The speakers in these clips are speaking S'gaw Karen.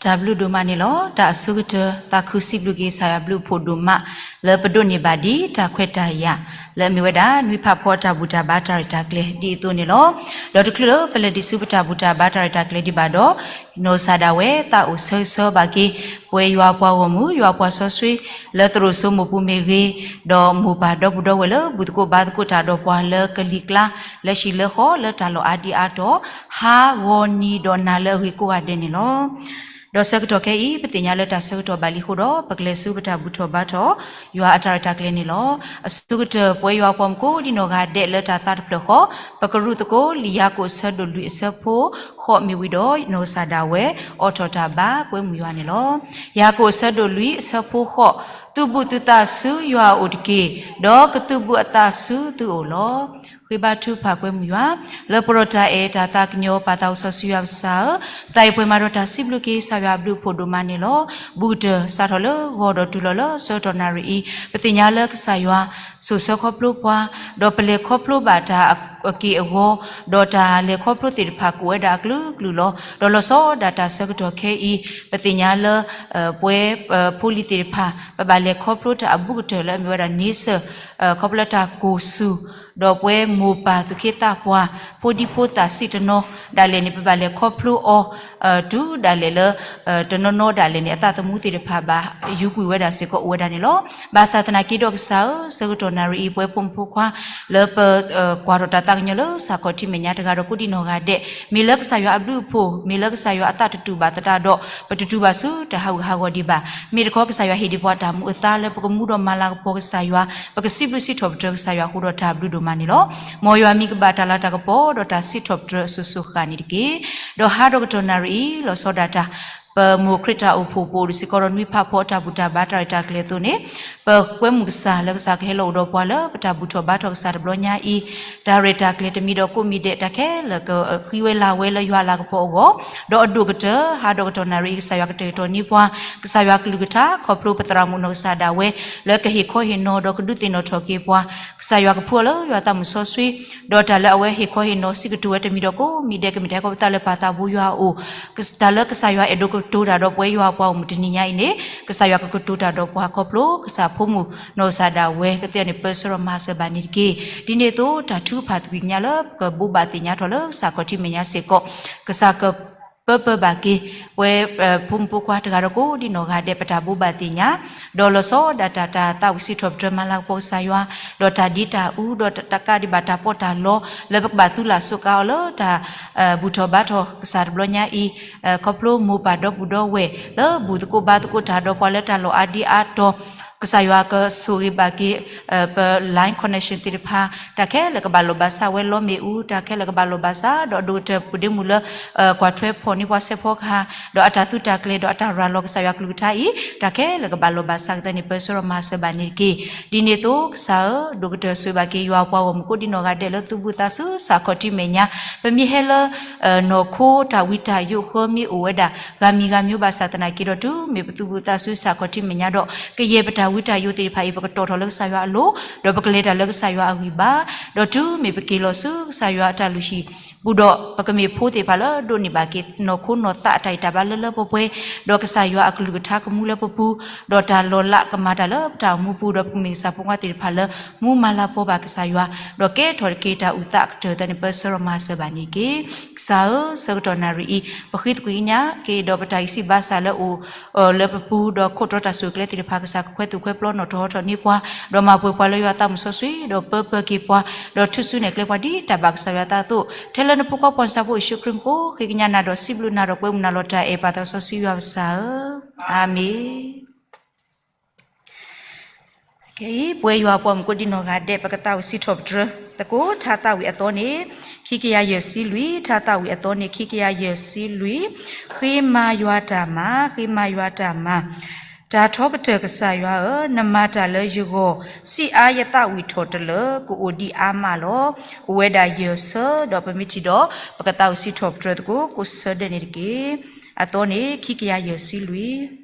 တၢ်ဘျုးဒိၣ်မးန့ၣ်လီၤ. တၢ်အဆိကတၢၢ် သးခုစံးဘျုးက့ၤကစၢ်ယွၤဘျုးဖှိၣ်ဒိၣ်မး လၢပဒိးန့ၢ်ဘၣ်ဒ်တၢ်ခွဲးတၢ်ယာ် လၢအမ့ၢ်ဝဲဒၣ် နွံဖးဖီအတၢ်ဘူၣ်တၢ်ဘါတၢ်ရဲၣ်တၢ်ကျဲၤ ဒ်အသိးန့ၣ်လီၤ. ဒီးတချုးလၢပလဲၤဒံးဆူပတၢ်ဘူၣ်တၢ်ဘါတၢ်ရဲၣ်တၢ်ကျဲၤဒံးဘၣ်ဒီး နီၢ်ကစၢ်ဒၣ်ဝဲ သးအိၣ်ဆၢဂ့ၤဆၢဝါဘၣ်က့ၤ ပဝဲယွၤအပှၤဂီၢ်မုၢ် ယွၤအပှၤစီဆှံ လၢသရိာ်စိမိၢ်ပူၤမ့ၢ်ဂ့ၤ, ဒီးမိၢ်ပၢ်ဒီပုၢ်ဒီဝဲၢ်လၢဘူၣ်သကိးဘါသကိးတၢ်ဒီးပှၤလၢကလံၤကျါ လၢဟံၣ်လၢဃီ လၢတၢ်လီၢ်အါဒံအါတီၤ ဟါဂီၤနံၤဒီးနၤလၢအဂ့ၤကိးဂၤဒဲးန့ၣ်လီၤ. ဒီးဆၢကတီၢ်ခဲအံၤ ပသ့ၣ်ညါလၢတၢ်ဆၢကတီၢ်ဘၣ်လံအဃိဒီး ပကလဲၤဆူပတၢ်ဘူၣ်ထီၣ်ဘါထီၣ် ယွၤအတၢ်ရဲၣ်တၢ်ကျဲၤန့ၣ်လီၤ. အဆိကတၢၢ် ပဝဲယွၤအပှၤမုၣ်ကိးဒံနီၢ်ဂၤဒဲးလၢတၢ်သးတဖျၢၣ်ဃီ ပကရူၢ်သကိးလံာ်ယၤကိာ်အဆၢဒိၣ်လွံၢ်အဆၢဖိဃိးမ့ၢ်ဝံၤဒီး နီၢ်ကစၢ်ဒၣ်ဝဲ အိးထီၣ်တၢ်ဘါကွဲမုာ်ယွၤန့ၣ်လီၤ. ယၤကိာ်အဆၢဒိၣ်လွံၢ်အဆၢဖိဃိး, သုးဘူးသုသးဆူယွၤအအိၣ်တက့ၢ်, ဒီးကသုးဘူးအသးဆူသုအိၣ်လီၤ. ဃ့ဘါထုကဖၣ်ကွဲမုာ်ယွၤ, လၢပှဲၤဒီးတၢ်အဲၣ်တၢ်သးကညီၤပာ်သးအိၣ်စီဆှံယွၤပစၢ်ဧၢ, ပသးအံၤပှဲၤမးဒီးတၢ်စံးဘျုးက့ၤကစၢ်ယွၤအဘျုးအဖှိၣ်ဒိၣ်မးန့ၣ်လီၤ. ဘူးကတၢၢ်စးထီၣ်လၢဂီၤဒီးတုၤလီၤလၢဆၢကတီၢ်နၣ်ရံၣ်အံၤ ပသ့ၣ်ညါလၢကစၢ်ယွၤ စိာ်ဆှၢခီဖျိပှၤ, ဒီးပလဲၤခီဖျိဘၣ်တၢ်အက့ၢ်အဂီၤ, ဒီးတၢ်လဲၤခီဖျိသ့ၣ်တဖၣ်ကအိၣ်ဝဲဒၣ်အကလုာ်ကလုာ်လီၤ. ဒီးလီၤဆီဒၣ်တၢ်ဆၢကတီၢ်ခဲအံၤ ပသ့ၣ်ညါလၢ ပဝဲ ဖိလံၤသ့ၣ်တဖၣ် ပဘၣ်လဲၤခီဖျိတၢ်အဘူးကတၢၢ်လၢအမ့ၢ်ဝဲဒၣ်န့ဆၢၣ် ခီဖျိလၢတၢ်ကိၢ်ဆူၣ်, ဒီးပဝဲမိၢ်ပၢ်သူၣ်က့သးပှၢ် ဖိဒံဖိသၣ်စံၣ်တနီၤဒၣ်လဲာ်န့ၣ် ပဘၣ်လဲၤခီဖျိအီၤ တုၤဒၣ်လဲာ်လၢ တနီၤနီၤဒၣ်လဲာ်န့ၣ် အသးသမူသ့ၣ်တဖၣ်ဘၣ်ယူၤကွံာ်ဝဲဒၣ်စ့ၢ်ကီးအိၣ်ဝဲဒၣ်န့ၣ်လီၤ. ဘၣ်ဆၣ်သနာ်က့ဒီးကစၢ်ဧၢ, ဆၢကတီၢ်နၣ်ရံၣ်အံၤ ပဝဲဖိမုၣ်ဖိခွါ လၢပကွၢ်ထီၣ်တၢ်သးကညီၤလၢစးခီၣ်ထံးမဲာ်ညါတဂၤဒီးကိးဒံနီၢ်ဂၤဒဲး မ့ၢ်လၢကစၢ်ယွၤအဘျုးအဖှိၣ်, မ့ၢ်လၢကစၢ်ယွၤအသးတတူၢ်ဘၣ်သတးဒီး ပတတူၢ်ဘၣ်ဆူတၢ်ဟးဂူာ်ဟးဂီၤဒံးဘၣ်. မ့ၢ်တခီကစၢ်ယွၤဟ့ၣ်ဒံးပှၤတၢ်မုာ်အသါလၢပကမူဒီးမၤလၤကပီၤကစၢ်ယွၤ, ပကစံးဘျုးစံးထီၣ်ပတြၢၤကစၢ်ယွၤအဃိဒီးတၢ်ဘျုးဒိၣ်မးန့ၣ်လီၤ. မ်ယွၤမံၤကဘၣ်တၢ်လၤတၢ်ကပီၤဒီးတၢ်စံးထီၣ်ပတြၢၤအစိၤစိၤဃၣ်န့ၣ်တက့ၢ်. ဒီးဟါဒီးကတီၢ်နၣ်ရံၣ်အံၤ လီၤဆီဒၣ်တၢ် ပမိၢ်ခရံာ်တၢ်အိၣ်ဖှိၣ် ပအိၣ်ဒံးစ့ၢ်ကီးဒီးနွံဖးဖီအတၢ်ဘူၣ်တၢ်ဘါတၢ်ရဲၣ်တၢ်ကျဲၤအသိးန့ၣ်, ပကွဲမုာ်ကစၢ်လၢကစၢ်ကဟဲလီၤအိၣ်ဒီးပှၤလၢပတၢ်ဘူၣ်ထီၣ်ဘါထီၣ်ကစၢ်တဘျီညါအံၤ, တၢ်ရဲၣ်တၢ်ကျဲၤတမံၤဒီးကိးမံၤဒဲး တၢ်ခဲလၢာ်ကဃံဝဲလၤဝဲလၢယွၤအလၤကပီၤအဂီၢ်, ဒီးအဒိၣ်ကတၢၢ် ဟါဒီးကတီၢ်နၣ်ရံၣ်အံၤ ကစၢ်ယွၤကတဲာ်ကတီၤန့ၢ်ပှၤ ကစၢ်ယွၤကလုၢ်ကထါ ခီဖျိပသရၣ်မုၣ်နီၢ်ကစၢ်ဒၣ်ဝဲ လၢကဟ့ၣ်ခီဟ့ၣ်နီၤဒီးကဒုးသ့ၣ်နီၣ်ထီၣ်က့ၤပှၤ ကစၢ်ယွၤကဖှူအီၤလၢယွၤသးမုၣ်စီဆှံ, ဒီးတၢ်လၢအဝဲဟ့ၣ်ခီဟ့ၣ်နီၤစံးကတိၤဝဲတမံၤဒီးကိးမံၤဒဲး ကမ့ၢ်တၢ်ဟဲခီဖျိသးလၢပၢ်သးဘိယွၤအအိၣ်, တၢ်လၢကစၢ်ယွၤအဲၣ်ဒိးကတိၤတၢ်ဒီးပဝဲယွၤအပှၤဂီၢ်မုၢ်တနံၤညါအံၤန့ၣ်, ကစၢ်ယွၤကကတိၤတၢ်ဒီးပှၤခီဖျိ ကစၢ်ဖိမုၣ်နီၢ်ကစၢ်ဒၣ်ဝဲ ကသ့ၣ်န့ၣ် ပၢဆှၢဒီးမၤစၢၤဘၣ်န့ၣ်တက့ၢ်. ဒ်န့ၣ်အသိး တၢ်ထုကဖၣ်သကွံာ်ကညးလၢပကဘိးဘၣ်သ့ၣ်ညါထီၣ်လၢစးခီၣ်ထံးမဲာ်ညါစ့ၢ်ကီး, ကစၢ်က ပၢပၢဘၣ်က့ၤ ပဝဲ ဖိမုၣ်ဖိခွါတဂၤဒီးကိးဒံနီၢ်ဂၤဒဲး ပတၢ်ဘိးဘၣ်သ့ၣ်ညါ, ဒီးလီၤဆီဒၣ်တၢ် တၢ်သးဝံၣ်စံးထီၣ်ပတြၢၤမၤလၤကပီၤကစၢ်ယွၤ, ဒီးတၢ်ဒ့တၢ်အူ ဒီးတၢ်ကးဒံးဘၣ်တၢ်ပီးတၢ်လီ လၢပကဘၣ်သူလၢ်စူးကါအီၤလၢတၢ် ဘူၣ်ထီၣ်ဘါထီၣ်ကစၢ်တဘျီညါအံၤ, ခီဖျိမိၢ်ပၢ်ဒီပုၢ်ဒီဝဲၢ် လၢဘူၣ်သကိးဘါသကိးတၢ်ဒီးပှၤလၢတၢ်လီၢ်အါဒံအါတီၤ ကစၢ်ယွၤကဆိၣ်ဂ့ၤဘၣ်က့ၤ ပ line connection သ့ၣ်တဖၣ်, တၢ်ခဲလၢာ်ကဘၣ်လိာ်ဘၣ်စးဝဲလီမ့ၣ်အူ, တၢ်ခဲလၢာ်ကဘၣ်လိာ်ဘၣ်စး ဒီးဒိၣ်ကတၢၢ်ပူၤဒ့မုၣ်လၢ ကွၢ်ထွဲဖီၣ်န့ၢ်ပှၤစဲးဖီကဟၣ်, ဒီးအတၢ်သုးတၢ်ကျဲၤ ဒီးအတၢ်ရၤလီၤကစၢ်ယွၤကလုၢ်ကထါအံၤ, တၢ်ခဲလၢာ်ကဘၣ်လိာ်ဘၣ်စးကသ့ၣ်န့ၣ် ပၢဆှၢဒီးမၤစၢၤဘၣ်န့ၣ်တက့ၢ်. ဒ်န့ၣ်အသိး ကစၢ်ဧၢ, ဒိၣ်ကတၢၢ်ဆိၣ်ဂ့ၤဘၣ်က့ၤယွၤအပှၤဂီၢ်မုၢ်ကိးဒံနီၢ်ဂၤဒဲးလၢသုးဘူးသးဆူစးခီၣ်ထံးမဲာ်ညါ, ပမ့ၢ်ဟဲလၢ နီၢ်ခိတၢ်ဝံတၢ်ယိးဃၢမ့ၢ်အိၣ်ဝဲဒၣ် ဂၤမံၤဂၤမံၤဘၣ်ဆၣ်သနာ်က့ဒီး တုၤမ့ၢ်ပသုးဘူးသးဆူစးခီၣ်ထံးမဲာ်ညါဒီး ကယဲၢ်ပတၢ်ဝံတၢ်ယိးသ့ၣ်တဖၣ်အံၤ ပကတီၢ်ထီၣ်လၢကစၢ်ယွၤအလိၤ, ဒီးပကလဲၤတၢ်လၢကစၢ်ယွၤအဂံၢ်ဘါ, ဒီးတုၤမ့ၢ်ပက့ၤလီၤဆူကစၢ်ယွၤအတၢ်လုၢ်ဟံၣ်ပူၤဒီး ပကမ့ၢ်ဖိသ့ၣ်တဖၣ်လၢဒိးန့ၢ်ဘၣ်က့ၤ နီၢ်ခိနီၢ်သးအတၢ်အံၣ်တၢ်ဘါလၢလၢပှဲၤပှဲၤ, ဒီးကစၢ်ယွၤအကလုၢ်ကထါကမူလၢပပူၤ, ဒီးတၢ်လီၤလးကမၤတၢ်လၢပတၢ်အိၣ်မူပူၤ, ဒီးပကမ့ၢ်ကစၢ်ဖိခွါသ့ၣ်တဖၣ်လၢ မူမၤလၤကပီၤဘၣ်ကစၢ်ယွၤ, ဒီးကဲထီၣ်တက့ၢ်တၢ်အုၣ်သးအကတၢၢ်သ့ၣ်န့ၣ် ပၢဆှၢဒီးမၤစၢၤဘၣ်န့ၣ်တက့ၢ်. ကစၢ်ဧၢ, ဆၢကတီၢ်နၣ်ရံၣ်အံၤ ပဃ့သကွံာ်ကညးက့ၤဒီးပတၢ်ဂံၢ်စၢ်ဘါစၢ်လၢအိၣ်လၢပပူၤ, ဒီးခိးတြီတၢ်ဆိၣ်ကျဲသ့ၣ်တဖၣ် ကစၢ်ကခွဲးသူၣ်ခွဲးပျီနီၣ်ထီၣ်ဟီထီၣ်န့ၢ်ပှၤ, ဒီးမၤပှဲၤပှၤလၢယွၤသးမုၢ်စီဆှံ, ဒီးပၢပၢက့ၤပှၤ, ဒီးထုးစုနဲၣ်ကျဲပှၤဒ်တၢ်ဘၣ်ကစၢ်ယွၤအသးအသိး, ထဲလၢနဖိခွါပှၤစၢ်ဖိယ့ၣ်ၡူးခရံာ်မူခိၣ် ဃ့ကညးနၤဒီးစံးဘျုးနၤဒီးကွဲမုာ်နၤလီၤတၢ်အဲၣ်ပၢ်သးစီဆှံယွၤပစၢ်ဧၢ, အၤမ့ၣ်. ခဲအံၤ ပဝဲယွၤအပှၤမုၣ်ကိးဒံနီၢ်ဂၤဒဲး ပကသးဝံၣ်စံးထီၣ်ပတြၢၤသကိး ထါသးဝံၣ်အသီန့ၣ် ခံကယၤယဲၢ်ဆံလွံၢ်, ထါသးဝံၣ်အသီန့ၣ် ခံကယၤယဲၢ်ဆံလွံၢ်, ဃ့မၤယွၤတၢ်မၤ, ဃ့မၤယွၤတၢ်မၤ, တၢ်ထီကတၢၢ်ကစၢ်ယွၤဧၢ, နမၤတၢ်လၢယဂီၢ်, စံးအါယသးဝံၣ်ထီၣ်တလၢာ်, ကအိၣ်ဒံးအါမးလီၤ. အိၣ်ဝဲဒၣ်ယဲၢ်ဆၢ, ဒီးပမ့ၢ်ထံၣ်ဒီး ပကသးဝံၣ်စံးထီၣ်ပတြၢၤသကိး ကိးဆၢဒဲးန့ၣ်တက့ၢ်. အသီန့ၣ် ခံကယၤယဲၢ်ဆံလွံၢ်.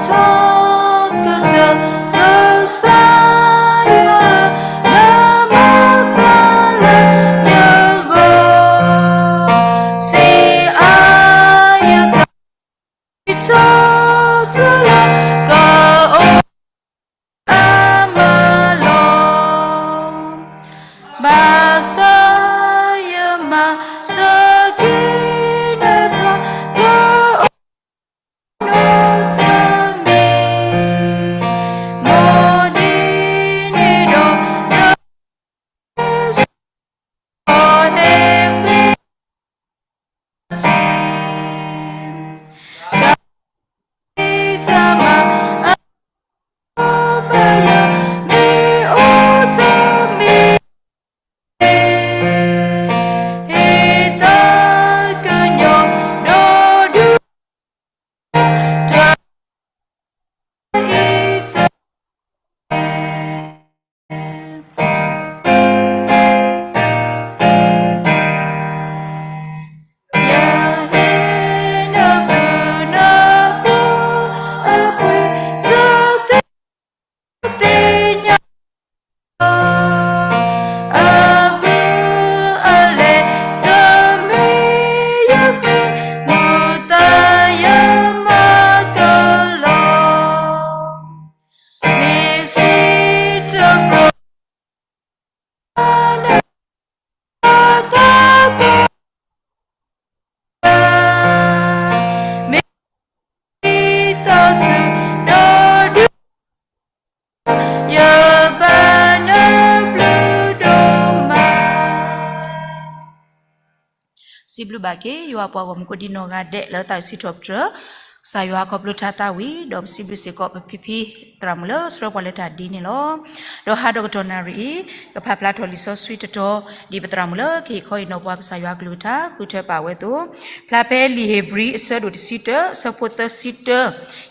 ထီကတၢၢ် ကစၢ်ယွၤ နမၤတၢ်လၢယဂီၢ်, စံးအါယသး ထီတၢ်လၢ ကအိၣ်အမၤလီၤ, ဘၣ်ဆၣ်ယမၤစၢၤက့ၤနတၢ် တအိၣ် နီတမံၤ, မ်ဒ်န့ၣ်ဒီး ယ ဟ့ၣ် တၢ် တၢ်မၤ အ ဘၣ်ယၤ မ့ၢ်အိၣ်တမံၤ ဟ့ၣ်သးကညီၤ ဒီးဒုး တၢ် အံၤတၢ် ယဟ့ၣ်နဘျုးနဖှိၣ်အပှ့ၤ တၢ်သ့ၣ်ညါ အဘျုးအလဲၢ် တမ့ၢ်ယဃ့ မုၢ်သးယမၤကလီၤ, မ့ၢ်စံးတဘျီ သးက မ့ၢ်သးစူၤ ဒီးဒုး ယဘၣ်နဘျုးဒိၣ်မး. စံးဘျုးဘၣ်က့ၤ ယွၤပှၤဂီၢ်မုၢ်ကိးဒံနီၢ်ဂၤဒဲး လၢသးစံးထီၣ်ပတြၢၤ ကစၢ်ယွၤခီဖျိထါသးဝံၤ ဒီးပစံးဘျုးစ့ၢ်ကီး ပဖံဖံသရၣ်မုၣ်လၢဆှၢပှၤလၢတၢ်ဒ်န့ၣ်လီၤ. ဒီးဟးဒီးကတီၢ်နၣ်ရံၣ်အံၤ ကဖးဖျါထီၣ်လံာ်စီဆှံတတီၤ ဒ်ပသရၣ်မုၣ်လၢကဟ့ၣ်ခီဟ့ၣ်နီၤပှၤကစၢ်ယွၤကလုၢ်ကထါ ဃုထၢပာ်ဝဲအသိး, ဖျါဖဲလံာ်ဧ့ၤဘြံၤအဆၢဒိၣ်တဆံတၢ ဆၢဖိသၢဆံတၢ,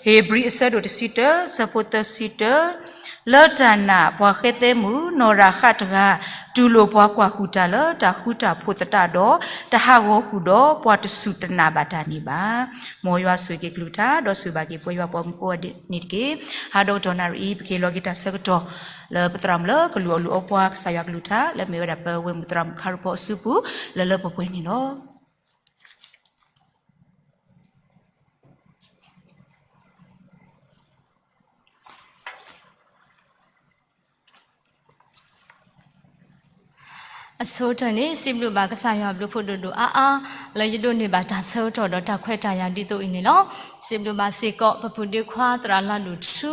ဧ့ၤဘြံၤအဆၢဒိၣ်တဆံတၢ ဆၢဖိသၢဆံတၢ, လၢတၢ်နာ်ပှၤဃဲသဲမုၣ် နီၢ်ရၤဃးတဂၤ တူၢ်လိာ်ပှၤကွၢ်ဃုာ်တၢ်လၢတၢ်ဃူတၢ်ဖိးသတးဒီး တဟးဂီၤဃုာ်ဒီးပှၤတစူၢ်တနာ်ဘၣ်တၢ်န့ၣ်ဘၣ်. မ်ယွၤဆိၣ်ဂ့ၤက့ၤကလုၢ်ကထါ ဒီးဆိၣ်ဂ့ၤဘၣ်က့ၤပဝဲယွၤပှၤမုၣ်ကိးဂၤဒဲးန့ၣ်တက့ၢ်. ဟးဒီးကတီၢ်နၣ်ရံၣ်အံၤ ပကဟ့ၣ်လီၤက့ၤတၢ်ဆၢကတီၢ် လၢပသရၣ်မုၣ်လၢကလုၢ်အီၣ်လုၢ်အီပှၤကစၢ်ယွၤကလုၢ်ကထါ လၢမ့ၢ်ဝဲဒၣ်ပဝဲၢ်မုၣ်သရၣ်မုၣ်ခါရူၢ်ဖီအစုပူၤ လၢလၢပှဲၤပှဲၤန့ၣ်လီၤ. အဆိကတၢၢ်န့ၣ် စံးဘျုးဘၣ်ကစၢ်ယွၤဘျုးဖှိၣ်ဒိၣ်ဒိၣ်အါအါ လၢယဒိးန့ၢ်ဘၣ်တၢ်ဆၢကတီၢ်ဒီးတၢ်ခွဲးတၢ်ယာ်ဒ်သိးအံၤန့ၣ်လီၤ. စံးဘျုးဘၣ်စ့ၢ်ကီး ပပုၢ်ဒ့ခွါသရၣ်လၢ်ဒိၣ်ထူ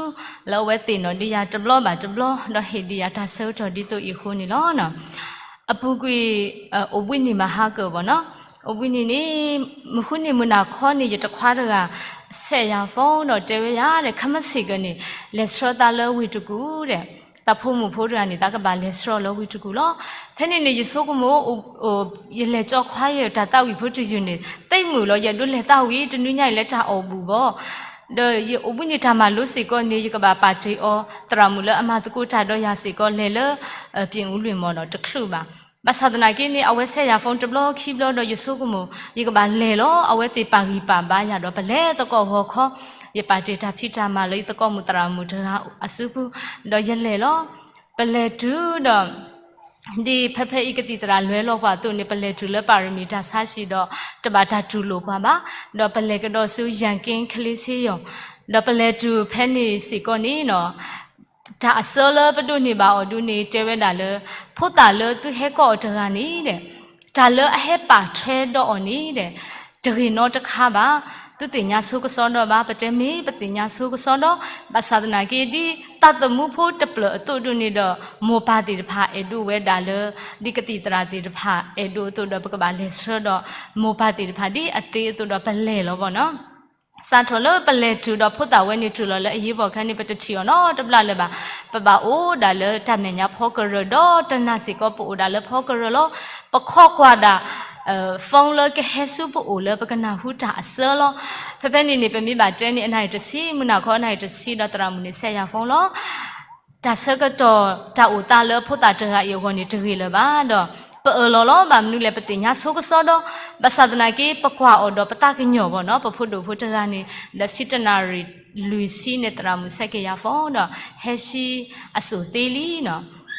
လၢအဝဲသ့ၣ်နီၣ်ဒံးယၤတဘျီဘၣ်တဘျီ ဒီးဟ့ၣ်ဒံးယၤတၢ်ဆၢကတီၢ်ဒ်သိးအံၤအဃိန့ၣ်လီၤ. အပူၤကွံာ် အိၣ်ဘှံးနံၤမဟါကၢၢ်ဘၣ်နီၤ, အိၣ်ဘှံးနံၤန့ၣ် မုၢ်ဃုနံၤမုၢ်နၤခီန့ၣ် ယတခွါတဂၤ ဆဲးယၤ phone ဒီးတဲဝဲယၤဒီး ခဲမုၢ်ဆ့ၣ်ကၢန့ၣ် လဲၤဆှၢသးလၢဝ့ၢ်တကူၣ်ဒီး သးဖိမုၣ်ဖိတဂၤန့ၣ် သးကဘၣ်လဲၤဆှၢလၢဝ့ၢ်တကူၣ်လီၤ. ဖဲန့ၣ်န့ၣ် ယဆိကမိၣ် ယလဲၤကၠီခွါယတၢ်သးဝံၣ်ဖိတယုၢ်န့ၣ် သ့ၣ်မုာ်လီၤ ယအဲၣ်ဒိးလဲၤသးဝံၣ် တနွံညါအံၤလၢတၢ်အီၣ်ဘူၣ်ဘၣ် ဒီးယအိၣ်ဘှံးနံၤတၢ်မၤလိစ့ၢ်ကီးန့ၣ် ယကဘၣ်ပာ်တ့ၢ်အီၤ သရၣ်မုၣ်လၢအမၤသကိးတၢ်ဒီးယၤစ့ၢ်ကီး လဲၤလၢ ပြင်ဦးလွင် မ့ၢ်ဒီးတချုးဘၣ်. ဘၣ်ဆၣ်သနာ်က့န့ၣ် အဝဲဆဲးယၤ phone တဘျီခံဘျီဒီးယဆိကမိၣ် ယကဘၣ်လဲၤလီၤ. အဝဲသ့ၣ်ပာ်ဂံၢ်ပာ်ဘါယၤဒီး ပလဲၤသကိးဂီၤခီ ယပာ်တ့ၢ်တၢ်ဖံးတၢ်မၤလၢယသကိးမုၣ်သရၣ်မုၣ်တဂၤအစုပူၤ ဒီးယလဲၤလီၤ. ပလဲၤတုၤဒီး ဒ်ဖဲဖဲအံၤကသံၣ်သရၣ်လဲၤလီၤပှၤအသိးန့ၣ် ပလဲၤတုၤလၢပၤရမံၤတၢ်ဆါဟံၣ်ဒီး တဘၣ်တၢ်တူၢ်လိာ်ပှၤဘၣ်. ဒီးပလဲၤကဒီးဆူ ယၣ်က့ ကလ့ဆ့ယီၤ ဒီးပလဲၤတုၤဖဲန့ၣ်စ့ၢ်ကီးန့ၣ် တၢ်အဆၢလၢပဒိးန့ၢ်ဘၣ်အီၤဒ်န့ၣ် တဲဝဲဒၣ်လၢ ဖိသၣ်လၢသုဟဲကိးအီၤတဂၤန့ၣ်ဒီး တၢ်လၢအဟဲပာ်ထွဲဒီးအီၤန့ၣ်ဒီး တဂ့ၤနီတခါဘၣ်. သုသ့ၣ်ညါဆိကစီဒီဘၣ်, ပတဲမ့ၢ်ပသ့ၣ်ညါဆိကစီဒီ, ဘၣ်ဆၣ်သနာ်က့ ဒ်သးသမူဖိတဖျၢၣ်အသိးဒ်န့ၣ်ဒီး မိၢ်ပၢ်သ့ၣ်တဖၣ်အဲၣ်ဒိးဝဲဒၣ်လၢ ဒ်ကသံၣ်သရၣ်သ့ၣ်တဖၣ်အဲၣ်ဒိးအသိးဒီး ပကဘၣ်လဲၤဆှၢဒီး မိၢ်ပၢ်သ့ၣ်တဖၣ်ဒ်အသ့အသိးဒီးပလဲၤလီၤဘၣ်နီၤ. စးထီၣ်လၢပလဲၤတုၤဒီးဖိသၣ်ဝဲန့ၣ်တုၤလီၤလၢအရေးပေါ်ခါန့ၣ် ပတထံၣ်အီၤနီတဘျီလၢၤဘၣ်. ပဘၣ်အိၣ်ဒၣ်လၢတၢ်မဲာ်ညါဖီကရၢၢ်ဒီးတနၤစ့ၢ်ကီး ပအိၣ်ဒၣ်လၢဖီကရၢၢ်လီၤ. ပခိးကွၢ်ဒၣ် phone လၢကဟဲဆူပအိၣ်လၢပကနၢ်ဟူတၢ်အဆၢလီၤ. ဖဲဖဲန့ၣ်န့ၣ် ပမ့ၢ်ဘၣ်တဲန့ၣ် အနၣ်ရံၣ်တဆံ မုၢ်နၤခီအနၣ်ရံၣ်တဆံဒီးသရၣ်မုၣ်န့ၣ်ဆဲးယၤ phone လီၤ. တၢ်ဆၢကတီၢ်တၢ်အိၣ်သးလၢဖိသၣ်တဂၤအံၤအဂီၢ်န့ၣ်တဂ့ၤလၢၤဘၣ်ဒီး ပအၢၣ်လီၤလီၤ ဘၣ်မနုၤလဲၣ် ပသ့ၣ်ညါဆိကစီဒီ, ဘၣ်ဆၣ်သနာ်က့ ပကွၢ်အီၤဒီးပသးကညီၤဘၣ်နီၤ, ပဖိဒိၣ်ဖိတဂၤန့ၣ် ဒီးဆံတနၣ်ရံၣ်လွံၢ်ဆံန့ၣ် သရၣ်မုၣ်ဆဲးက့ၤယၤဖီဒီး ဟဲဆံအစိၣ်သ့လံနီၤ.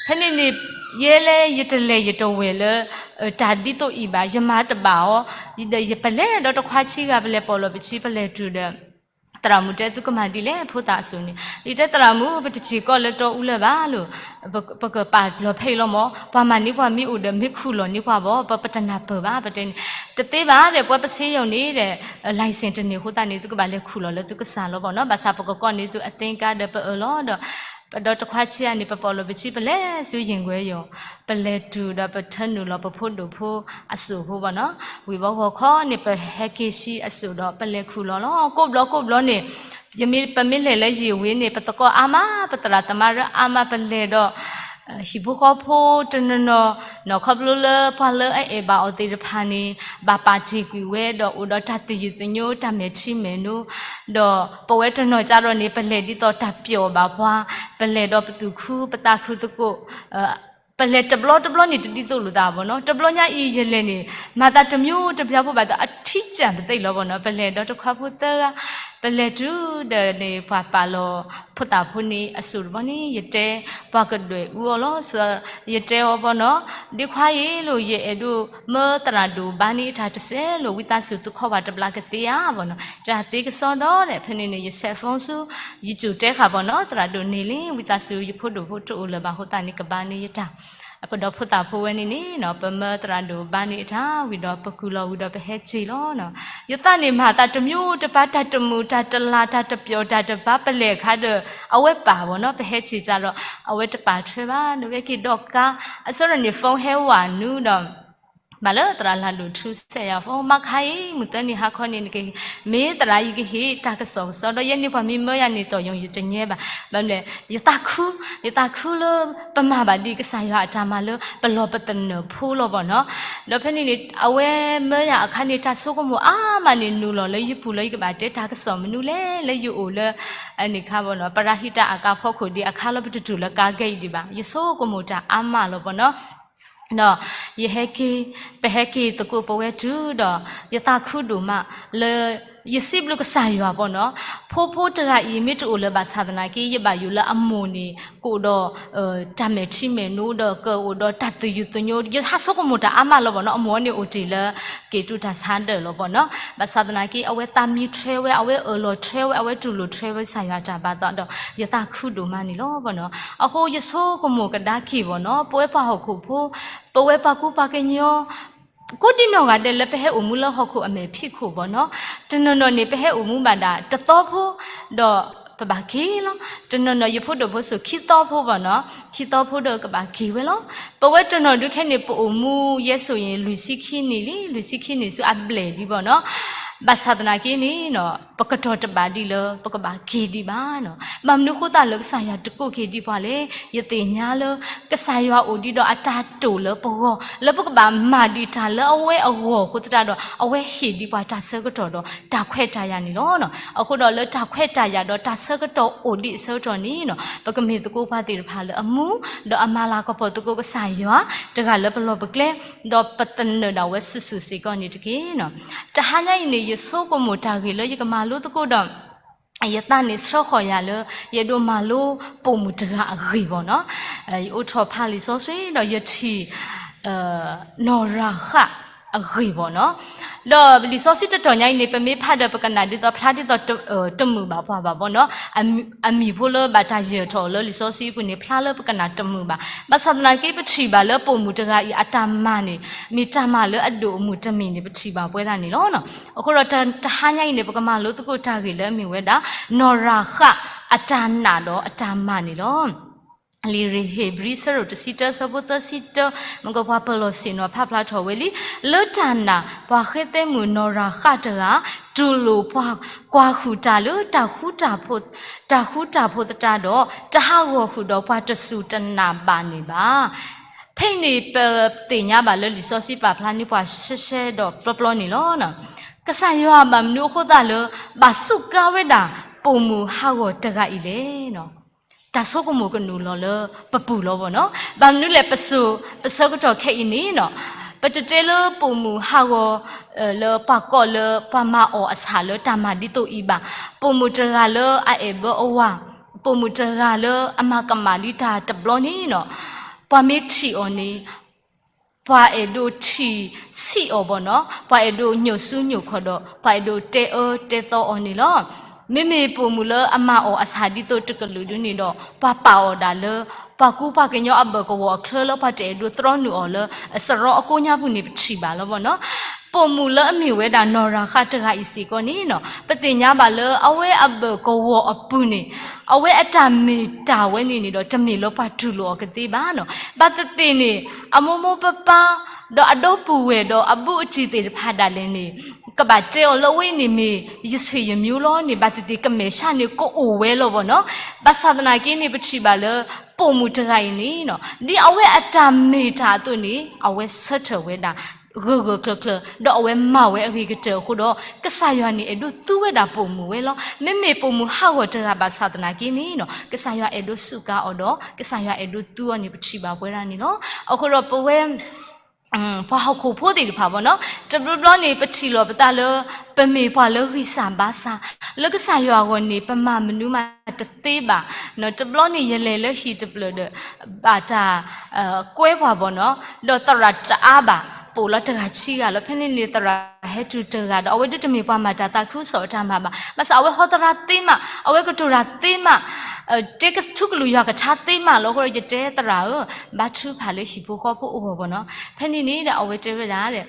ဖဲန့ၣ်န့ၣ် ယဲလဲၣ်ယတလဲၤယတဝဲၢ်လၢ တၢ်ဒ်သိးအံၤဘၣ်, ယမၤတဘၣ်အီၤ, ဒီးယပလဲၤဒီးတခွါဆံဂၤ ပလဲၤပိာ်လီၤပဆံ ပလဲၤတုၤဒီး သရၣ်မုၣ်တဲသုကမၤဒ်လဲၣ် ဖိသၣ်အစိၣ်န့ၣ်, ယတဲသရၣ်မုၣ် ပတစ့ၢ်ကီးလၢတီအူလၢၤဘၣ်လီၤ, ပကပာ်လီၤဖဲအံၤလီၤမၢ်, ပှၤမၤန့ၢ်ပှၤမ့ၢ်အိၣ်ဒီး မ့ၢ်ခူၣ်လီၤန့ၢ်ပှၤဘၣ်, ပတနၢ်ပၢၢ်ဘၣ် ပတဲန့ၣ်, တသ့ဘၣ်ဒီး ပဝဲပစ့ယိၤန့ၣ်ဒီး license တန့ၢ်အဃိသတးန့ၣ် သုကဘၣ်လဲၤခူၣ်လီၤလၢသုကစၢ်လီၤဘၣ်နီၤ, ဘၣ်ဆၣ်ပကကိးန့ၢ်သုအသ့ကါဒီး ပအၢၣ်လီၤဒီး ဒီးတခွါဆံဂၤန့ၣ် ပပိာ်လီၤပဆံ ပလဲၤဆူယ့ၣ်ကွဲယိၤ, ပလဲၤတုၤဒီးပထၢနုာ်လီၤပဖိဒိၣ်ဖိအစိၣ်အဃိဘၣ်နီၤ, ဝံၤဘီဂီၤခီန့ၣ် ပဟဲက့ၤဆံအစိၣ်ဒီး ပလဲၤခူၣ်လီၤလီၤ, ကိးဘျီကိးဘျီန့ၣ် ယမ့ၢ် ပမ့ၢ်လဲၤလၢယ့ၣ်ဝ့ၤန့ၣ် ပသကိးအါမး ပသရၣ်သမါရၢအါမး ပလဲၤဒီး ဟံၣ်ဖိဃီဖိတနီၤနီၤ နီၤခီဖျိလၢပှၤလၢအအဲၣ်ဘၣ်အီၤသ့ၣ်တဖၣ်န့ၣ် ဘၣ်ပာ်တ့ၢ်ကွံာ်ဝဲဒီးအိၣ်ဒီးတၢ်သယုၢ်သညိ တၢ်မဲာ်ထံမဲာ်နိ, ဒီးပဝဲတနီၤကဒီးန့ၣ် ပလဲၤဒ်သိးတၢ်ပျီၣ်ဘၣ်ပှၤ, ပလဲၤဒီးပသူၣ်ခု ပသးခုသကိး ပလဲၤတဘျီတဘျီန့ၣ် တဒ်သိးလိာ်သးဘၣ်နီၤ, တဘျီညါအံၤယလဲၤန့ၣ် မၤသးတမျိုးတဖျါဖိဘၣ်ဒီး အထံကၢ်ပသ့ၣ်လီၤဘၣ်နီၤ, ပလဲၤဒီးတခွါဖိသၢဂၤ, ပလဲၤတုၤဒီးန့ၣ် ပှၤပာ်လီၤဖိသၣ်ဖိန့ၣ်အစိၣ်တဘျီန့ၣ် ယတဲ ပှၤကဒွဲၣ်အူအီၤလီၤ, ယတဲအီၤဘၣ်နီၤ, ဒ့ခွါအံၤလိၤ ယအဲၣ်ဒိးမၢသရၣ်ဒိၣ်ဘါန့ၢ်အတၢ်တစဲးလိၤ ဝံသးစူၤသုခီၣ်ဘၣ်တဘျီကသ့ဧါဘၣ်နီၤ, တၢ်သ့ကစီဒီး ဖဲန့ၣ်န့ၣ် ယဆဲး phone ဆူ ယစူၢ်တဲဃာ်ဘၣ်နီၤ, သရၣ်ဒိၣ်န့ၣ်လံ ဝံသးစူၤ ယဖိဒိၣ်ဖိတအိၣ်လၢၤဘၣ်အဃိသတးန့ၣ် ကဘါန့ၢ်ယတၢ် ပဒီးဖိသၣ်ဖိဝဲန့ၣ်န့ၣ်နီၤ ပမၢသရၣ်ဒိၣ်ဘါန့ၢ်အတၢ်ဝံၤဒီး ပကူၣ်လီၤဝံၤဒီးပဟဲစ့ၢ်လီၤနီၤ, ယသးန့ၣ်မၤသးတမျိုးတဖၣ် တၢ်တမုာ်တၢ်တလၤ တၢ်တပျီၣ်တၢ်တဘါ ပလဲၤအခါဒီး အဝဲပာ်ဘၣ်နီၤ, ပဟဲစ့ၢ်ကဒီး အဝဲတပာ်ထွဲဘၣ်, နဝဲက့ၤဒီးကါ အဆၢထၢၣ်န့ၣ် phone ဟဲဝးနုာ်ဒီး ဘၣ်လၢသရၣ်လၢ်ဒိၣ်ထူစဲးယၤ phone မါခါအံၤ မုၢ်သၢနံၤဟါခီန့ၣ် နကဟ့ၣ် မ့ၢ်သရၣ်အံၤကဟ့ၣ်တၢ်ကစီၣ်ကစီဒီး ယဲန့ၢ်ပှၤမ့ၢ်မၢယၤန့ၣ် တီၢ်ယိၤယတညဲဘၣ်, ဘၣ်မနုၤလဲၣ် ယသးခု, ယသးခုလၢ ပမၤဘၣ်ဒ်ကစၢ်ယွၤအတၢ်မၤလၢ ပလီၢ်ပသနၢၣ်ဖိလီၤဘၣ်နီၤ, ဒီးဖဲန့ၣ်န့ၣ် အဝဲမၢယၤအခါန့ၣ် တၢ်ဆိကမိၣ်အါမးန့ၣ် နုာ်လီၤလၢယပူၤလၢယကဘၣ်တဲတၢ်ကစီၣ်မနုၤလဲၣ် လၢယအိၣ်လၢ န့ၣ်ခါဘၣ်နီၤ ပရၤဟံးတၢ်အကါဖီခိၣ်ဒံးအခါလီၤ ပတတူၢ်လၢကါဂဲအံၤဒံးဘၣ် ယဆိကမိၣ်တၢ်အါမးလီၤဘၣ်နီၤ ဒီးယဟဲက့ၤ, ပဟဲက့ၤသကိးပဝဲတုၤဒီး ယသးခုဒိၣ်မးလၢ ယစံးဘျုးကစၢ်ယွၤဘၣ်နီၤ, ဖိဖိတဂၤအံၤ မ့ၢ်တအိၣ်လၢၤဘၣ်ဆၣ်သနာ်က့ ယဘၣ်ယိၣ်လၢအမိၢ်န့ၣ် ကအိၣ်ဒီး တၢ်မဲာ်ထံမဲာ်နိဒီး ကအိၣ်ဒီးတၢ်သယုၢ်သညိ ယဟးဆိကမိၣ်တၢ်အါမးလီၤဘၣ်နီၤ, အမိၢ်န့ၣ်အိၣ်တ့ၢ်လၢ က့ၤတူၢ်တၢ်ဆါဒၢးလီၤဘၣ်နီၤ, ဘၣ်ဆၣ်သနာ်က့ အဝဲသးမံထွဲဝဲ အဝဲအၢၣ်လီၤထွဲဝဲ အဝဲတူၢ်လိာ်ထွဲဝဲကစၢ်ယွၤတၢ်ဘၣ်သးဒီး ယသးခုဒိၣ်မးန့ၣ်လီၤဘၣ်နီၤ, အဃိယဆိကမိၣ်ကဒါက့ၤဘၣ်နီၤ, ပဝဲပှၤဟီၣ်ခိၣ်ဖိ ပဝဲပှၤကူပှၤကညီ ကိးဒံနီၢ်ဂၤဒဲးလၢပဟဲအိၣ်မူလၢဟီၣ်ခိၣ်အမဲာ်ဖံးခိၣ်ဘၣ်နီၤ, တနီၤနီၤန့ၣ် ပဟဲအိၣ်မူဘၣ်ဒၣ်တသီဖိ ဒီးပဘၣ်က့ၤလီၤ, တနီၤနီၤယဖိဒိၣ်ဖိစိၤခံသီဖိဘၣ်နီၤ, ခံသီဖိဒီးကဘၣ်က့ၤဝဲလီၤ, ပဝဲတနီၤဒုးခဲန့ၣ် ပအိၣ်မူယဲစိၤအံၤ လွံၢ်ဆံခံနံၣ်လံ, လွံၢ်ဆံခံနံၣ်ဆူအဘျဲၣ်လံဘၣ်နီၤ, ဘၣ်ဆၣ်သနာ်က့န့ၣ်နီၤ ပကတီၤတဘၣ်ဒံးလၢ ပကဘၣ်က့ၤဒံးဘၣ်နီၤ, ဘၣ်မနုၤအဃိသတးလၢကစၢ်ယွၤတကိးက့ၤဒံးပှၤလဲၣ်, ယသ့ၣ်ညါလၢ ကစၢ်ယွၤအိၣ်ဒံးဒီးအတၢ်တိာ်လၢပဂီၢ် လၢပကဘၣ်မၤဒံးတၢ်လၢအဝဲအဂီၢ်အဃိသတးဒီး အဝဲဟ့ၣ်ဒံးပှၤတၢ်ဆၢကတီၢ်ဒီးတၢ်ခွဲးတၢ်ယာ်န့ၣ်လီၤ. အဃိဒီးလၢတၢ်ခွဲးတၢ်ယာ်ဒီးတၢ်ဆၢကတီၢ်အိၣ်ဒံးအဆၢကတီၢ်န့ၣ်နီၤ ပကမ့ၢ်သကိးပှၤသ့ၣ်တဖၣ်လၢအမူ ဒီးအမၤလၤကပီၤသကိးကစၢ်ယွၤ တဂၤလၢပလီၢ်ပကျဲ ဒီးပသနၢၣ်ဒၣ်ဝဲစုာ်စုာ်စ့ၢ်ကီးန့ၣ်တက့ၢ်နီၤ. တဟါညါအံၤန့ၣ် ယဆိကမိၣ်တၢ်ဂ့ၢ်လၢယကမၤလိသကိးဒီး ယသးန့ၣ်ဆှၢဃီၤယၤလၢ ယအဲၣ်ဒိးမၤလိပိာ်မုၣ်တဂၤအဂ့ၢ်ဘၣ်နီၤ. ယအိးထီၣ်ဖးလံာ်စီဆှံဒီးယထံၣ် နီၢ်ရၤဃၣ်အဂ့ၢ်ဘၣ်နီၤ. ဒီးလံာ်စီဆှံတတီၤညါအံၤန့ၣ် ပမ့ၢ်ဖးဒီးပကနၣ်ဒ်သိးဖျါဒ်သိး တမုာ်ဘၣ်ပှၤဘၣ်ဘၣ်နီၤ. အမံၤဖိလၢဘၣ်တၢ်ယၢၤထီၣ်အီၤလၢလံာ်စီဆှံပူၤန့ၣ် ဖျါလၢပကနၣ်တမုာ်ဘၣ်. ဘၣ်ဆၣ်သနာ်က့ ပထံၣ်ဘၣ်လၢပိာ်မုၣ်တဂၤအံၤအတၢ်မၤန့ၣ် မ့ၢ်တၢ်မၤလၢအဒိၣ်အမုၢ်တမံၤန့ၣ် ပထံၣ်ဘၣ်ပှဲၤဒၣ်န့ၣ်လီၤ. အဃိဒီးတဟါညါအံၤန့ၣ် ပကမၤလိသကိးတၢ်ဂ့ၢ်လၢအမ့ၢ်ဝဲဒၣ် နီၢ်ရၤဃၣ်အတၢ်နာ်ဒီးအတၢ်မၤန့ၣ်လီၤ. လံာ်ဧ့ၤဘြံၤ အဆၢဒိၣ်တဆံတၢ အဆၢဖိသၢဆံတၢ, မ့ၢ်ကပှၤပၢၤလီၢ်ဆ့ၣ်နီၤဖးဖျါထီၣ်ဝဲလံ. လၢတၢ်နာ် ပှၤဃဲသဲမုၣ်နီၢ်ရၤဃၣ်တဂၤ တူၢ်လိာ်ပှၤကွၢ်ဟုၣ်တၢ်လၢ တၢ်ဃူတၢ်ဖိးသတးဒီး တဟးဂီၤဟုၣ်ဒီးပှၤတစူၢ်တနာ်ဘၣ်န့ၣ်ဘၣ်. ဖဲအံၤန့ၣ် ပသ့ၣ်ညါဘၣ်လၢလံာ်စီဆှံပာ်ဖျါန့ၢ်ပှၤရှဲရှဲဒီးပျီပျီန့ၣ်လီၤ. ကစၢ်ယွၤဘၣ်မနုၤအဃိသတးလၢ ဘၣ်စူးကါဝဲဒၣ်ပိာ်မုၣ်ဟးဂီၤတဂၤအံၤလဲၣ်. တၢ်ဆိကမိၣ်ကနုာ်လီၤလၢပပူၤလီၤဘၣ်နီၤ. ဘၣ်မနုၤလဲၣ် ပစိၤပဆၢကတီၢ်ခဲအံၤန့ၣ်နီၤ, ပတတဲလၢပိာ်မုၣ်ဟးဂီၤ လၢပှၤကိးလၢပှၤမၤအီၣ်အဆၣ်လၢတၢ်မၤဒ်သိးအံၤဘၣ်. ပိာ်မုၣ်တဂၤလၢအအဲၣ်ဘၢအဝၤ, ပိာ်မုၣ်တဂၤလၢအမၤကမၣ်လံတၢ်တဘျီန့ၣ်နီၤ, ပှၤမ့ၢ်ထံၣ်အီၤန့ၣ် ပှၤအဲၣ်ဒိးထံၣ်ဆံးအီၤဘၣ်နီၤ, ပှၤအဲၣ်ဒိးညိးဆူညိးခီၣ်ဒီး ပှၤအဲၣ်ဒိးတဲအၢတဲသီအီၤန့ၣ်လီၤ. မ့မ့ၢ်ပိာ်မုၣ်လၢအမၤအီၣ်အဆၣ်ဒ်သိးတကလုာ်ဒုန့ၣ်ဒီး ပှၤပာ်အီၤဒၣ်လၢ ပှၤကူပှၤကညီအဘၢၣ်ကဝီၤအချၢလၢပှၤတအဲၣ်ဒိးတြီနုာ်အီၤလၢ စရီအကိးညါပူၤန့ၣ် ပထံၣ်ဘၣ်လီၤဘၣ်နီၤ. ပိာ်မုၣ်လၢအမ့ၢ်ဝဲဒၣ်နီၢ်ရၤဃးတဂၤအံၤစ့ၢ်ကီးန့ၣ်နီၤ, ပသ့ၣ်ညါဘၣ်လၢအဝဲအဘၢၣ်ကဝီၤအပူၤန့ၣ် အဝဲအတၢ်မ့ၢ်တၢ်ဝဲန့ၣ်န့ၣ်ဒီး တမ့ၢ်လၢပှၤတူၢ်လိာ်အီၤကသ့ဘၣ်နီၤ. ဘၣ်သ့ၣ်သ့ၣ်န့ၣ် အမိၢ်မိၢ်ပၢ်ပၢ် ဒီးအဒီပုၢ်ဝဲၢ်ဒီးအဘူးအတံၢ်သ့ၣ်တဖၣ်ဒၣ်လဲာ်န့ၣ် ကဘၣ်တဲအီၤလၢအဝဲအံၤန့ၣ်မ့ၢ် ယဆွေမျိုးလီၤန့ၣ် ဘၣ်သ့ၣ်သ့ၣ်ကမဲာ်ဆှးန့ၣ်ကအိၣ်ဝဲလီၤဘၣ်နီၤ. ဘၣ်ဆၣ်သနာ်က့န့ၣ် ပထံၣ်ဘၣ်လၢ ပိာ်မုၣ်တဂၤအံၤန့ၣ်နီၤ ဒ်အဝဲအတၢ်မ့ၢ်တၢ်အသိးန့ၣ် အဝဲဆၢထၢၣ်ဝဲဒၣ် ဂၢၢ်ဂၢၢ်ကျၢၤကျၢၤ ဒီးအဝဲမၤဝဲအဂ့ၤကတၢၢ်အဃိဒီး ကစၢ်ယွၤန့ၣ်အဲၣ်ဒိးသူဝဲဒၣ်ပိာ်မုၣ်ဝဲလီၤ. မ့မ့ၢ်ပိာ်မုၣ်ဟးဂီၤတဂၤဘၣ်ဆၣ်သနာ်က့န့ၣ်နီၤ ကစၢ်ယွၤအဲၣ်ဒိးစူးကါအီၤဒီး ကစၢ်ယွၤအဲၣ်ဒိးသူအီၤန့ၣ် ပထံၣ်ဘၣ်ပဝဲဒၣ်န့ၣ်လီၤ. အဃိဒီးပဝဲ ပှၤဟီၣ်ခိၣ်ဖိသ့ၣ်တဖၣ်ဘၣ်နီၤ တဘျီဘျီန့ၣ် ပထံၣ်လီၤပသးလၢ ပမ့ၢ်ပှၤလၢဂံၢ်စၢ်ဘါစၢ် လၢကစၢ်ယွၤအဂီၢ်န့ၣ် ပမၤမနုၤမးတသ့ဘၣ်. တဘျီန့ၣ် ယလဲၤလၢဟံၣ်တဖျၢၣ်ဒီး ဘၣ်တၢ် ကွဲပှၤဘၣ်နီၤ ဒီးသရၣ်တအါဘၣ် ပိာ်လီၤတဂၤဆံဂၤလီၤ. ဖဲန့ၣ်န့ၣ် သရၣ်ဟဲတုၤတဂၤဒီး အဝဲဒၣ်တမ့ၢ်ပှၤမၤတၢ်သးခုကစီၣ်အတၢ်မၤဘၣ်. ဘၣ်ဆၣ်အဝဲဟီသရၣ်သ့မး အဝဲကတိၤတၢ်သ့မး တဲကထူကလုၢ်ယွၤကထါသ့မးလီၤ. အဃိဒီးယတဲသရၣ်ဧၢ, ဘါထုကဖၣ်လၢဟံၣ်ဖိဃီဖိအဂီၢ်ဘၣ်နီၤ. ဖဲန့ၣ်န့ၣ်ဒီး အဝဲတဲဝဲဒၣ်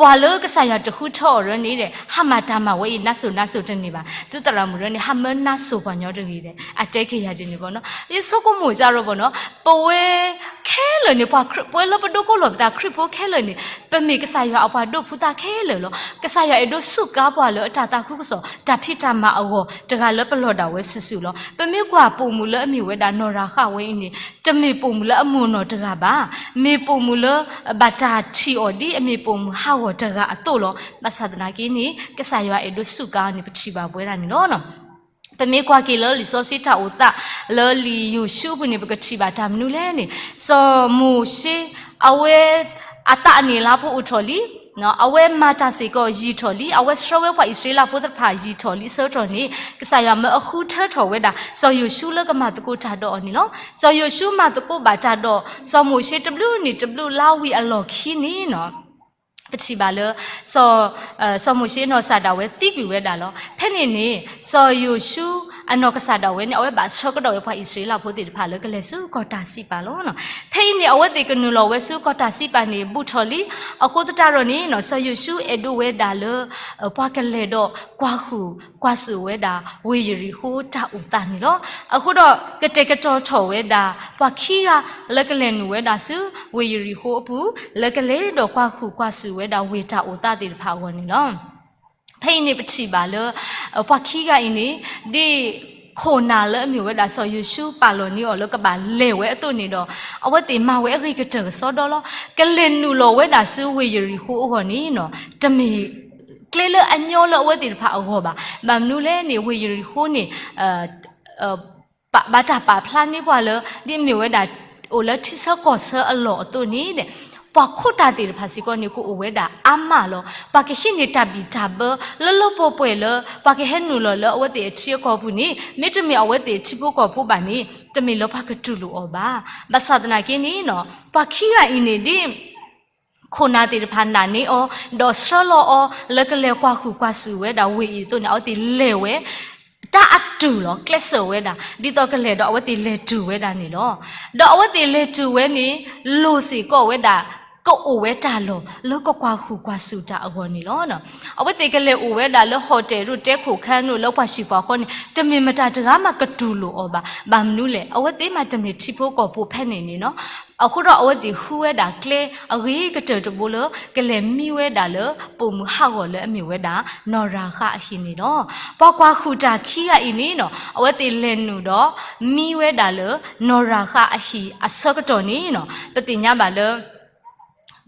ပှၤလၢကစၢ်ယွၤတဃုထၢအီၤရၢန့ၣ်ဒီး ဟးမၤတၢ်မၤဝဲအံၤ နါစိၤနါစိၤတန့ၢ်ဘၣ်. သုသရၣ်မုၣ်ရၢန့ၣ် ဟးမၢနါစိၤပှၤညီတဂ့ၤဒီး အတဲက့ၤယၤဒ်န့ၣ်ဘၣ်နီၤ. ယဆိကမိၣ်စ့ၢ်ကီးဘၣ်နီၤ, ပဝဲခဲလၢာ်န့ၣ် ပှၤခရံာ် ပဝဲလၢပဒိကိးလီၤပသးခရံာ်ဖိခဲလၢာ်န့ၣ် ပမ့ၢ်ကစၢ်ယွၤအပှၤဒိးဖုးသးခဲလၢာ်လီၤ. ကစၢ်ယွၤအဲၣ်ဒိးစူးကါပှၤလၢအတၢ်သးခုကစီၣ် တၢ်ဖံးတၢ်မၤအဂီၢ် တဂၤလၢပလီၢ်ဒၣ်ဝဲစုာ်စုာ်လီၤ. ပမ့ၢ်ကွၢ်ပိာ်မုၣ်လၢအမ့ၢ်ဝဲဒၣ်နီၢ်ရၤဃးဝဲအံၤန့ၣ် တမ့ၢ်ပိာ်မုၣ်လၢအမိၢ်နီၢ်တဂၤဘၣ်. မ့ၢ်ပိာ်မုၣ်လၢ ဘၣ်တၢ်ထံၣ်အီၤဒ်အမ့ၢ်ပိာ်မုၣ်ဟးဂီၤတဂၤအသိးလီၤ. ဘၣ်ဆၣ်သနာ်က့န့ၣ် ကစၢ်ယွၤအဲၣ်ဒိးစူးကါအီၤန့ၣ် ပထံၣ်ဘၣ်ပဝဲဒၣ်န့ၣ်လီၤ. ပမ့ၢ်ကွၢ်က့ၤလၢလံာ်စီဆှံတၢ်အိၣ်သး လၢလံာ်ယိၤၡူအပူၤန့ၣ် ပကထံၣ်ဘၣ်တၢ်မနုၤလဲၣ်န့ၣ်, စီၤမိၤၡ့ အဝဲ အသးအနံၣ်အလါဖိအိၣ်ထီၣ်လံ, အဝဲမၤတၢ်စ့ၢ်ကီးယံာ်ထီၣ်လံ, အဝဲဆှၢဝဲပှၤအံၣ်စရ့လးဖိသ့ၣ်တဖၣ်ယံာ်ထီၣ်လံအဆၢကတီၢ်န့ၣ် ကစၢ်ယွၤမၢအဃုထၢထီၣ်ဝဲဒၣ် စီၤယိၤၡူလၢကမၤသကိးတၢ်ဒီးအီၤန့ၣ်လီၤ. စီၤယိၤၡူမၤသကိးဘၣ်တၢ်ဒီး စီၤမိၤၡ့တဘျုးနံၣ်တဘျုးလါဝံၤအလီၢ်ခံန့ၣ်နီၤ ပထံၣ်ဘၣ်လၢ စီၤမိၤၡ့နီၢ်ကစၢ်ဒၣ်ဝဲသံကွံာ်ဝဲဒၣ်လီၤ. ဖဲန့ၣ်န့ၣ် စီၤယိၤၡူအနီၢ်ကစၢ်ဒၣ်ဝဲန့ၣ် အဝဲဘၣ်ဆှၢကဒီးဝဲပှၤအံၣ်စရ့လးဖိသ့ၣ်တဖၣ်လၢကလဲၤဆူကီၢ်တၢ်စံးပာ်လီၤ. ဖဲအံၤန့ၣ် အဝဲသ့ၣ်ကနုာ်လီၤဝဲဆူကီၢ်တၢ်စံးပာ်န့ၣ် ဘူးထီၣ်လံ. အဃိသတးဒီးန့ၣ် စီၤယိၤၡူအဲၣ်ဒိးဝဲဒၣ်လၢ ပှၤကလဲၤဒီးကွၢ်ဃုာ်ကွၢ်စူၣ်ဝဲဒၣ် ဝ့ၢ်ယရံၤဃိတၢ်အိၣ်သးန့ၣ်လီၤ. အဃိဒီးကတဲာ်ကတီၤထီၣ်ဝဲဒၣ် ပှၤခံဂၤလၢကလဲၤနုာ်ဝဲဒၣ်ဆူ ဝ့ၢ်ယရံၤဃိအပူၤ လၢကလဲၤဒီးကွၢ်ဃုာ်ကွၢ်စူၣ်ဝဲဒၣ်ဝ့ၢ်တၢ်အိၣ်သးသ့ၣ်တဖၣ်အဂီၢ်န့ၣ်လီၤ. ဖဲအံၤန့ၣ်ပထံၣ်ဘၣ်လၢ ပှၤခံဂၤအံၤန့ၣ် ဒ်ခိၣ်နၢ်လၢအမ့ၢ်ဝဲဒၣ်စီၤယိၤၡူပာ်လီၤန့ၢ်အီၤလၢကဘၣ်လဲၤဝဲအသိးန့ၣ်ဒီး အဝဲသ့ၣ်မၤဝဲအဂ့ၤကတၢၢ်ကစီဒီလီၤ. ကလဲၤနုာ်လီၤဝဲဒၣ်ဆူဝ့ၢ်ယရံၤဃိအဂီၢ်န့ၣ် တမ့ၢ်ကျဲလၢအညီလၢအဝဲသ့ၣ်တဖၣ်အဂီၢ်ဘၣ်. ဘၣ်မနုၤလဲၣ်န့ၣ် ဝ့ၢ်ယရံၤဃိန့ၣ် ဘၣ်တၢ်ပာ်ဖျါန့ၢ်ပှၤလၢ ဒ်အမ့ၢ်ဝဲဒၣ် အိၣ်လၢထံဆၢကီၢ်ဆၢအလီၢ်အသိးန့ၣ် ပှၤခိးတၢ်သ့ၣ်တဖၣ်စ့ၢ်ကီးန့ၣ် ကအိၣ်ဝဲဒၣ်အါမးလီၤ. ပှၤကဟံးန့ၢ်တၢ်ဘံၣ်တၢ်ဘၢ လၢလၢပှဲၤပှဲၤလၢ ပှၤကဟဲနုာ်လီၤလၢအဝဲသ့ၣ်အထံအကီၢ်ပူၤန့ၣ် မ့တမ့ၢ်အဝဲသ့ၣ်ထံဖိကီၢ်ဖိဘၣ်န့ၣ် တမ့ၢ်လၢပှၤကတူၢ်လိာ်အီၤဘၣ်. ဘၣ်ဆၣ်သနာ်က့န့ၣ် ပှၤခံဂၤအံၤန့ၣ်ဒ် ခိၣ်နၢ်သ့ၣ်တဖၣ်နာ်န့ၢ်အီၤ ဒီးဆှၢလီၤအီၤ လၢကလဲၤကွၢ်ဃုာ်ကွၢ်စူၣ်ဝဲဒၣ်ဝ့ၢ်အံၤအသိးန့ၣ် အဝဲသ့ၣ်လဲၤဝဲ တၢ်အတုၤလီၤ ကျဲးစၢးဝဲဒၣ် ဒ်သိးကလဲၤဒီးအဝဲသ့ၣ်လဲၤတုၤဝဲဒၣ်န့ၣ်လီၤ. ဒီးအဝဲသ့ၣ်လဲၤတုၤဝဲန့ၣ် လိၣ်စ့ၢ်ကီးဝဲဒၣ် ကအိၣ်ဝဲတၢ်လီၢ် လၢကကွၢ်ဃုာ်ကွၢ်စူၣ်တၢ်အဂီၢ်န့ၣ်လီၤ. အဝဲသ့ၣ်ကလဲၤအိၣ်ဝဲဒၣ်လၢ hotel ဒိၣ်တဲခိၣ်ခါန့ၣ် လၢပှၤဟံၣ်ပှၤဃီန့ၣ် တမ့ၢ်မတၤတဂၤမးကတူၢ်လိာ်အီၤဘၣ်. ဘၣ်မနုၤလဲၣ် အဝဲသ့ၣ်မးတမ့ၢ်ထံဖိကီၢ်ဖိဖဲန့ၣ်န့ၣ်လီၤ. အဃိဒီးအဝဲသ့ၣ်ဃုဝဲဒၣ်ကျဲအဂ့ၤကတၢၢ်တဘိလၢ ကလဲၤမံဝဲဒၣ်လၢ ပိာ်မုၣ်ဟးဂီၤလၢအမ့ၢ်ဝဲဒၣ် နီၢ်ရၤဃးအဟံၣ်န့ၣ်လီၤ. ပှၤကွၢ်ဃုာ်တၢ်ခံဂၤအံၤန့ၣ် အဝဲသ့ၣ်လဲၤနုာ်ဒီး မံဝဲဒၣ်လၢ နီၢ်ရၤဃးအဟံၣ်အဆၢကတီၢ်န့ၣ် ပသ့ၣ်ညါဘၣ်လၢ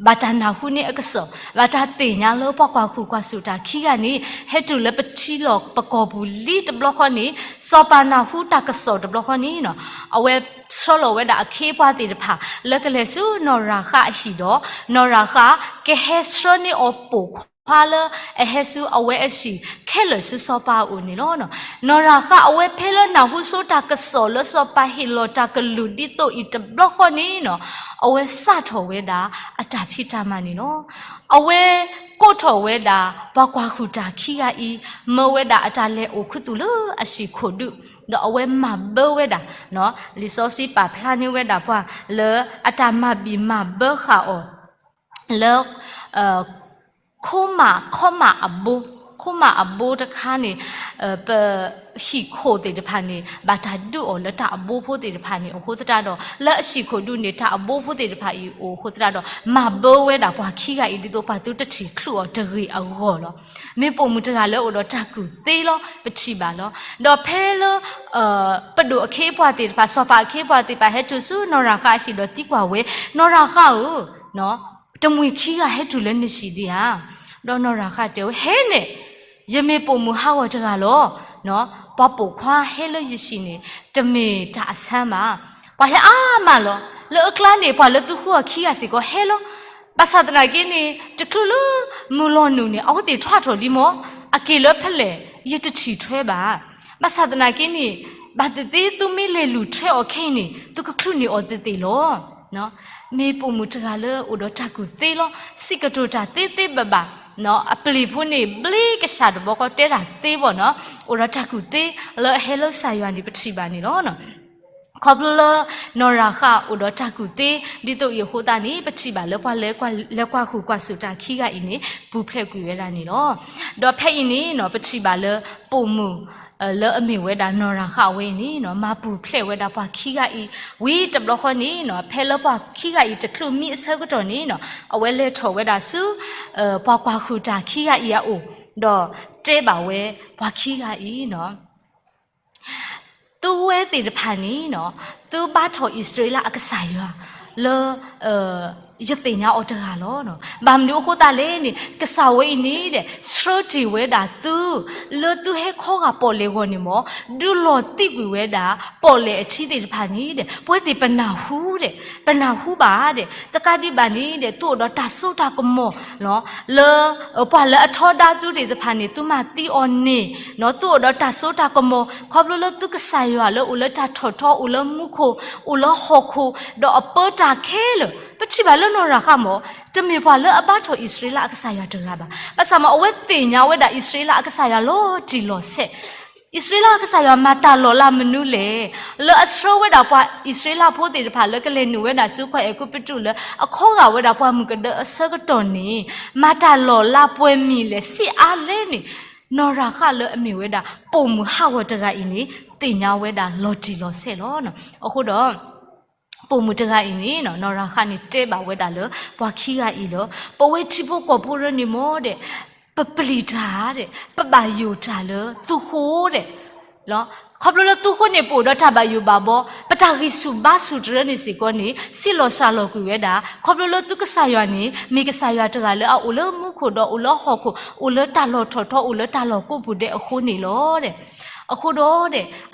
ဘၣ်တၢ်နၢ်ဟူန့ၢ်အကစီၣ်, ဘၣ်တၢ်သ့ၣ်ညါလၢပှၤကွၢ်ဃုာ်ကွၢ်စိာ်တၢ်ခံဂၤန့ၣ် ဟဲတုၤလၢပထံလီၢ်ပကီၢ်ပူၤလံတဘျီဃီန့ၣ်, စီၤပၤနၢ်ဟူတၢ်ကစီၣ်တဘျီဃီန့ၣ်, အဝဲဆှၢလီၤဝဲဒၣ်အခ့အပှၤသ့ၣ်တဖၣ် လၢကလဲၤဆူနီၢ်ရၤဃးအဟံၣ်ဒီး နီၢ်ရၤဃးကဟဲဆှၢန့ၢ်အီၤပိာ်ခွါလၢ အဟဲဆူအဝဲအဟံၣ်ခဲလၢာ်ဆူစီၤပၤအအိၣ်န့ၣ်လီၤ. နီၢ်ရၤဃးအဝဲဖဲလၢနၢ်ဟူဆိတၢ်ကစီၣ်လၢစီၤပၤဟ့ၣ်လီၤတၢ်ကလုၢ်ဒ်သိးအံၤတဘျီဃီန့ၣ်, အဝဲစးထီၣ်ဝဲဒၣ်အတၢ်ဖံးတၢ်မၤန့ၣ်လီၤ. အဝဲကိးထီၣ်ဝဲဒၣ်ပှၤကွၢ်ဃုာ်တၢ်ခံဂၤအံၤ, မၢဝဲဒၣ်အတၢ်လဲၤအိၣ်ခူသူၣ်လၢအဟံၣ်ခိၣ်ဒူၣ်, ဒီးအဝဲမၤဘၢဝဲဒၣ် လံာ်စီဆှံပာ်ဖျါန့ၢ်ဝဲဒၣ်ပှၤလၢအတၢ်မၤဘံၣ်မၤဘၢဃာ်အီၤ လၢ ခိမၣ်ခီမၣ်အဘိ, ခိမၣ်အဘိတခါန့ၣ်, ပဟံၣ်ခိၣ်သ့ၣ်တဖၣ်န့ၣ် ဘၣ်တၢ်ဒုးအီၤလၢတၢ်အဘိဖိသ့ၣ်တဖၣ်န့ၣ် အိၣ်ဃိသတးဒီး လၢအဟံၣ်ခိၣ်ဒူၣ်န့ၣ် တၢ်အဘိဖိသ့ၣ်တဖၣ်အံၤအိၣ်ဃိသတးဒီး မၤဘၢဝဲဒၣ်ပှၤခံဂၤအံၤ ဒ်သိးပှၤသုတထံၣ်ချုးအီၤတဂ့ၤအဂီၢ်လီၤ. မ့ၢ်ပိာ်မုၣ်တဂၤလၢအိၣ်ဒီးတၢ်ကူၣ်သ့လီၤ ပထံၣ်ဘၣ်လီၤ. ဒီးဖဲလၢ ပဒိၣ်အခ့အပှၤသ့ၣ်တဖၣ် စီၤပၤအခ့အပှၤသ့ၣ်တဖၣ် ဟဲတုၤဆူနီၢ်ရၤဃးအဟံၣ်ဒီးသံကွၢ်ဝဲ, နီၢ်ရၤဃးဧၢ, တမှံၤခံဂၤဟဲတုၤလၢနဟံၣ်ဒံးဧါ. ဒီးနီၢ်ရၤဃးတဲဝဲ, ဟဲန့ၣ်, ယမ့ၢ်ပိာ်မုၣ်ဟးဂီၤတဂၤလီၤ. ပှၤပိာ်ခွါဟဲလၢယဟံၣ်န့ၣ် တမ့ၢ်တၢ်အဆၢဘၣ်. ပှၤဟဲအါမးလီၤ. လၢအကျါန့ၣ် ပှၤလၢသုဃုအီၤခံဂၤစ့ၢ်ကီးဟဲလီၤ. ဘၣ်ဆၣ်သနာ်က့န့ၣ် တချုးလၢမုၢ်လီၤနုာ်န့ၣ် အဝဲသ့ၣ်ထွါထီၣ်လံမၢ်, အက့ၤလၢဖဲလဲၣ် ယတထံၣ်ထွဲဘၣ်. ဘၣ်ဆၣ်သနာ်က့န့ၣ် ဘၣ်သ့ၣ်သ့ၣ်သုမ့ၢ်လဲၤလူၤထွဲအီၤခဲအံၤန့ၣ် သုကချုးန့ၢ်အီၤသ့ၣ်သ့ၣ်လီၤ. မ့ၢ်ပိာ်မုၣ်တဂၤလၢအိၣ်ဒီးတၢ်ကူၣ်သ့လီၤ. စံးကတိၤတၢ်သ့သ့ဘၣ်ဘၣ်. အပျ့ၤဖိန့ၣ် ဘျ့ကစၢ်တဘျီဃီ တဲတၢ်သ့ဘၣ်နီၤ, အိၣ်ဒီးတၢ်ကူၣ်သ့လၢအဟဲလၢကစၢ်ယွၤန့ၣ် ပထံၣ်ဘၣ်န့ၣ်လီၤ. ခီဖျိလၢနီၢ်ရၤဃးအိၣ်ဒီးတၢ်ကူၣ်သ့ ဒ်သိးအံၤအဃိသတးန့ၣ် ပထံၣ်ဘၣ်လၢပှၤလၢကွၢ်ဃုာ်ကွၢ်စိာ်တၢ်ခံဂၤအံၤန့ၣ် ပူၤဖျဲးကွံာ်ဝဲဒၣ်န့ၣ်လီၤ. ဒီးဖဲအံၤန့ၣ်နီၤ ပထံၣ်ဘၣ်လၢပိာ်မုၣ် လၢအမ့ၢ်ဝဲဒၣ်နီၢ်ရၤဃးအဝဲအံၤန့ၣ်နီၤ မၤပူၤဖျဲးဝဲဒၣ်ပှၤခံဂၤအံၤ ဝံၤတဘျီဃီန့ၣ်နီၤ ဖဲလၢပှၤခံဂၤအံၤတချုးမံအဆၢကတီၢ်န့ၣ်နီၤ အဝဲလဲၤထီၣ်ဝဲဒၣ်ဆူ ပှၤကွၢ်ဃုာ်တၢ်ခံဂၤအံၤအအိၣ် ဒီးတဲဘၣ်ဝဲပှၤခံဂၤအံၤနီၤ သုဝဲသ့ၣ်တဖၣ်န့ၣ်နီၤ သုဘါထီၣ်အံၣ်စရ့လးအကစၢ်ယွၤလၢ ယသ့ၣ်ညါအီၤတဂၤလီၤ. ဘၣ်မနုၤအဃိသတးလဲၣ်န့ၣ် ကစၢ်ဝဲအံၤန့ၣ်ဒီး ဆှၢတ့ၢ်ဝဲဒၣ်သု လၢသုဟဲခီဂာ်ပီၣ်လဲၣ်ဂီၢ်န့ၣ်မ့ၢ် ဒုးလီၤသံကွံာ်ဝဲဒၣ် ပီၣ်လဲၣ်အထံသ့ၣ်တဖၣ်န့ၣ်ဒီး ပဝဲသ့ၣ်ပနၢ်ဟူဒီး ပနၢ်ဟူဘၣ်ဒီး တကးဒံးဘၣ်န့ၣ်ဒီး သုအိၣ်ဒီးတၢ်စိတၢ်ကမီၤ လၢ ပှၤလၢအထီဒါသုသ့ၣ်တဖၣ်န့ၣ် သုမၤသံအီၤန့ၣ် သုအိၣ်ဒီးတၢ်စိတၢ်ကမီၤ ခီဖျိလၢသုကစၢ်ယွၤလၢအိၣ်လၢတၢ်ထီၣ်ထီ အိၣ်လၢမူခိၣ် အိၣ်လၢဟီၣ်ခိၣ် ဒီးအပၢတၢ်ခဲလၢာ် ပထံၣ်ဘၣ်လၢနီၢ်ရၤဃးမ့ၢ် တမ့ၢ်ပှၤလၢအဘါထီၣ်အံၣ်စရ့လးအကစၢ်ယွၤတဂၤဘၣ်. ဘၣ်ဆၣ်မ့ၢ်အဝဲသ့ၣ်ညါဝဲဒၣ်အံၣ်စရ့လးအကစၢ်ယွၤလီၤတံၢ်လီၤဆဲး အံၣ်စရ့လးအကစၢ်ယွၤမၤတၢ်လီၤလးမနုၤလဲၣ် လၢအဆှၢဝဲဒၣ်ပှၤအံၣ်စရ့လးဖိသ့ၣ်တဖၣ်လၢကလဲၤနုာ်ဝဲဒၣ်ဆူကီၢ်အဲၤကူပတူးလၢအခီဂာ်ဝဲဒၣ်ပှၤမုၣ်ကဒၢအဆၢကတီၢ်န့ၣ် မၤတၢ်လီၤလးပှဲၤမံၤလဲၣ် ဆံးအါလဲၣ်န့ၣ် နီၢ်ရၤဃးလၢအမ့ၢ်ဝဲဒၣ်ပိာ်မုၣ်ဟးဂီၤတဂၤအံၤန့ၣ် သ့ၣ်ညါဝဲဒၣ်လီၤတံၢ်လီၤဆဲးလီၤ. အဃိဒီး ပိာ်မုၣ်တဂၤအံၤန့ၣ် နီၢ်ရၤဃးန့ၣ်တဲဘၣ်ဝဲဒၣ်လၢ ပှၤခံဂၤအံၤဒီး ပဝဲထံဖိကီၢ်ဖိရၢန့ၣ်မ့ၢ်ဒီး ပပျံၤတၢ်ဒီး ပဘၣ်ယိၣ်တၢ်လၢသုဃိဒီး ခီဖျိလၢသုဃိန့ၣ် ပအိၣ်ဒီးတၢ်ဘၣ်ယိၣ်ဘၣ်ဘီ ပတၢ်ဂံၢ်ဆူၣ်ဘါဆူၣ်တရၢန့ၣ်စ့ၢ်ကီးန့ၣ် စံးလီၤစှၤလီၤကွံာ်ဝဲဒၣ် ခီဖျိလၢသုကစၢ်ယွၤန့ၣ် မ့ၢ်ကစၢ်ယွၤတဂၤလၢအအိၣ်လၢမူခိၣ်ဒီးအိၣ်လၢဟီၣ်ခိၣ် အိၣ်လၢတၢ်လီၢ်ထီၣ်ထီ အိၣ်လၢတၢ်လီၢ်ကိးပူၤဒဲးအဃိန့ၣ်လီၤ. အဃိဒီး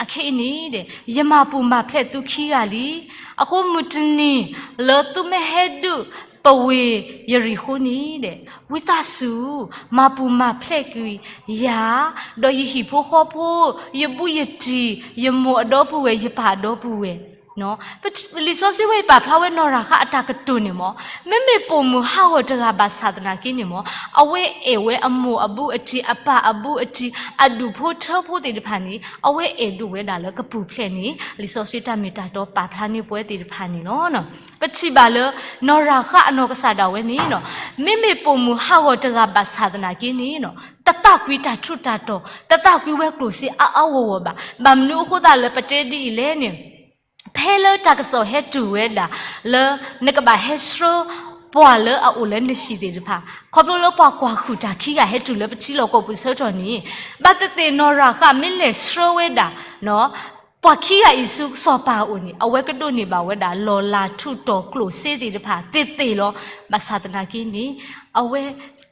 အခဲအံၤန့ၣ် ယမၤပူၤမၤဖျဲးသုခံဂၤလံ. အဃိမုၢ်တနံၤလၢသုမ့ၢ်ဟဲဒုးပဝ့ၢ်ယရံၣ်ဃိန့ၣ်ဒီး ဝံသးစူၤ မၤပူၤမၤဖျဲးကွံာ်ယၤ ဒီးယဟံၣ်ဖိဃီဖိ, ယဘူးယတံၢ်, ယမိၢ်အဒီပုၢ်ဝဲၢ်, ယပၢ်အဒီပုၢ်ဝဲၢ်. လံာ်စီဆှံဝဲအံၤပာ်ဖျါဝဲနီၢ်ရၤဃးအတၢ်ကတိၤန့ၣ်မ့ၢ် မ့မ့ၢ်ပိာ်မုၣ်ဟးဂီၤတဂၤဘၣ်ဆၣ်သနာ်က့န့ၣ်မ့ၢ် အဝဲအဲၣ်ဝဲအမိၢ်အဘူးအတံၢ်, အပၢ်အဘူးအတံၢ်, အဒူၣ်ဖိထၢဖိသ့ၣ်တဖၣ်န့ၣ် အဝဲအဲၣ်ဒိးဝဲဒၣ်လၢကပူၤဖျဲးန့ၣ် လံာ်စီဆှံတၢ်မ့ၢ်တၢ်တီပာ်ဖျါန့ၢ်ပဝဲသ့ၣ်တဖၣ်န့ၣ်လီၤ. ပထံၣ်ဘၣ်လၢ နီၢ်ရၤဃးအနီၢ်ကစၢ်ဒၣ်ဝဲန့ၣ် မ့မ့ၢ်ပိာ်မုၣ်ဟးဂီၤတဂၤဘၣ်ဆၣ်သနာ်က့န့ၣ် တသးကွံတၢ်ထူးတၢ်တီၤ, တသးကွံဝဲကျိၣ်စ့အါအါဂီၢ်ဂီၢ်ဘၣ်. ဘၣ်မနုၤအဃိသတးလၢပတဲဒ်အံၤလဲၣ်န့ၣ် ဖဲလၢတၢ်ကစီၣ်ဟဲတုၤဝဲဒၣ် လၢနကဘၣ်ဟဲဆှၢ ပှၤလၢအအိၣ်လၢနဟံၣ်သ့ၣ်တဖၣ် ခီဖျိလၢပှၤကွၢ်ဃုာ်တၢ်ခံဂၤဟဲတုၤလၢပထံလီၢ်ကီၢ်ပူၤဆၢကတီၢ်န့ၣ် ဘၣ်သ့ၣ်သ့ၣ်နီၢ်ရၤဃးမ့ၢ်လဲၤဆှၢဝဲဒၣ် ပှၤခံဂၤအံၤဆူစီၤပၤအအိၣ်န့ၣ် အဝဲကဒိးန့ၢ်ဘၣ်ဝဲဒၣ် လီၤလၤထူးတီၤကျိၣ်စ့သ့ၣ်တဖၣ်သ့ၣ်သ့ၣ်လီၤ. ဘၣ်ဆၣ်သနာ်က့န့ၣ် အဝဲ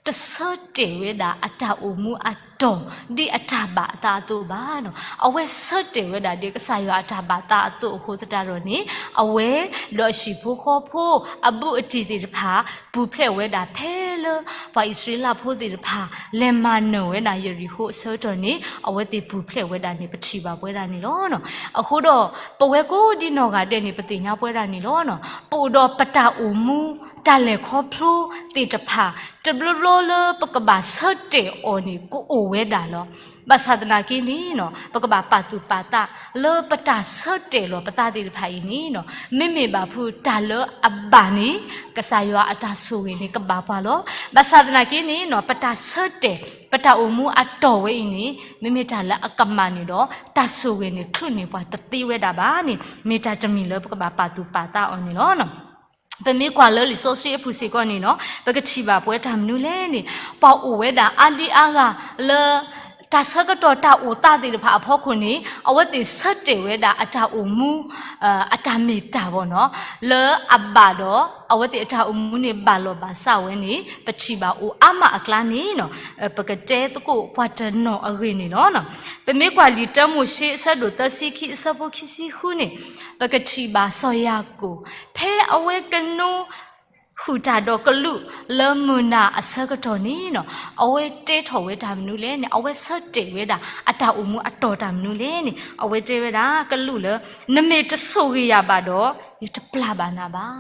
တဆၢတဲာ်ဝဲဒၣ်အတၢ်အိၣ်မူအတီၤ ဒ်အတၢ်ဘၣ်အသးအသိးဘၣ်နီၤ. အဝဲဆၢတဲာ်ဝဲဒၣ်ဒ်ကစၢ်ယွၤအတၢ်ဘၣ်သးအသိးအဃိသတးဒီးန့ၣ် အဝဲဒီးအဟံၣ်ဖိဃီဖိ အဘူးအတံၢ်သ့ၣ်တဖၣ် ပူၤဖျဲးဝဲဒၣ်ဖဲလၢ ပှၤအံၣ်စရ့လးဖိသ့ၣ်တဖၣ် လဲၤမၤနၢၤဝဲဒၣ်ယရံၣ်ဃိးအဆၢကတီၢ်န့ၣ် အဝဲသ့ၣ်ပူၤဖျဲးဝဲဒၣ်န့ၣ် ပထံၣ်ဘၣ်ပဝဲဒၣ်န့ၣ်လီၤ. အဃိဒီး ပဝဲကိးဒ်နီၢ်ဂၤဒဲးန့ၣ် ပသ့ၣ်ညါပဝဲဒၣ်န့ၣ်လီၤ. ပအိၣ်ဒီးပတၢ်အိၣ်မူ တၢ်လဲၤခီဖျိသ့ၣ်တဖၣ် တဘျီဘျီလၢပကဘၣ်ဆၢတဲာ်အီၤန့ၣ် ကအိၣ်ဝဲဒၣ်လီၤ. ဘၣ်ဆၣ်သနာ်က့န့ၣ်နီၤ ပကဘၣ်ပာ်သူၣ်ပာ်သးလၢပတၢ်ဆၢတဲာ်လီၤပသးသ့ၣ်တဖၣ်အံၤန့ၣ်နီၤ မ့မ့ၢ်ဘၣ်ဖုးတၢ်လၢအဘၣ်န့ၣ် ကစၢ်ယွၤအတၢ်ဆိၣ်ဂ့ၤန့ၣ် ကဘၣ်ပှၤလီၤ. ဘၣ်ဆၣ်သနာ်က့န့ၣ်နီၤ ပတၢ်ဆၢတဲာ် ပတၢ်အိၣ်မူအတီၤဝဲအံၤန့ၣ် မ့မ့ၢ်တၢ်လၢအကမၣ်န့ၣ်ဒီး တၢ်ဆိၣ်ဂ့ၤန့ၣ် ချုးန့ၢ်ပှၤတသ့ဝဲဒၣ်ဘၣ်န့ၣ် မ့ၢ်တၢ်တမံၤလၢပကဘၣ်ပာ်သူၣ်ပာ်သးအီၤန့ၣ်လီၤ. ပမ့ၢ်ကွၢ်လၢလံာ်စီဆှံအပူၤစ့ၢ်ကီးန့ၣ်နီၤ ပကထံၣ်ဘၣ်ပဝဲတၢ်မနုၤလဲၣ်န့ၣ် ပှၤအိၣ်ဝဲဒၣ်အါဒံအါဂၤလၢ တၢ်ဆၢကတီၢ်တၢ်အိၣ်သးသ့ၣ်တဖၣ်အဖီခိၣ်န့ၣ် အဝဲသ့ၣ်ဆၢတဲာ်ဝဲဒၣ်အတၢ်အိၣ်မူ အတၢ်မ့ၢ်တၢ်ဘၣ်နီၤ လၢအဘၣ်ဒီး အဝဲသ့ၣ်အတၢ်အိၣ်မူန့ၣ် ဘၣ်လီၢ်ဘၣ်စးဝဲန့ၣ် ပထံၣ်ဘၣ်အိၣ်အါမးအကျါန့ၣ်နီၤ ပကတဲသကိးပှၤတနီၤအဂ့ၢ်န့ၣ်လီၤ. ပမ့ၢ်ကွၢ်လံာ်တၢမိၤၡ့အဆၢဒိၣ်သၢဆံခံအဆၢဖိခံဆံဃုန့ၣ် ပကထံၣ်ဘၣ်စီၤယၤကိာ် ဖဲအဝဲကနိ ဃုာ်တၢ်ဒီးကလူးလၢမုၢ်နၤအဆၢကတီၢ်န့ၣ်နီၤ အဝဲတဲထီၣ်ဝဲတၢ်မနုၤလဲၣ်န့ၣ် အဝဲဆၢတဲာ်ဝဲဒၣ်အတၢ်အိၣ်မူအတီၤတၢ်မနုၤလဲၣ်န့ၣ် အဝဲတဲဝဲဒၣ်ကလူးလၢ နမ့ၢ်တဆိၣ်ဂ့ၤယၤဘၣ်ဒီး ယတပျၢ်ဘၣ်နၤဘၣ်.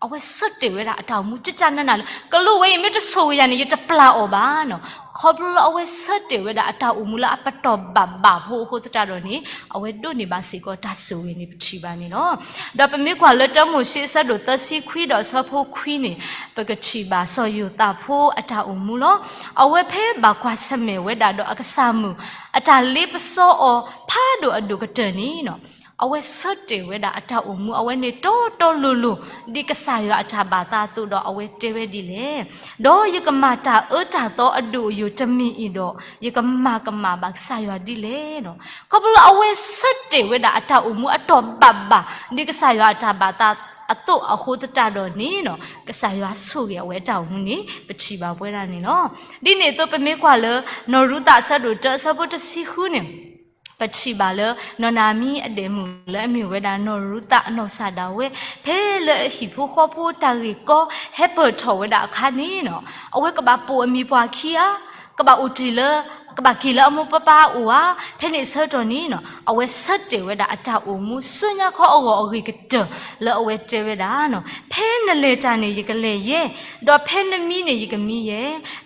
အဝဲဆၢတဲာ်ဝဲဒၣ်အတၢ်အိၣ်မူ တကနနၤလၢ ကလူးဝဲအံၤမ့ၢ်တဆိၣ်ဂ့ၤယၤန့ၣ် ယတပျၢ်အီၤဘၣ်နီၤ. ခီဖျိလၢအဝဲဆၢတဲာ်ဝဲဒၣ်အတၢ်အိၣ်မူလၢအပတီၢ်ဘၣ်ဘၣ်ဖိအဃိသတးဒီးန့ၣ် အဝဲဒိးန့ၢ်ဘၣ်စ့ၢ်ကီးတၢ်ဆိၣ်ဂ့ၤန့ၣ် ပထံၣ်ဘၣ်န့ၣ်လီၤ. ဒီးပမ့ၢ်ကွၢ်လၢတၢမိၤၡ့အဆၢဒိၣ်သၢဆံခွံဒီးအဆၢဖိခွံန့ၣ် ပကထံၣ်ဘၣ်စီၤယိၤသးဖိအတၢ်အိၣ်မူလီၤ. အဝဲဖဲဘၣ်ကွၢ်ဆၢၣ်မဲာ်ဝဲဒၣ်ဒီးအကစၢ်မုၣ် အတၢ်လ့ပစီအီၤဖးဒိၣ်အဒိၣ်ကတၢၢ်န့ၣ်နီၤ အဝဲဆၢတဲာ်ဝဲဒၣ်အတၢ်အိၣ်မူ အဝဲန့ၣ်တီတီလိၤလိၤ ဒ်ကစၢ်ယွၤအတၢ်ဘၣ်သးအသိးဒီးအဝဲတဲဝဲဒ်လဲၣ်. ဒီးယကမၤတၢ်အၢတၢ်သီအဒိၣ်အယိာ်တမံၤအံၤဒီး ယကမၤကမၣ်ဘၣ်ကစၢ်ယွၤဒ်လဲၣ်နီၤ. ခီဖျိလၢအဝဲဆၢတဲာ်ဝဲဒၣ်အတၢ်အိၣ်မူအတီၢ်ဘၣ်ဘၣ် ဒ်ကစၢ်ယွၤအတၢ်ဘၣ်သးအသိးအဃိသတးဒီးန့ၣ်နီၤ ကစၢ်ယွၤဆိၣ်ဂ့ၤအဝဲအတၢ်အိၣ်မူန့ၣ် ပထံၣ်ဘၣ်ပဝဲဒၣ်န့ၣ်လီၤ. ဒ်န့ၣ်အသိး ပမ့ၢ်ကွၢ်လၢ နီၢ်ရူၤသးအဆၢဒိၣ်တၢအဆၢဖိတဆံဃုန့ၣ် ပထံၣ်ဘၣ်လၢ နီၢ်နၤမံအဒဲးမုၣ်လၢအမ့ၢ်ဝဲဒၣ်နီၢ်ရူၤသးအနီၢ်ကစၢ်ဒၣ်ဝဲ ဖဲလၢအဟံၣ်ဖိဃီဖိတၢ်ဂ့ၢ်ကီဟဲပၢၢ်ထီၣ်ဝဲဒၣ်အခါန့ၣ်နီၤ အဝဲကဘၣ်ပိာ်အမံၤပှၢ်ခံဧါ, ကဘၣ်အိၣ်တ့ၢ်လၢ ကဘၣ်က့ၤလၢအမိၢ်ပၢ်အအိၣ်ဧါ, ဖဲန့ၣ်အဆၢကတီၢ်န့ၣ်နီၤ အဝဲဆၢတဲာ်ဝဲဒၣ်အတၢ်အိၣ်မူ ဆူညါခီအဂီၢ်အဂ့ၤကတၢၢ်လၢအဝဲတဲဝဲဒၣ်နီၤ ဖဲနလဲၤတၢ်န့ၣ် ယကလဲၤယဲ, ဒီးဖဲနမံန့ၣ် ယကမံယဲ,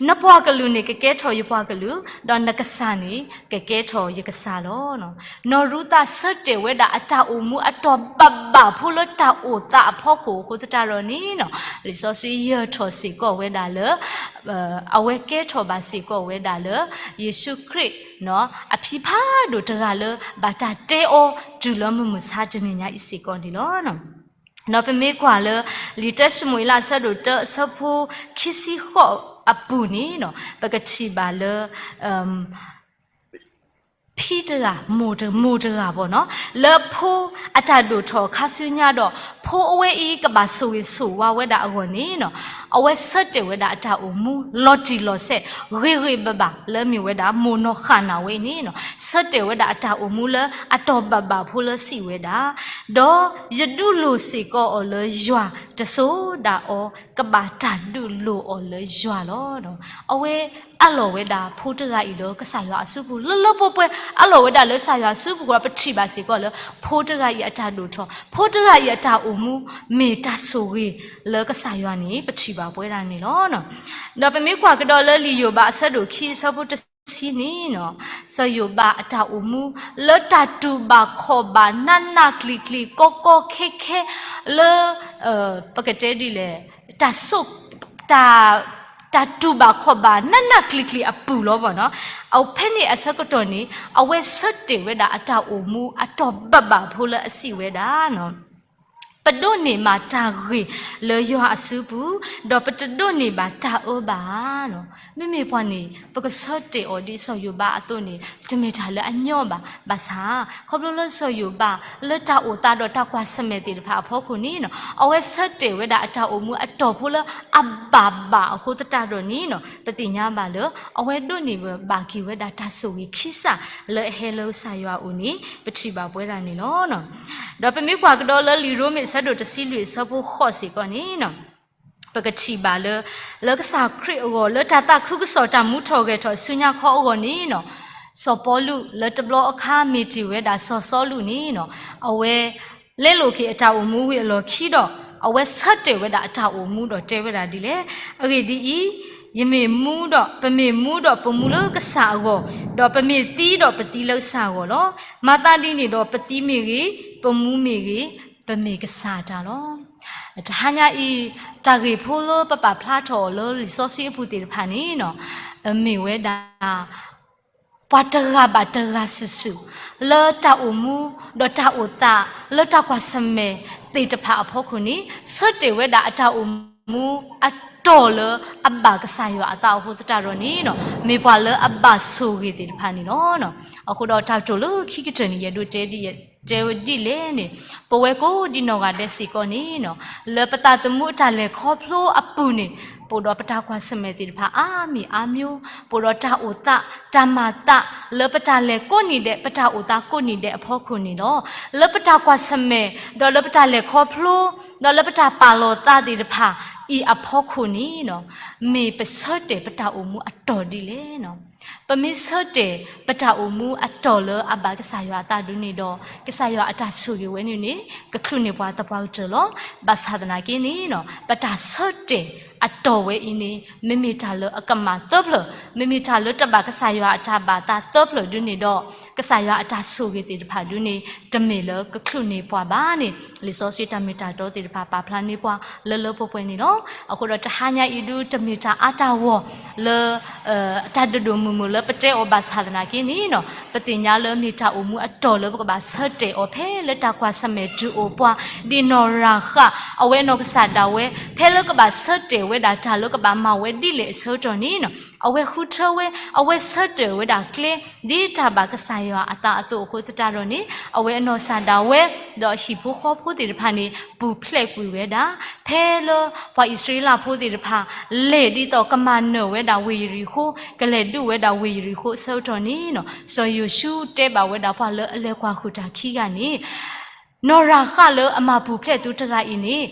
နပှၤကလုာ်န့ၣ်ကကဲထီၣ်ယပှၤကလုာ်, ဒီးနကစၢ်န့ၣ် ကကဲထီၣ်ယကစၢ်လီၤ. နီၢ်ရူၤသးဆၢတဲာ်ဝဲဒၣ်အတၢ်အိၣ်မူအတီၢ်ဘၣ်ဘၣ်ဖိလၢတၢ်အိၣ်သးအဖီခိၣ်အဃိသတးဒီးန့ၣ်နီၤ လံာ်စီဆှံယၢၤထီၣ်စ့ၢ်ကီးဝဲဒၣ်လၢ အဝဲကဲထီၣ်ဘၣ်စ့ၢ်ကီးဝဲဒၣ်လၢ ယ့ၣ်ၡူးခရံာ် အဖံးဖးဒိၣ်တဂၤလၢဘၣ်တၢ်တဲအီၤတုၤလၢမုၢ်မဆါတနံၤညါအံၤစ့ၢ်ကီးန့ၣ်လီၤ. ဒီးပမ့ၢ်ကွၢ်လၢ လံာ်တၢၡမူၤအ့လးအဆၢဒိၣ်တၢအဆၢဖိခံဆံဃိးအပူၤန့ၣ်နီၤ ပကထံၣ်ဘၣ်လၢ ဖံတဂၤ မိၢ်တဂၤဘၣ်နီၤ လၢဖိအတၢ်ဒိၣ်ထီၣ်ခါဆူညါဒီး ဖိအဝဲအံၤကဘၣ်ဆိၣ်ဂ့ၤဆိၣ်ဝါဝဲဒၣ်အဂီၢ်န့ၣ်နီၤ အဝဲဆၢတဲာ်ဝဲဒၣ်အတၢ်အိၣ်မူ လီၤတံၢ်လီၤဆဲး ဂ့ၤဂ့ၤဘၣ်ဘၣ် လၢအမ့ၢ်ဝဲဒၣ် မိၢ်နီၢ်ဃၣ်နၢ်ဝဲအံၤန့ၣ်နီၤ ဆၢတဲာ်ဝဲဒၣ်အတၢ်အိၣ်မူလၢအတီၢ်ဘၣ်ဘၣ်ဖိလၢစံးဝဲဒၣ် ဒီးယဒုးလိၢ်စ့ၢ်ကီးအီၤလၢယွၤ တစိၤဒၣ်အီၤ ကဘၣ်တၢ်ဒုးလိၢ်အီၤလၢယွၤလီၤ. အဝဲအးလီၤဝဲဒၣ်ဖိတဂၤအံၤလၢကစၢ်ယွၤအစုပူၤ လၢလၢပှဲၤပှဲၤ အးလီၤဝဲဒၣ်လၢကစၢ်ယွၤအစုပူၤဒီး ပထံၣ်ဘၣ်စ့ၢ်ကီးလၢ ဖိတဂၤအံၤအတၢ်ဒိၣ်ထီၣ် ဖိတဂၤအံၤအတၢ်အိၣ်မူ မ့ၢ်တၢ်ဆိၣ်ဂ့ၤလၢကစၢ်ယွၤန့ၣ် ပထံၣ်ဘၣ်ပဝဲဒၣ်န့ၣ်လီၤ. ဒီးပမ့ၢ်ကွၢ်ကဒီးလၢလံာ်ယိၤဘးအဆၢဒိၣ်ခံအဆၢဖိတဆံန့ၣ်နီၤ စီၤယိၤဘးအတၢ်အိၣ်မူ လၢတၢ်တူၢ်ဘၣ်ခီၣ်ဘၣ်နးနးကျံၤကျံၤ ကီကီခဲခဲ လၢ ပကတဲဒ်လဲၣ် တၢ် တၢ်တူၢ်ဘၣ်ခီၣ်ဘၣ်နးနးကျံၤကျံၤအပူၤလီၤဘၣ်နီၤ အဖဲန့ၣ်အဆၢကတီၢ်န့ၣ် အဝဲဆၢတဲာ်ဝဲဒၣ်အတၢ်အိၣ်မူအတီၢ်ဘၣ်ဘၣ်ဖိလၢအစံးဝဲဒၣ်နီၤ ပဒိးန့ၢ်ဘၣ်တၢ်ဂ့ၤလၢယွၤအစုပူၤ, ဒီးပတဒိးန့ၢ်ဘၣ်တၢ်အၢဘၣ်ဧါ. မ့မ့ၢ်ပှၤန့ၣ် ပကဆၢတဲာ်အီၤဒ်စီၤယိၤဘးအသိးန့ၣ် တမ့ၢ်တၢ်လၢအညီဘၣ်. ဘၣ်ဆၣ် ခီဖျိလၢစီၤယိၤဘး လၢတၢ်အိၣ်သးဒီးတၢ်ကွၢ်ဆၢၣ်မဲာ်သ့ၣ်တဖၣ်အဖီခိၣ်န့ၣ် အဝဲဆၢတဲာ်ဝဲဒၣ်အတၢ်အိၣ်မူအတီၢ်ဖိလၢအဘၣ်ဘၣ်အဃိသတးဒီးန့ၣ် ပသ့ၣ်ညါဘၣ်လၢ အဝဲဒိးန့ၢ်ဘၣ်က့ၤဝဲဒၣ်တၢ်ဆိၣ်ဂ့ၤခံစးလၢအဟဲလၢကစၢ်ယွၤအအိၣ်န့ၣ် ပထံၣ်ဘၣ်ပဝဲဒၣ်န့ၣ်လီၤ. ဒီးပမ့ၢ်ကွၢ်ကဒီးလၢလံာ်ရိမ့ၤအဆၢဒိၣ်တဆံလွံၢ်အဆၢဖိဃိးစ့ၢ်ကီးန့ၣ် ပကထံၣ်ဘၣ်လၢ လၢကစၢ်ခရံာ်အဂီၢ် လၢတၢ်သးခုကစီၣ်တၢ်မူထီၣ်ဂဲၤထီၣ်ဆူညါခီအဂီၢ်န့ၣ် စီၤပီလူးလၢတဘျီအခါမ့ၢ်တ့ၢ်ဝဲဒၣ်စီၤစီလူးန့ၣ် အဝဲ လဲလိာ်က့ၤအတၢ်အိၣ်မူဝံၤအလီၢ်ခံဒီး အဝဲဆၢတဲာ်ဝဲဒၣ်အတၢ်အိၣ်မူဒီးတဲဝဲဒၣ်ဒ်လဲၣ်, အဂ့ၢ်ဒ်အံၤ, ယမ့ၢ်မူဒီး ပမ့ၢ်မူဒီးပမူလၢကစၢ်အဂီၢ်, ဒီးပမ့ၢ်သံဒီးပသံလၢကစၢ်အဂီၢ်လီၤ. မၤသးဒ်န့ၣ်ဒီးပသံမ့ၢ်ဂ့ၤ, ပမူမ့ၢ်ဂ့ၤ, ပမ့ၢ်ကစၢ်တၢ်လီၤ. တဟါညါအံၤ တၢ်ဂ့ၢ်ဖိလၢပပာ်ဖျါထီၣ်အီၤလၢလံာ်စီဆှံအပူၤသ့ၣ်တဖၣ်န့ၣ် မ့ၢ်ဝဲဒၣ် ပှၤတဂၤဘၣ်တဂၤစုာ်စုာ် လၢတၢ်အိၣ်မူ ဒီးတၢ်အိၣ်သး လၢတၢ်ကွၢ်ဆၢၣ်မဲာ်သ့ၣ်တဖၣ်အဖီခိၣ်န့ၣ် ဆၢတဲာ်ဝဲဒၣ်အတၢ်အိၣ်မူအတီၢ်လၢအဘၣ်ကစၢ်ယွၤအသးအဃိသတးဒီးန့ၣ် မ့ၢ်ပှၤလၢအဘၣ်ဆိၣ်ဂ့ၤသ့ၣ်တဖၣ်န့ၣ်လီၤ. အဃိဒီးတၢ်ကတိၤလၢခံကတၢၢ်န့ၣ် ယအဲၣ်ဒိးတဲဒ် တဲဝဲဒ်လဲၣ်န့ၣ် ပဝဲကိးဒံနီၢ်ဂၤဒဲးစ့ၢ်ကီးန့ၣ် လၢပသးသမူအတၢ်လဲၤခီဖျိအပူၤန့ၣ် ပအိၣ်ဒီးပတၢ်ကွၢ်ဆၢၣ်မဲာ်သ့ၣ်တဖၣ်အါမံၤအါမျိုး, ပအိၣ်ဒီးတၢ်အိၣ်သး တၢ်မၤသး လၢပတၢ်လဲၤကိးနံၤဒဲး ပတၢ်အိၣ်သးကိးနံၤဒဲးအဖီခိၣ်န့ၣ်လီၤ. လၢပတၢ်ကွၢ်ဆၢၣ်မဲာ် ဒီးလၢပတၢ်လဲၤခီဖျိ ဒီးလၢပတၢ်ပာ်လီၤသးသ့ၣ်တဖၣ်အံၤအဖီခိၣ်န့ၣ် မ့ၢ်ပဆၢတဲာ်ပတၢ်အိၣ်မူအတီၢ်ဒ်လဲၣ်. ပမ့ၢ်ဆၢတဲာ်ပတၢ်အိၣ်မူအတီၢ်လၢအဘၣ်ကစၢ်ယွၤအသးဒ်န့ၣ်ဒီး ကစၢ်ယွၤအတၢ်ဆိၣ်ဂ့ၤဝဲန့ၣ်န့ၣ် ကချုးန့ၢ်ပှၤသပှၢ်ကတၢၢ်လီၤ. ဘၣ်ဆၣ်သနာ်က့န့ၣ် ပတၢ်ဆၢတဲာ်အတီၢ်ဝဲအံၤန့ၣ် မ့မ့ၢ်တၢ်လၢအကမၣ်သၢဖျၢၣ်, မ့မ့ၢ်တၢ်လၢတဘၣ်ကစၢ်ယွၤအတၢ်ဘၣ်သးသၢဖျၢၣ်ဒ်န့ၣ်ဒီး ကစၢ်ယွၤအတၢ်ဆိၣ်ဂ့ၤသ့ၣ်တဖၣ်ဒ်န့ၣ် တမ့ၢ်လၢကချုးန့ၢ်ပှၤဘၣ်န့ၣ် လံာ်စီဆှံတၢ်မ့ၢ်တၢ်တီသ့ၣ်တဖၣ်ပာ်ဖျါန့ၢ်ပှၤလၢလၢပှဲၤပှဲၤန့ၣ်လီၤ. အဃိဒီးတဟါညါအံၤဒု တမ့ၢ်တၢ်အါတၢ်ဂီၤလၢ တၢ်ဒိၣ်ဒိၣ်မုၢ်မုၢ်လၢပတဲအီၤဘၣ်ဆၣ်သနာ်က့န့ၣ် ပသ့ၣ်ညါလၢမ့ၢ်တၢ်အိၣ်မူအတီၢ်လၢပကဘၣ်ဆၢတဲာ်အီၤဖဲလၢတၢ်ကွၢ်ဆၢၣ်မဲာ်တုၤအိၣ်ပှၤ ဒ်နီၢ်ရၤဃး အဝဲနီၢ်ကစၢ်ဒၣ်ဝဲ ဖဲလၢကဘၣ်ဆၢတဲာ်ဝဲဒၣ်တၢ်လၢကဘၣ်မၤဝဲဒ်လဲၣ်အဆၢကတီၢ်န့ၣ် အဝဲဃုထၢဝဲ အဝဲဆၢတဲာ်ဝဲဒၣ်ကျဲ ဒ်တၢ်ဘၣ်ကစၢ်ယွၤအသးအသိးအဃိသတးဒီးန့ၣ် အဝဲအနီၢ်ကစၢ်ဒၣ်ဝဲ ဒီးဟံၣ်ဖိဃီဖိသ့ၣ်တဖၣ်န့ၣ် ပူၤဖျဲးကွံာ်ဝဲဒၣ် ဖဲလၢပှၤအံၣ်စရ့လးဖိသ့ၣ်တဖၣ် လဲၤဒ်သိးကမၤနၢၤဝဲဒၣ်ဝ့ၢ်ယရံၤဃိ ကလဲၤဒုးဝဲဒၣ်ဝ့ၢ်ယရံၤဃိအဆၢကတီၢ်န့ၣ် စီၤယိၤၡူတဲဘၣ်ဝဲဒၣ်ပှၤလၢအလဲၤကွၢ်ဃုာ်တၢ်ခံဂၤန့ၣ် နီၢ်ရၤဃးလၢအမၤပူၤဖျဲးသုတဂၤအံၤန့ၣ်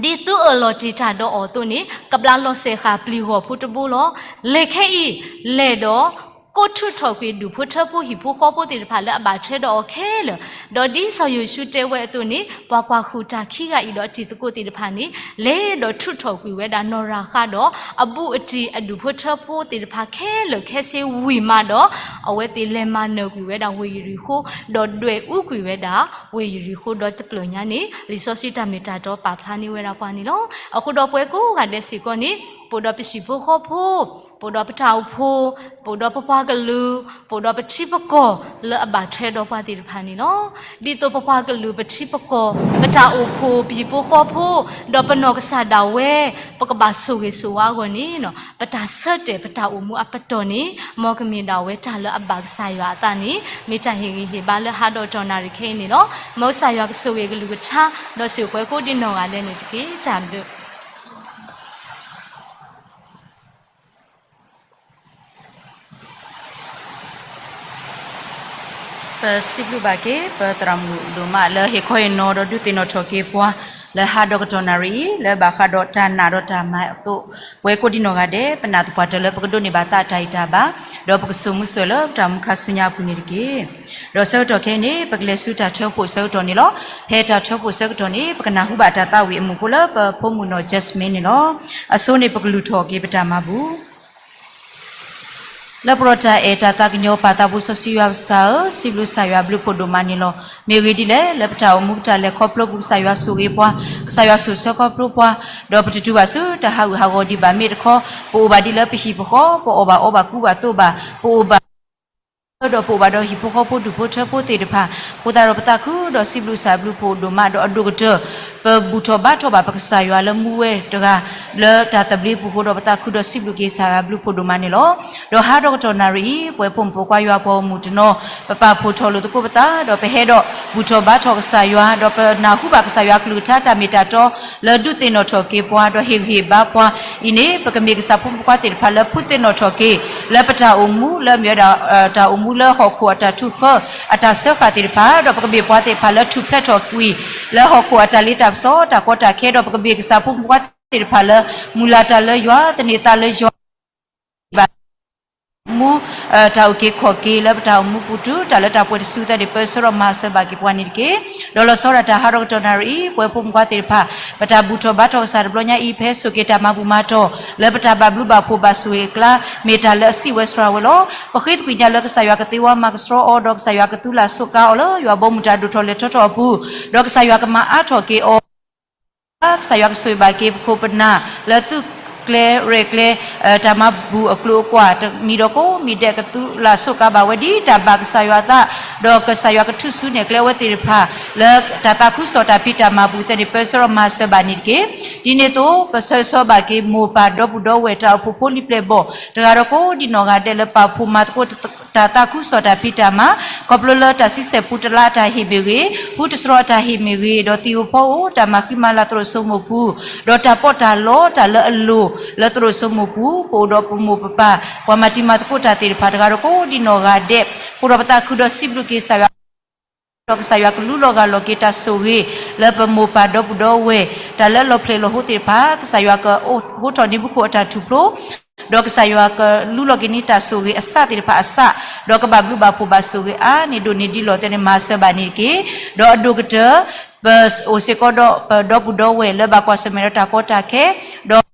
ဒ်သုအၢၣ်လီၤတ့ၢ်တၢ်ဒီးအီၤအသိးန့ၣ် ကဘျါလီၤစဲးဃာ်ပျံၤဂီၤဖိတဘိလီၤ. လဲၤခဲအံၤ လဲၤဒီး ကိးထုးထီၣ်ကွံာ်ဒူၣ်ဖိထၢဖိဟံၣ်ဖိဃီဖိသ့ၣ်တဖၣ်လၢအဘၣ်ထွဲဒီးအီၤခဲလၢာ်, ဒီးဒ်စီၤယိၤၡူတဲဝဲအသိးန့ၣ် ပှၤကွၢ်ဃုာ်တၢ်ခံဂၤအံၤဒီးအတံၤသကိးသ့ၣ်တဖၣ်န့ၣ် လဲၤဒီးထုးထီၣ်ကွံာ်ဝဲဒၣ်နီၢ်ရၤဃးဒီး အဘူးအတံၢ်အဒူၣ်ဖိထၢဖိသ့ၣ်တဖၣ်ခဲလၢာ်ခဲဆ့ဝံၤမးဒီး အဝဲသ့ၣ်လဲၤမၤနၢၤကွံာ်ဝဲဒၣ်ဝ့ၢ်ယရံၤဃိ ဒီးဒွဲၣ်အူကွံာ်ဝဲဒၣ်ဝ့ၢ်ယရံၤဃိဒီးတပျၢၣ်ညါန့ၣ် လံာ်စီဆှံတၢ်မ့ၢ်တၢ်တီပာ်ဖျါန့ၢ်ဝဲဒၣ်ပှၤန့ၣ်လီၤ. အဃိဒီးပဝဲကိးဂၤဒဲးစ့ၢ်ကီးန့ၣ် ပအိၣ်ဒီးပဟံၣ်ဖိဃီဖိ, ပအိၣ်ဒီးပတၢ်အိၣ်ဖှိၣ်, ပအိၣ်ဒီးပပှၤကလုာ်, ပအိၣ်ဒီးပထံပကီၢ်လၢအဘၣ်ထွဲဒီးပှၤသ့ၣ်တဖၣ်န့ၣ်လီၤ. ဒ်သိးပပှၤကလုာ်ပထံပကီၢ်, ပတၢ်အိၣ်ဖှိၣ်, ပဟံၣ်ဖိဃီဖိ, ဒီးပနီၢ်ကစၢ်ဒၣ်ဝဲ, ပကဘၣ်ဆိၣ်ဂ့ၤဆိၣ်ဝါအဂီၢ်န့ၣ် ပတၢ်ဆၢတဲာ်ပတၢ်အိၣ်မူအပတီၢ်န့ၣ် မ်ကမ့ၢ်ဒၣ်ဝဲတၢ်လၢအဘၣ်ကစၢ်ယွၤအသးန့ၣ် မ့ၢ်တၢ်ဟ့ၣ်ဂံၢ်ဟ့ၣ်ဘါလၢဟါဒီးတနၣ်ရံၣ်ခဲအံၤန့ၣ်လီၤ. မ်ကစၢ်ယွၤကဆိၣ်ဂ့ၤကလုၢ်ကထါ ဒီးဆိၣ်ဂ့ၤပှၤကိးဒံနီၢ်ဂၤဒဲးန့ၣ်တက့ၢ်. တၢ်ဘျုး ပစံးဘျုးဘၣ်က့ၤ ပသရၣ်မုၣ်ဒိၣ်မးလၢဟ့ၣ်ခီဟ့ၣ်နီၤဒီးဒုးသ့ၣ်နီၣ်ထီၣ်က့ၤပှၤ လၢဟါဒီးကတီၢ်နၣ်ရံၣ်အံၤ လၢဘၣ်ဃးဒီးတၢ်နာ်ဒီးတၢ်မၤအသိး, ပဝဲကိးဒံနီၢ်ဂၤဒဲး ပနာ်သပှၢ်တၢၢ်လၢပကဒိးန့ၢ်ဘၣ်သးတၢ်ဂံၢ်တၢ်ဘါ, ဒီးပကစိာ်မူစိာ်လၢပတၢ်မူခါဆူညါအပူၤန့ၣ်တက့ၢ်. ဒီးဆၢကတီၢ်ခဲအံၤန့ၣ် ပကလဲၤဆူတၢ်ထၢဖှိၣ်ဆၢကတီၢ်န့ၣ်လီၤ. ဖဲတၢ်ထၢဖှိၣ်ဆၢကတီၢ်န့ၣ် ပကနၢ်ဟူဘၣ်တၢ်သးဝံၣ်အမုာ်ဖိလၢပဖိမုၣ်နီၢ် Jasmine န့ၣ်လီၤ. အဆိန့ၣ် ပကလူၤထီၣ်က့ၤပတၢ်မၤဘူၣ် လၢပရီတၢ်အဲၣ်တၢ်သးကညီၤ ပၢ်သးဘိစီဆှံယွၤကစၢ်ဧၢ, စံးဘျုးကစၢ်ယွၤဘျုးဖှိၣ်ဒိၣ်မးန့ၣ်လီၤ. မ့ၢ်ဂ့ၢ်ဒ်လဲၣ်, လၢပတၢ်အိၣ်မူပတၢ်လဲၤခီဖျိပူၤ ကစၢ်ယွၤဆိၣ်ဂ့ၤပှၤ, ကစၢ်ယွၤဆိၣ်ဆၢခီဖျိပှၤ, ဒီးပတတုၤဘၣ်ဆူတၢ်ဟးဂူာ်ဟးဂီၤဒံးဘၣ်မ့ၢ်တခီ, ပအိၣ်ဘၣ်ဒ်လၢပဟံၣ်ပဃီ, ပအီၣ်ဘၣ်အီဘၣ်ကူဘၣ်သိးဘၣ်, ပအိၣ်ဘၣ် ဒီးပအိၣ်ဘၣ်ဒီးဟံၣ်ဖိဃီဖိဒူၣ်ဖိထၢဖိသ့ၣ်တဖၣ်, အဃိသတးဒီးပသးခုဒီးစံးဘျုးကစၢ်အဘျုးအဖှိၣ်ဒိၣ်မး, ဒီးအဒိၣ်ကတၢၢ် ပဘူၣ်ထီၣ်ဘါထီၣ်ဘၣ်ပကစၢ်ယွၤလၢမူဝဲတဂၤ လၢတၢ်သဘျ့ပူၤအဃိဒီး ပသးခုဒီးစံးဘျုးက့ၤကစၢ်ယွၤအဘျုးအဖှိၣ်ဒိၣ်မးန့ၣ်လီၤ. ဒီးဟါဒီကတီၢ်နၣ်ရံၣ်အံၤ ပဝဲဖိမုၣ်ဖိခွါယွၤပှၤဂီၢ်မုၢ်တနီၤ ပပာ်ဖှိၣ်ထီၣ်လိာ်သကိးပသး ဒီးပဟဲဒီးဘူၣ်ထီၣ်ဘါထီၣ်ကစၢ်ယွၤ, ဒီးပနၢ်ဟူဘၣ်ကစၢ်ယွၤအကလုၢ်ကထါတၢ်မ့ၢ်တၢ်တီ လၢဒုးသ့ၣ်နီၣ်ထီၣ်က့ၤပှၤ ဒီးဟ့ၣ်ဂံၢ်ဟ့ၣ်ဘါပှၤအံၤန့ၣ် ပကမ့ၢ်ကစၢ်ဖိမုၣ်ဖိခွါသ့ၣ်တဖၣ်လၢဖုသ့ၣ်နီၣ်ထီၣ်က့ၤ လၢပတၢ်အိၣ်မူ လၢမ့ၢ်ဝဲဒၣ် တၢ်အိၣ်မူလၢဟီၣ်ခိၣ်အတၢ်ထုးဃၢ အတၢ်စၢဃာ်သ့ၣ်တဖၣ်, ဒီးပကမ့ၢ်ပှၤသ့ၣ်တဖၣ်လၢထူၣ်ဖျဲးထီၣ်ကွံာ် လၢဟီၣ်ခိၣ်အတၢ်လ့တၢ်ပစီ တၢ်ကီတၢ်ခဲ, ဒီးပကမ့ၢ်ကစၢ်ဖိမုၣ်ဖိခွါသ့ၣ်တဖၣ်လၢ မုၢ်လၢ်တၢ်လၢယွၤ, သန့ၤသးလၢယွၤ, ဘၣ် မူ တၢ်အုၣ်က့ၤခီၣ်က့ၤလၢပတၢ်အိၣ်မူပူၤတုၤတၢ်လၢတၢ်ပှဲၤတစုသတးန့ၣ် ပၢဆှၢဒီးမၤစၢၤဘၣ်က့ၤပှၤန့ၣ်တက့ၢ်. ဒီးလီၤဆီဒၣ်တၢ်ဟါဒီကတီၢ်နၣ်ရံၣ်အံၤ ပဝဲဖိမုၣ်ဖိခွါသ့ၣ်တဖၣ် ပတၢ်ဘူၣ်ထီၣ်ဘါထီၣ်ကစၢ်တဘျီညါအံၤ ဖဲစိာ်က့ၤတၢ်မၤဘူၣ်မၤတီၢ် လၢပတၢ်ဘၣ်ဘျုးဘၣ်ဖှိၣ်ဘၣ်ဆိၣ်ဂ့ၤအကျါ မ့ၢ်တၢ်လၢအစံးဝဲစှၤဝဲလီၤ. ပဃ့သကွံာ်ညါလၢကစၢ်ယွၤကသ့ဝါမၤကဆှီအီၤ, ဒီးကစၢ်ယွၤကသူလၢ်ဆိးကါအီၤလၢယွၤဘီမုၢ်တၢ်ဒိၣ်ထီၣ်လဲၤထီထီၣ်အပူၤ, ဒီးကစၢ်ယွၤကမၤအါထီၣ်က့ၤအီၤ ကစၢ်ယွၤကဆိၣ်ဂ့ၤဘၣ်က့ၤပခိၣ်ပနၢ် လၢသုကျဲရဲၣ်ကျဲၤ တၢ်မၤဘူၣ်အကျိၤအကွာ် တမံၤဒီးကိးမံၤဒဲး ကသူလၢ်ဆိးကါဘၣ်ဝဲဒ်တၢ်ဘၣ်ကစၢ်ယွၤအသး, ဒီးကစၢ်ယွၤကထုးစုနဲၣ်ကျဲအဝဲသ့ၣ်တဖၣ် လၢတၢ်သးခုကစီၣ်တၢ်ဖံးတၢ်မၤပူၤသတးန့ၣ် ပၢဆှၢဒီးမၤစၢၤဘၣ်န့ၣ်တက့ၢ်. ဒ်န့ၣ်အသိး ပဆၢဂ့ၤဆၢဝါဘၣ်က့ၤမိၢ်ပၢ်ဒီပုၢ်ဒီဝဲၢ် တၢ်အိၣ်ဖှိၣ်ဖိလံၤပျဲၢ်ဘီၣ် တဂၤဒီးကိးဒံးနီၢ်ဂၤဒဲး လၢပာ်ဖှိၣ်မၤသကိး တၢ်သးခုကစီၣ်တၢ်ဖံးတၢ်မၤ ခီဖျိလၢတၢ်ဆံဆဲၣ်ပူတလါအတၢ်ဟ့ၣ်မ့ၢ်ဂ့ၤ, ဟူတစရီအတၢ်ဟ့ၣ်မ့ၢ်ဂ့ၤ, ဒီးသံၣ်ဧိၤဖီဧိၤ တၢ်မၤဃံမၤလၤသရိာ်စိမိၢ်ပူၤ, ဒီးတၢ်ပီးတၢ်လီတၢ်လၢအလိၤလၢသရိာ်စိမိၢ်ပူၤ, ပအိၣ်ဒီးပမိၢ်ပပၢ် ပှၤမၤတံၤမၤသကိးတၢ်သ့ၣ်တဖၣ် တဂၤဒီးကိးဒံးနီၢ်ဂၤဒဲး, ဃိဒီးပသးခုဒီးစံးဘျုးက့ၤကစၢ်ယွၤ ဒီးကစၢ်ယွၤကလူလီၤဂာ်လီၤက့ၤတၢ်ဆိၣ်ဂ့ၤ လၢပမိၢ်ပၢ်ဒီပုၢ်ဒီဝဲၢ် တၢ်လၢအလီၤဖျဲၣ်လီၤဟိသ့ၣ်တဖၣ်, ကစၢ်ယွၤကဟိထီၣ်န့ၢ်မူခိၣ်အတၢ်ထူၣ်ဖျိ ဒီးကစၢ်ယွၤကလူလီၤက့ၤန့ၢ်တၢ်ဆိၣ်ဂ့ၤအစးသ့ၣ်တဖၣ်အစး, ဒီးကဘၣ်ဘျုးဘၣ်ဖှိၣ်ဘၣ်ဆိၣ်ဂ့ၤအါန့ၢ်ဒိၣ်န့ၢ်ဒံးလီၤသတးန့ၣ် မၤစၢၤဘၣ်န့ၣ်တက့ၢ်. ဒီးအဒိၣ်ကတၢၢ် ပအိၣ်စ့ၢ်ကီးဒီးပဒီပုၢ်ဒီဝဲၢ်လၢဘၣ်ကွၢ်ဆၢၣ်မဲာ်ဒီးတၢ်ကီတၢ်ခဲ, ဒီး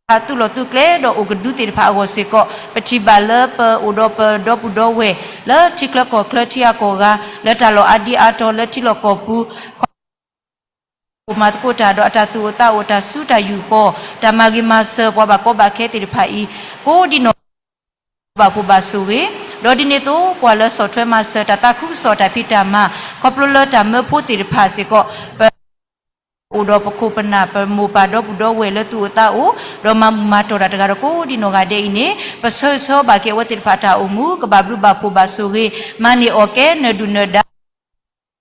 ဟးသုးလီၢ်သုးကျဲ ဒီးအိၣ်ကဒုသ့ၣ်တဖၣ်အဂီၢ်စ့ၢ်ကီး, ပထံၣ်ဘၣ်လၢပအိၣ်ဒီးပဒီပုၢ်ဒီဝဲၢ် လၢထံချၢကီၢ်ချၢထံဂၤကီၢ်ဂၤ လၢတၢ်လီၢ်အါဒံအါတီၤလၢထံလီၢ်ကီၢ်ပူၤ ခီ ပမၤသကိးတၢ်ဒီးအတၢ်သူၣ်အိၣ်သးအိၣ် တၢ်စူၢ်တၢ်ယူၢ်ဃီ, တၢ်မၤဂ့ၤမၤစၢၤပှၤဘၣ်ကီဘၣ်ခဲသ့ၣ်တဖၣ်အံၤ, ကိးဒံးနီၢ်ဂၤဒဲး ဘၣ်ဖှိၣ်ဘၣ်ဆိၣ်ဂ့ၤ, ဒီးဒ်န့ၣ်အသိး ပှၤလၢဆီၣ်ထွဲမၤစၢၤတၢ်သးခုကစီၣ်တၢ်ဖံးတၢ်မၤ ခီဖျိလၢတၢ်မၢဖိသ့ၣ်တဖၣ်စ့ၢ်ကီး, ပ အိၣ်ဒီးပခိၣ်ပနၢ် ပမိၢ်ပၢ်ဒီပုၢ်ဒီဝဲၢ်လၢသူၣ်အိၣ်သးအိၣ်, ဒီးမၤဘူၣ်မၤတီၢ်တၢ်တဂၤဒီးကိးဒံးနီၢ်ဂၤဒဲးအံၤန့ၣ်, ပဆၢဂ့ၤဆၢဝါဘၣ်က့ၤအဝဲသ့ၣ်တဖၣ်တၢ်အိၣ်မူ ကဘၣ်ဘျုးဘၣ်ဖှိၣ်ဘၣ်ဆိၣ်ဂ့ၤ, မၤန့ၢ်အီၣ်ကဲနၢၤဒုၣ်နၢၤဒါ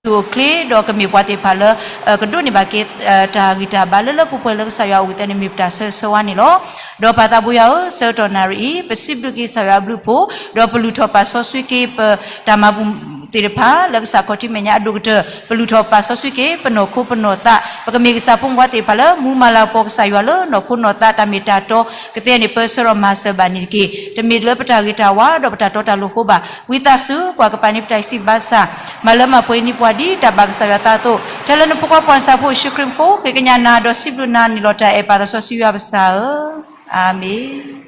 သူၣ်အိၣ်ချ့ ဒီးကမ့ၢ်ပှၤသ့ၣ်တဖၣ်လၢ ကဒိးန့ၢ်ဘၣ်က့ၤ တၢ်ဂံၢ်တၢ်ဘါလၢလၢပှဲၤပှဲၤလၢကစၢ်ယွၤအအိၣ်သတးန့ၣ် မ့ၢ်ပတၢ်ဆၢဂ့ၤဆၢဝါန့ၣ်လီၤ. ဒီးပၢ်သးဘိယွၤဧၢ, ဆၢကတီၢ်နၣ်ရံၣ်အံၤ ပစံးဘျုးက့ၤကစၢ်ယွၤအဘျုးအဖှိၣ်, ဒီးပလုၢ်ထီၣ်ပာ်စီဆှံက့ၤပတၢ်မၤဘူၣ်သ့ၣ်တဖၣ် လၢကစၢ်ခီၣ်ထံးမဲာ်ညါအဒိၣ်ကတၢၢ်, ပလုၢ်ထီၣ်ပာ်စီဆှံက့ၤ ပနီၢ်ခိပနီၢ်သး, ပကမ့ၢ်ကစၢ်ဖိမုၣ်ဖိခွါသ့ၣ်တဖၣ်လၢ မူမၤလၤကပီၤကစၢ်ယွၤလၢနီၢ်ခိနီၢ်သးတၢ်မ့ၢ်တၢ်တီ, ကသ့န့ၣ်ပၢဆှၢဒီးမၤစၢၤဘၣ်န့ၣ်တက့ၢ်. တမ့ၢ်လၢပတၢ်ဂ့ၤတၢ်ဝါ ဒီးပတၢ်တီတၢ်လိၤအဃိဘၣ်. ဝံသးစူၤ ကွၢ်ကပၤန့ၢ်ပတၢ်စံးဘၣ်ဆၣ်, မၤလၢမၤပှဲၤန့ၢ်ပှၤဒ်တၢ်ဘၣ်ကစၢ်ယွၤအသးအသိး, ထဲလၢနဖိခွါပှၤကစၢ်ဖိယ့ၣ်ၡူးခရံာ်အမံၤ, ဃ့ကညးနၤဒီးစံးဘျုးနၤန့ၣ်လီၤ. တၢ်အဲၣ်ပၢ်သးစီဆှံယွၤပစၢ်ဧၢ, အၤမ့ၣ်.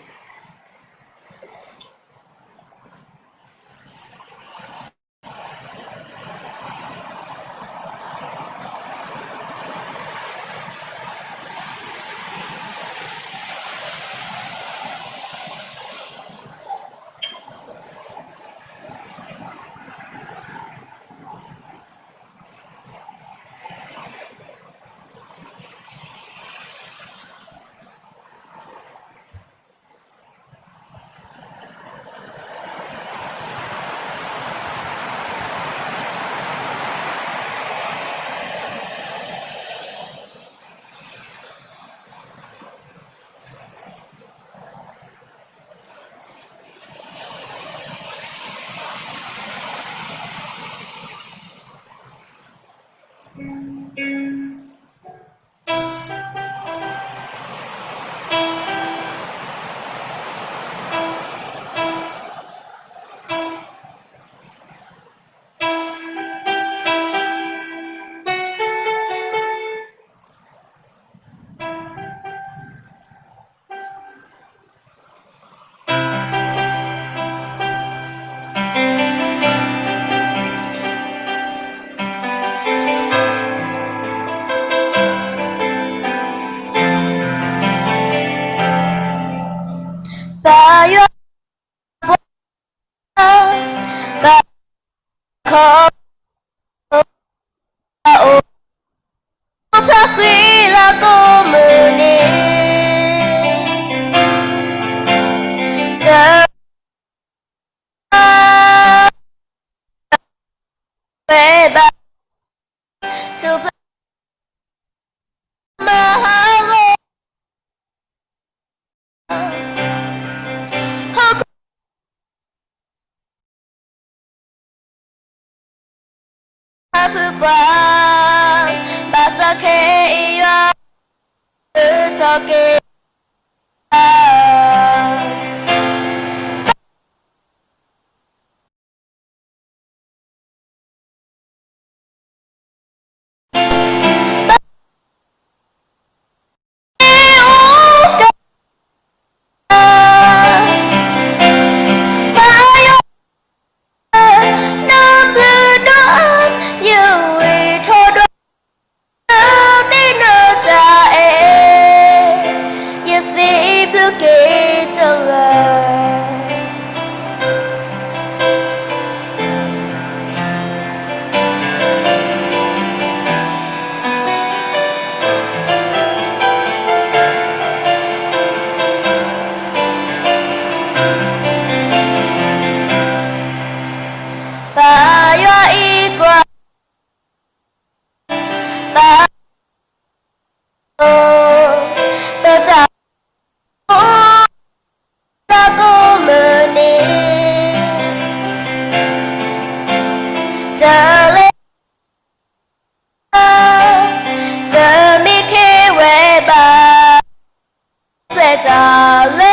ဘၣ် ထူၣ်ဖျဲး မၤဟးဂီၤ ဟီၣ်ခိၣ် အဖုပှၤ ဘၣ်ဆၣ်ခဲအံၤယွၤ ထီၣ်က့ၤ နဘျုးဒိၣ်အါ ယဝံၤထီၣ်ဒီး နသ့ၣ်နီၣ်တၢ်အဲၣ် ယစံးဘျုးက့ၤတလၢ ပယွၤအံၤကွၢ် ဘၣ် ပတၢ် တၢ်ကိးမုၢ်နံၤ တလဲၤ တမ့ၢ်ခဲဝဲဘၣ် ပျဲတၢ်လၢ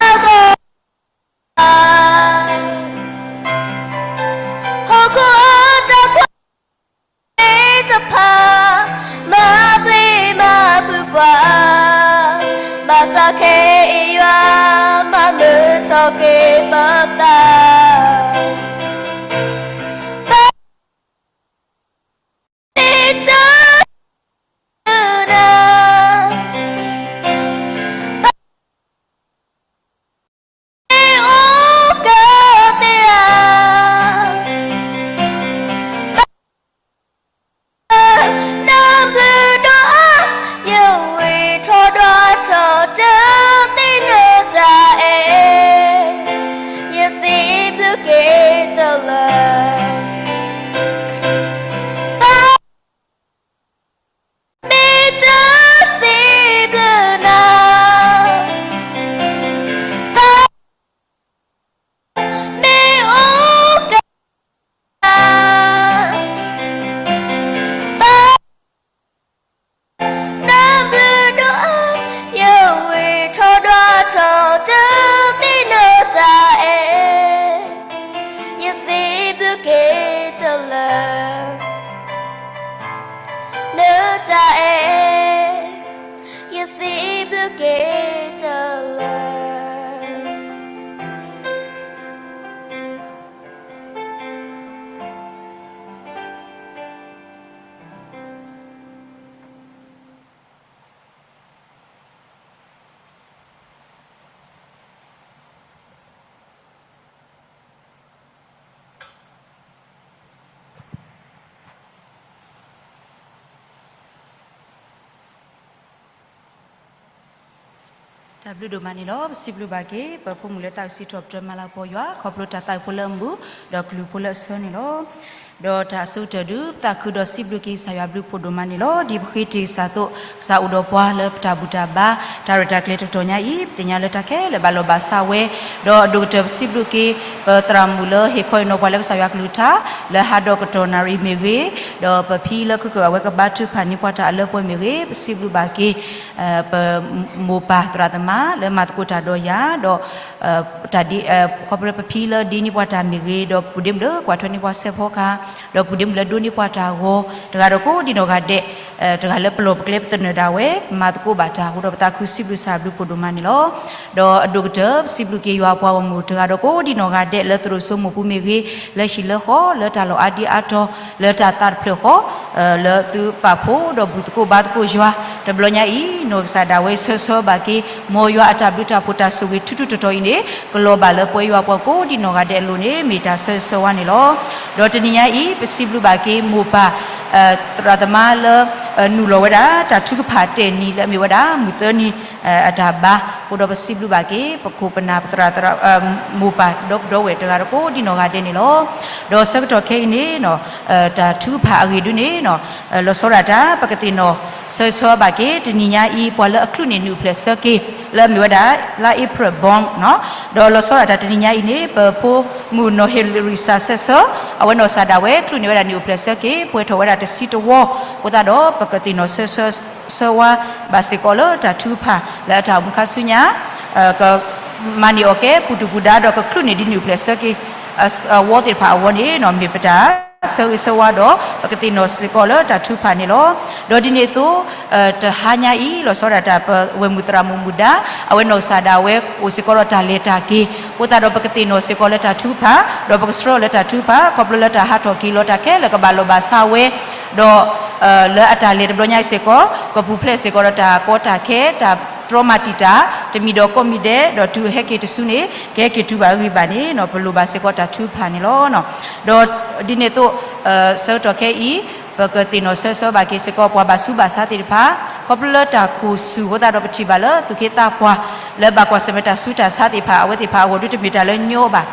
အဂီၢ် ဟီၣ်ခိၣ်အတၢ်ဖှီၣ် တဖၣ် မၤပျံၤမၤဖုးပှၤ ဘၣ်ဆၣ်ခဲအံၤယွၤ မၤမုာ်ထီၣ်က့ၤပသး ဘၣ် မ့ၢ်တၢ် နၤ ဘၣ် မ့ၢ်အိၣ်ကသ့ဧါ ဘၣ် နဘျုးဒိၣ်အါ ယဝံၤထီၣ်ဒီးထီၣ် တသ့ၣ်နီၣ်တၢ်အဲၣ် ယစံးဘျုးက့ၤတလၢ ဘၣ် မ့ၢ်တၢ်စံးဘျုးနၤ ဘၣ် မ့ၢ်အိၣ်ကသ့ဧါ ဘၣ် နဘျုးဒိၣ်အါ ယဝံၤထီၣ်ဒီးထီၣ် တသ့ၣ်နီၣ်တၢ်အဲၣ် ယစံးဘျုးက့ၤတလၢ နတၢ်အဲၣ် ယစံးဘျုးက့ၤတလၢ တၢ်ဘျုးဒိၣ်မးန့ၣ်လီၤ. ပစံးဘျုးဘၣ်က့ၤ ပဖိမုၣ်လၢသးစီဆှံထီၣ်ပတြၢၤမၤလၤကပီၤယွၤ ခီဖျိတၢ်သးဝံၣ်ဖိလၢအမုာ် ဒီးကလုၢ်ဖိလၢအဆၢန့ၣ်လီၤ. ဒီးတၢ်အဆိကတၢၢ်ဒုး ပသးခုဒီးစံးဘျုးက့ၤကစၢ်ယွၤဘျုးဖှိၣ်ဒိၣ်မးန့ၣ်လီၤ. ဒ်ပဃ့တ့ၢ်ကစၢ်သိး ကစၢ်အိၣ်ဒီးပှၤလၢပတၢ်ဘူၣ်တၢ်ဘါ တၢ်ရဲၣ်တၢ်ကျဲၤတကတီၢ်ညါအံၤ ပသ့ၣ်ညါလၢတၢ်ခဲလၢာ်ဘၣ်လီၤဘၣ်စးဝဲ, ဒီးအဒိၣ်ကတၢၢ်ပစံးဘျုးက့ၤ ပသရၣ်မုၣ်လၢဟ့ၣ်ခီဟ့ၣ်နီၤပှၤလၢကစၢ်ယွၤကလုၢ်ကထါ လၢဟးဒီးကတီၢ်နၣ်ရံၣ်မ့ၢ်ဂ့ၤ, ဒီးပဖံလၢခုကၢၢ်အဝဲကဘါထုကဖၣ်န့ၢ်ပှၤတၢ်အလၢပှဲၤမ့ၢ်ဂ့ၤ, ပစံးဘျုးဘၣ်က့ၤ ပမိၢ်ပၢ်သရၣ်သမါလၢမၤသကိးတၢ်ဒီးယၤ, ဒီး တၢ်ဒ် ခီဖျိလၢပဖံလၢဒ့န့ၢ်ပှၤတၢ်မ့ၢ်ဂ့ၤ, ဒီးပူၤဒ့မုၣ်လၢကွၢ်ထွဲန့ၢ်ပှၤစဲးဖီကဟၣ်, ဒီးပူၤဒ့မုၣ်လၢဒိးန့ၢ်ပှၤတၢ်ဂီၤ, တဂၤဒီးကိးဒံနီၢ်ဂၤဒဲး, တဂၤလၢပလီၢ်ပကျဲပသနၢၣ်ဒၣ်ဝဲ, ပမၤသကိးဘၣ်တၢ်အဃိဒီး ပသးခုစံးဘျုးကစၢ်ဘျုးဖှိၣ်ဒိၣ်မးန့ၣ်လီၤ. ဒီးအဒိၣ်ကတၢၢ် ပစံးဘျုးက့ၤယွၤအပှၤဂီၢ်မုၢ်တဂၤဒီးကိးဒံနီၢ်ဂၤဒဲး လၢသရိာ်စိမိၢ်ပူၤမ့ၢ်ဂ့ၤ, လၢဟံၣ်လၢဃီ လၢတၢ်လီၢ်အါဒံအါတီၤ, လၢတၢ်သးတဖျၢၣ်ဃီ, လၢသုပာ်ဖှိၣ်ဒီးဘူၣ်သကိးဘါသကိးယွၤ, တဘျီညါအံၤ နီၢ်ကစၢ်ဒၣ်ဝဲဆၢဆၢဘၣ်က့ၤ မ်ယွၤအတၢ်ဘျုးတၢ်ဖှိၣ်တၢ်ဆိၣ်ဂ့ၤထူထူတီၤတီၤအံၤန့ၣ် ကလီၤဘၣ်လၢပဝဲယွၤပှၤကိးဒံနီၢ်ဂၤဒဲးအလိၤန့ၣ် မ့ၢ်တၢ်ဆၢဆၢဝါန့ၣ်လီၤ. ဒီးတနံၤညါအံၤ ပစံးဘျုးဘၣ်က့ၤမိၢ်ပၢ် သရၣ်သမါလၢ နုာ်လီၤဝဲဒၣ် တၢ်ထုကဖၣ်တဲာ်နံၤလၢအမ့ၢ်ဝဲဒၣ် မုၢ်သၢနံၤ အတၢ်ဘါ, အဃိဒီးပစံးဘျုးဘၣ်က့ၤ ပခိၣ်ပနၢ်ပသရၣ်သရၣ် မိၢ်ပၢ်ဒီပုၢ်ဒီဝဲၢ်တဂၤဒီးကိးဒံနီၢ်ဂၤဒဲးန့ၣ်လီၤ. ဒီးဆၢကတီၢ်ခဲအံၤန့ၣ် တၢ်ထုကဖၣ်အဂ့ၢ်ဒုန့ၣ် လီၤဆီဒၣ်တၢ် ပကသ့ၣ်နီၣ်ဆၢဂ့ၤဆၢဝါဘၣ်က့ၤ တနံၤညါအံၤ ပှၤလၢအချုးန့ၢ်နုာ်အဖျဲၣ်ဆၢက့ၤ လၢအမ့ၢ်ဝဲဒၣ် လါအ့ဖြ့ၣ် ဘီ ဒီးလီၤဆီဒၣ်တၢ်တနံၤညါအံၤန့ၣ် ပဖိမုၣ်နီၢ်ဟ့ၣ်လရံၣ်စၢ်ဆၢဆၢ အဝဲနီၢ်ကစၢ်ဒၣ်ဝဲ ချုးန့ၢ်ဝဲဒၣ်နုာ်အိၣ်ဖျဲၣ်ဆၢက့ၤ ပှဲၤထီၣ်ဝဲဒၣ်တဆံတဝီ, အဃိသတးဒီး ပကသ့ၣ်နီၣ်ဆၢဆၢ ဆၢဝါဘၣ်စ့ၢ်ကီးလၢတၢ်ထုကဖၣ်လၢအတၢ်အိၣ်မူခါဆူညါ ကမၤန့ၢ်အီၣ်ကဲ ပူၤတူၢ်ပူၤဒါ ဒီးကချုးန့ၢ်ဒ်နုာ်အိၣ်ဖျဲၣ်ဆၢက့ၤ အဝီသ့ၣ်တဖၣ်အဂီၢ်န့ၣ် မ့ၢ်ပတၢ်ဆၢဂ့ၤဆၢဝါဒီး ပကသ့ၣ်နီၣ်စ့ၢ်ကီးလၢတၢ်ထုကဖၣ်န့ၣ်လီၤ. ဒီးဒ်န့ၣ်အသိး တဟါညါအံၤ လီၤဆီဒၣ်တၢ် ပဝဲၢ်မုၣ်သရၣ်မုၣ်မုၣ်ဒါ အဝဲနီၢ်ကစၢ်ဒၣ်ဝဲ အိၣ်စ့ၢ်ကီးဒီးတၢ်လဲၤတၢ်က့ၤ, အဃိသတးဒီး ပကသ့ၣ်နီၣ်စ့ၢ်ကီးလၢတၢ်ထုကဖၣ် ဒီးပကဆှၢအီၤလၢတၢ်ထုကဖၣ် ခီဖျိလၢတၢ်ဟးထီၣ်က့ၤလီၤတၢ်ခဲလၢာ်ကဘၣ်လိာ်ဘၣ်ဆါဝဲ, ဒီး လၢအတၢ်လဲၤတဘျီညါအံၤစ့ၢ်ကီး ကပူၤဖျဲးစ့ၢ်ကီးဒီးတၢ်ကီတၢ်ခဲ တၢ်တြီမၤတံာ်တာ် တမံၤဒီးကိးမံၤဒဲး ဒီးတုၤဟဲက့ၤတစုန့ၣ် ကဟဲက့ၤတုၤဘၣ်အဂ့ၢ်ဘၣ်န့ၣ် ပလိၣ်ဘၣ်စ့ၢ်ကီးတၢ်ထုကဖၣ်န့ၣ်လီၤ. ဒီးဒ်န့ၣ်အသိး ဆၢကတီၢ်ခဲအံၤ ပကသ့ၣ်နီၣ်ဆၢဆၢဘၣ်က့ၤစ့ၢ်ကီး ပှၤဘၣ်ဆူးဘၣ်ဆါသ့ၣ်တဖၣ် ခီဖျိလၢတၢ်ကိၢ်ဆူၣ်အဃိသတးဒီး ပထံၣ်ဘၣ်လၢသူၣ်က့သးပှၢ် လၢဘၣ်ကွၢ်ဆၢၣ်မဲာ်တၢ်ဆူးတၢ်ဆါသ့ၣ်တဖၣ် အဝဲသ့ၣ်တဖၣ်အဂီၢ်ဒုတမ့ၢ်တၢ်လၢညီဘၣ်.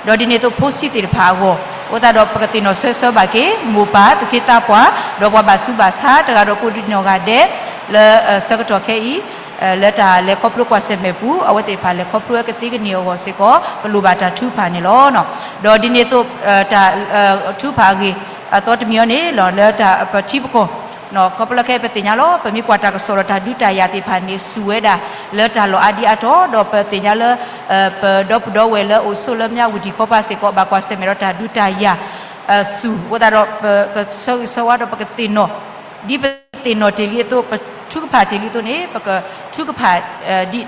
ဒီးဒ်န့ၣ်အသိး ဖိဆံးသ့ၣ်တဖၣ်အဂီၢ် အဃိသတးဒီး ပကသ့ၣ်နီၣ်ဆၢဆၢဘၣ်က့ၤ မိၢ်ပၢ်သူၣ်က့သးပှၢ် ဒီးပှၤဘၣ်ဆူးဘၣ်ဆါတဂၤဒီးကိးဒံနီၢ်ဂၤဒဲး လၢဆၢကတီၢ်ခဲအံၤ လၢတၢ်လဲၤခီဖျိကွၢ်ဆၢၣ်မဲာ်ပူၤ အဝဲသ့ၣ်တဖၣ်လဲၤခီဖျိဝဲကသ့ကန့ၢ်အဂီၢ်စ့ၢ်ကီး ပလိၣ်ဘၣ်တၢ်ထုကဖၣ်န့ၣ်လီၤ. ဒီးဒ်န့ၣ်အသိး တၢ်ထုကဖၣ်အဂ့ၢ်အသီတမံၤအံၤန့ၣ် လီၤလၢတၢ်ပထံပကီၢ် ခီဖျိခဲအံၤပသ့ၣ်ညါလီၤ ပမ့ၢ်ကွၢ်တၢ်ကစီၣ်ဒီးတၢ်ဒုးတၢ်ယၤသ့ၣ်တဖၣ်န့ၣ် စူၢ်ဝဲဒၣ် လၢတၢ်လီၢ်အါဒံအါတီၤ ဒီးပသ့ၣ်ညါလၢ ပဒီပုၢ်ဒီဝဲၢ်လၢအိၣ်ဆိးလၢမၠးဝတံၢ်ခီပၤစ့ၢ်ကီး ဘၣ်ကွၢ်ဆၢၣ်မဲာ်ဒီးတၢ်ဒုးတၢ်ယၤ စူၢ် အဃိသတးဒီး ပကဆၢဂ့ၤဆၢဝါဒီးပကသ့ၣ်နီၣ် ဒ်ပသ့ၣ်နီၣ်တ့ၢ်လံအသိး ပထုကဖၣ်တ့ၢ်လံအသိးန့ၣ် ပကထုကဖၣ် ဒ်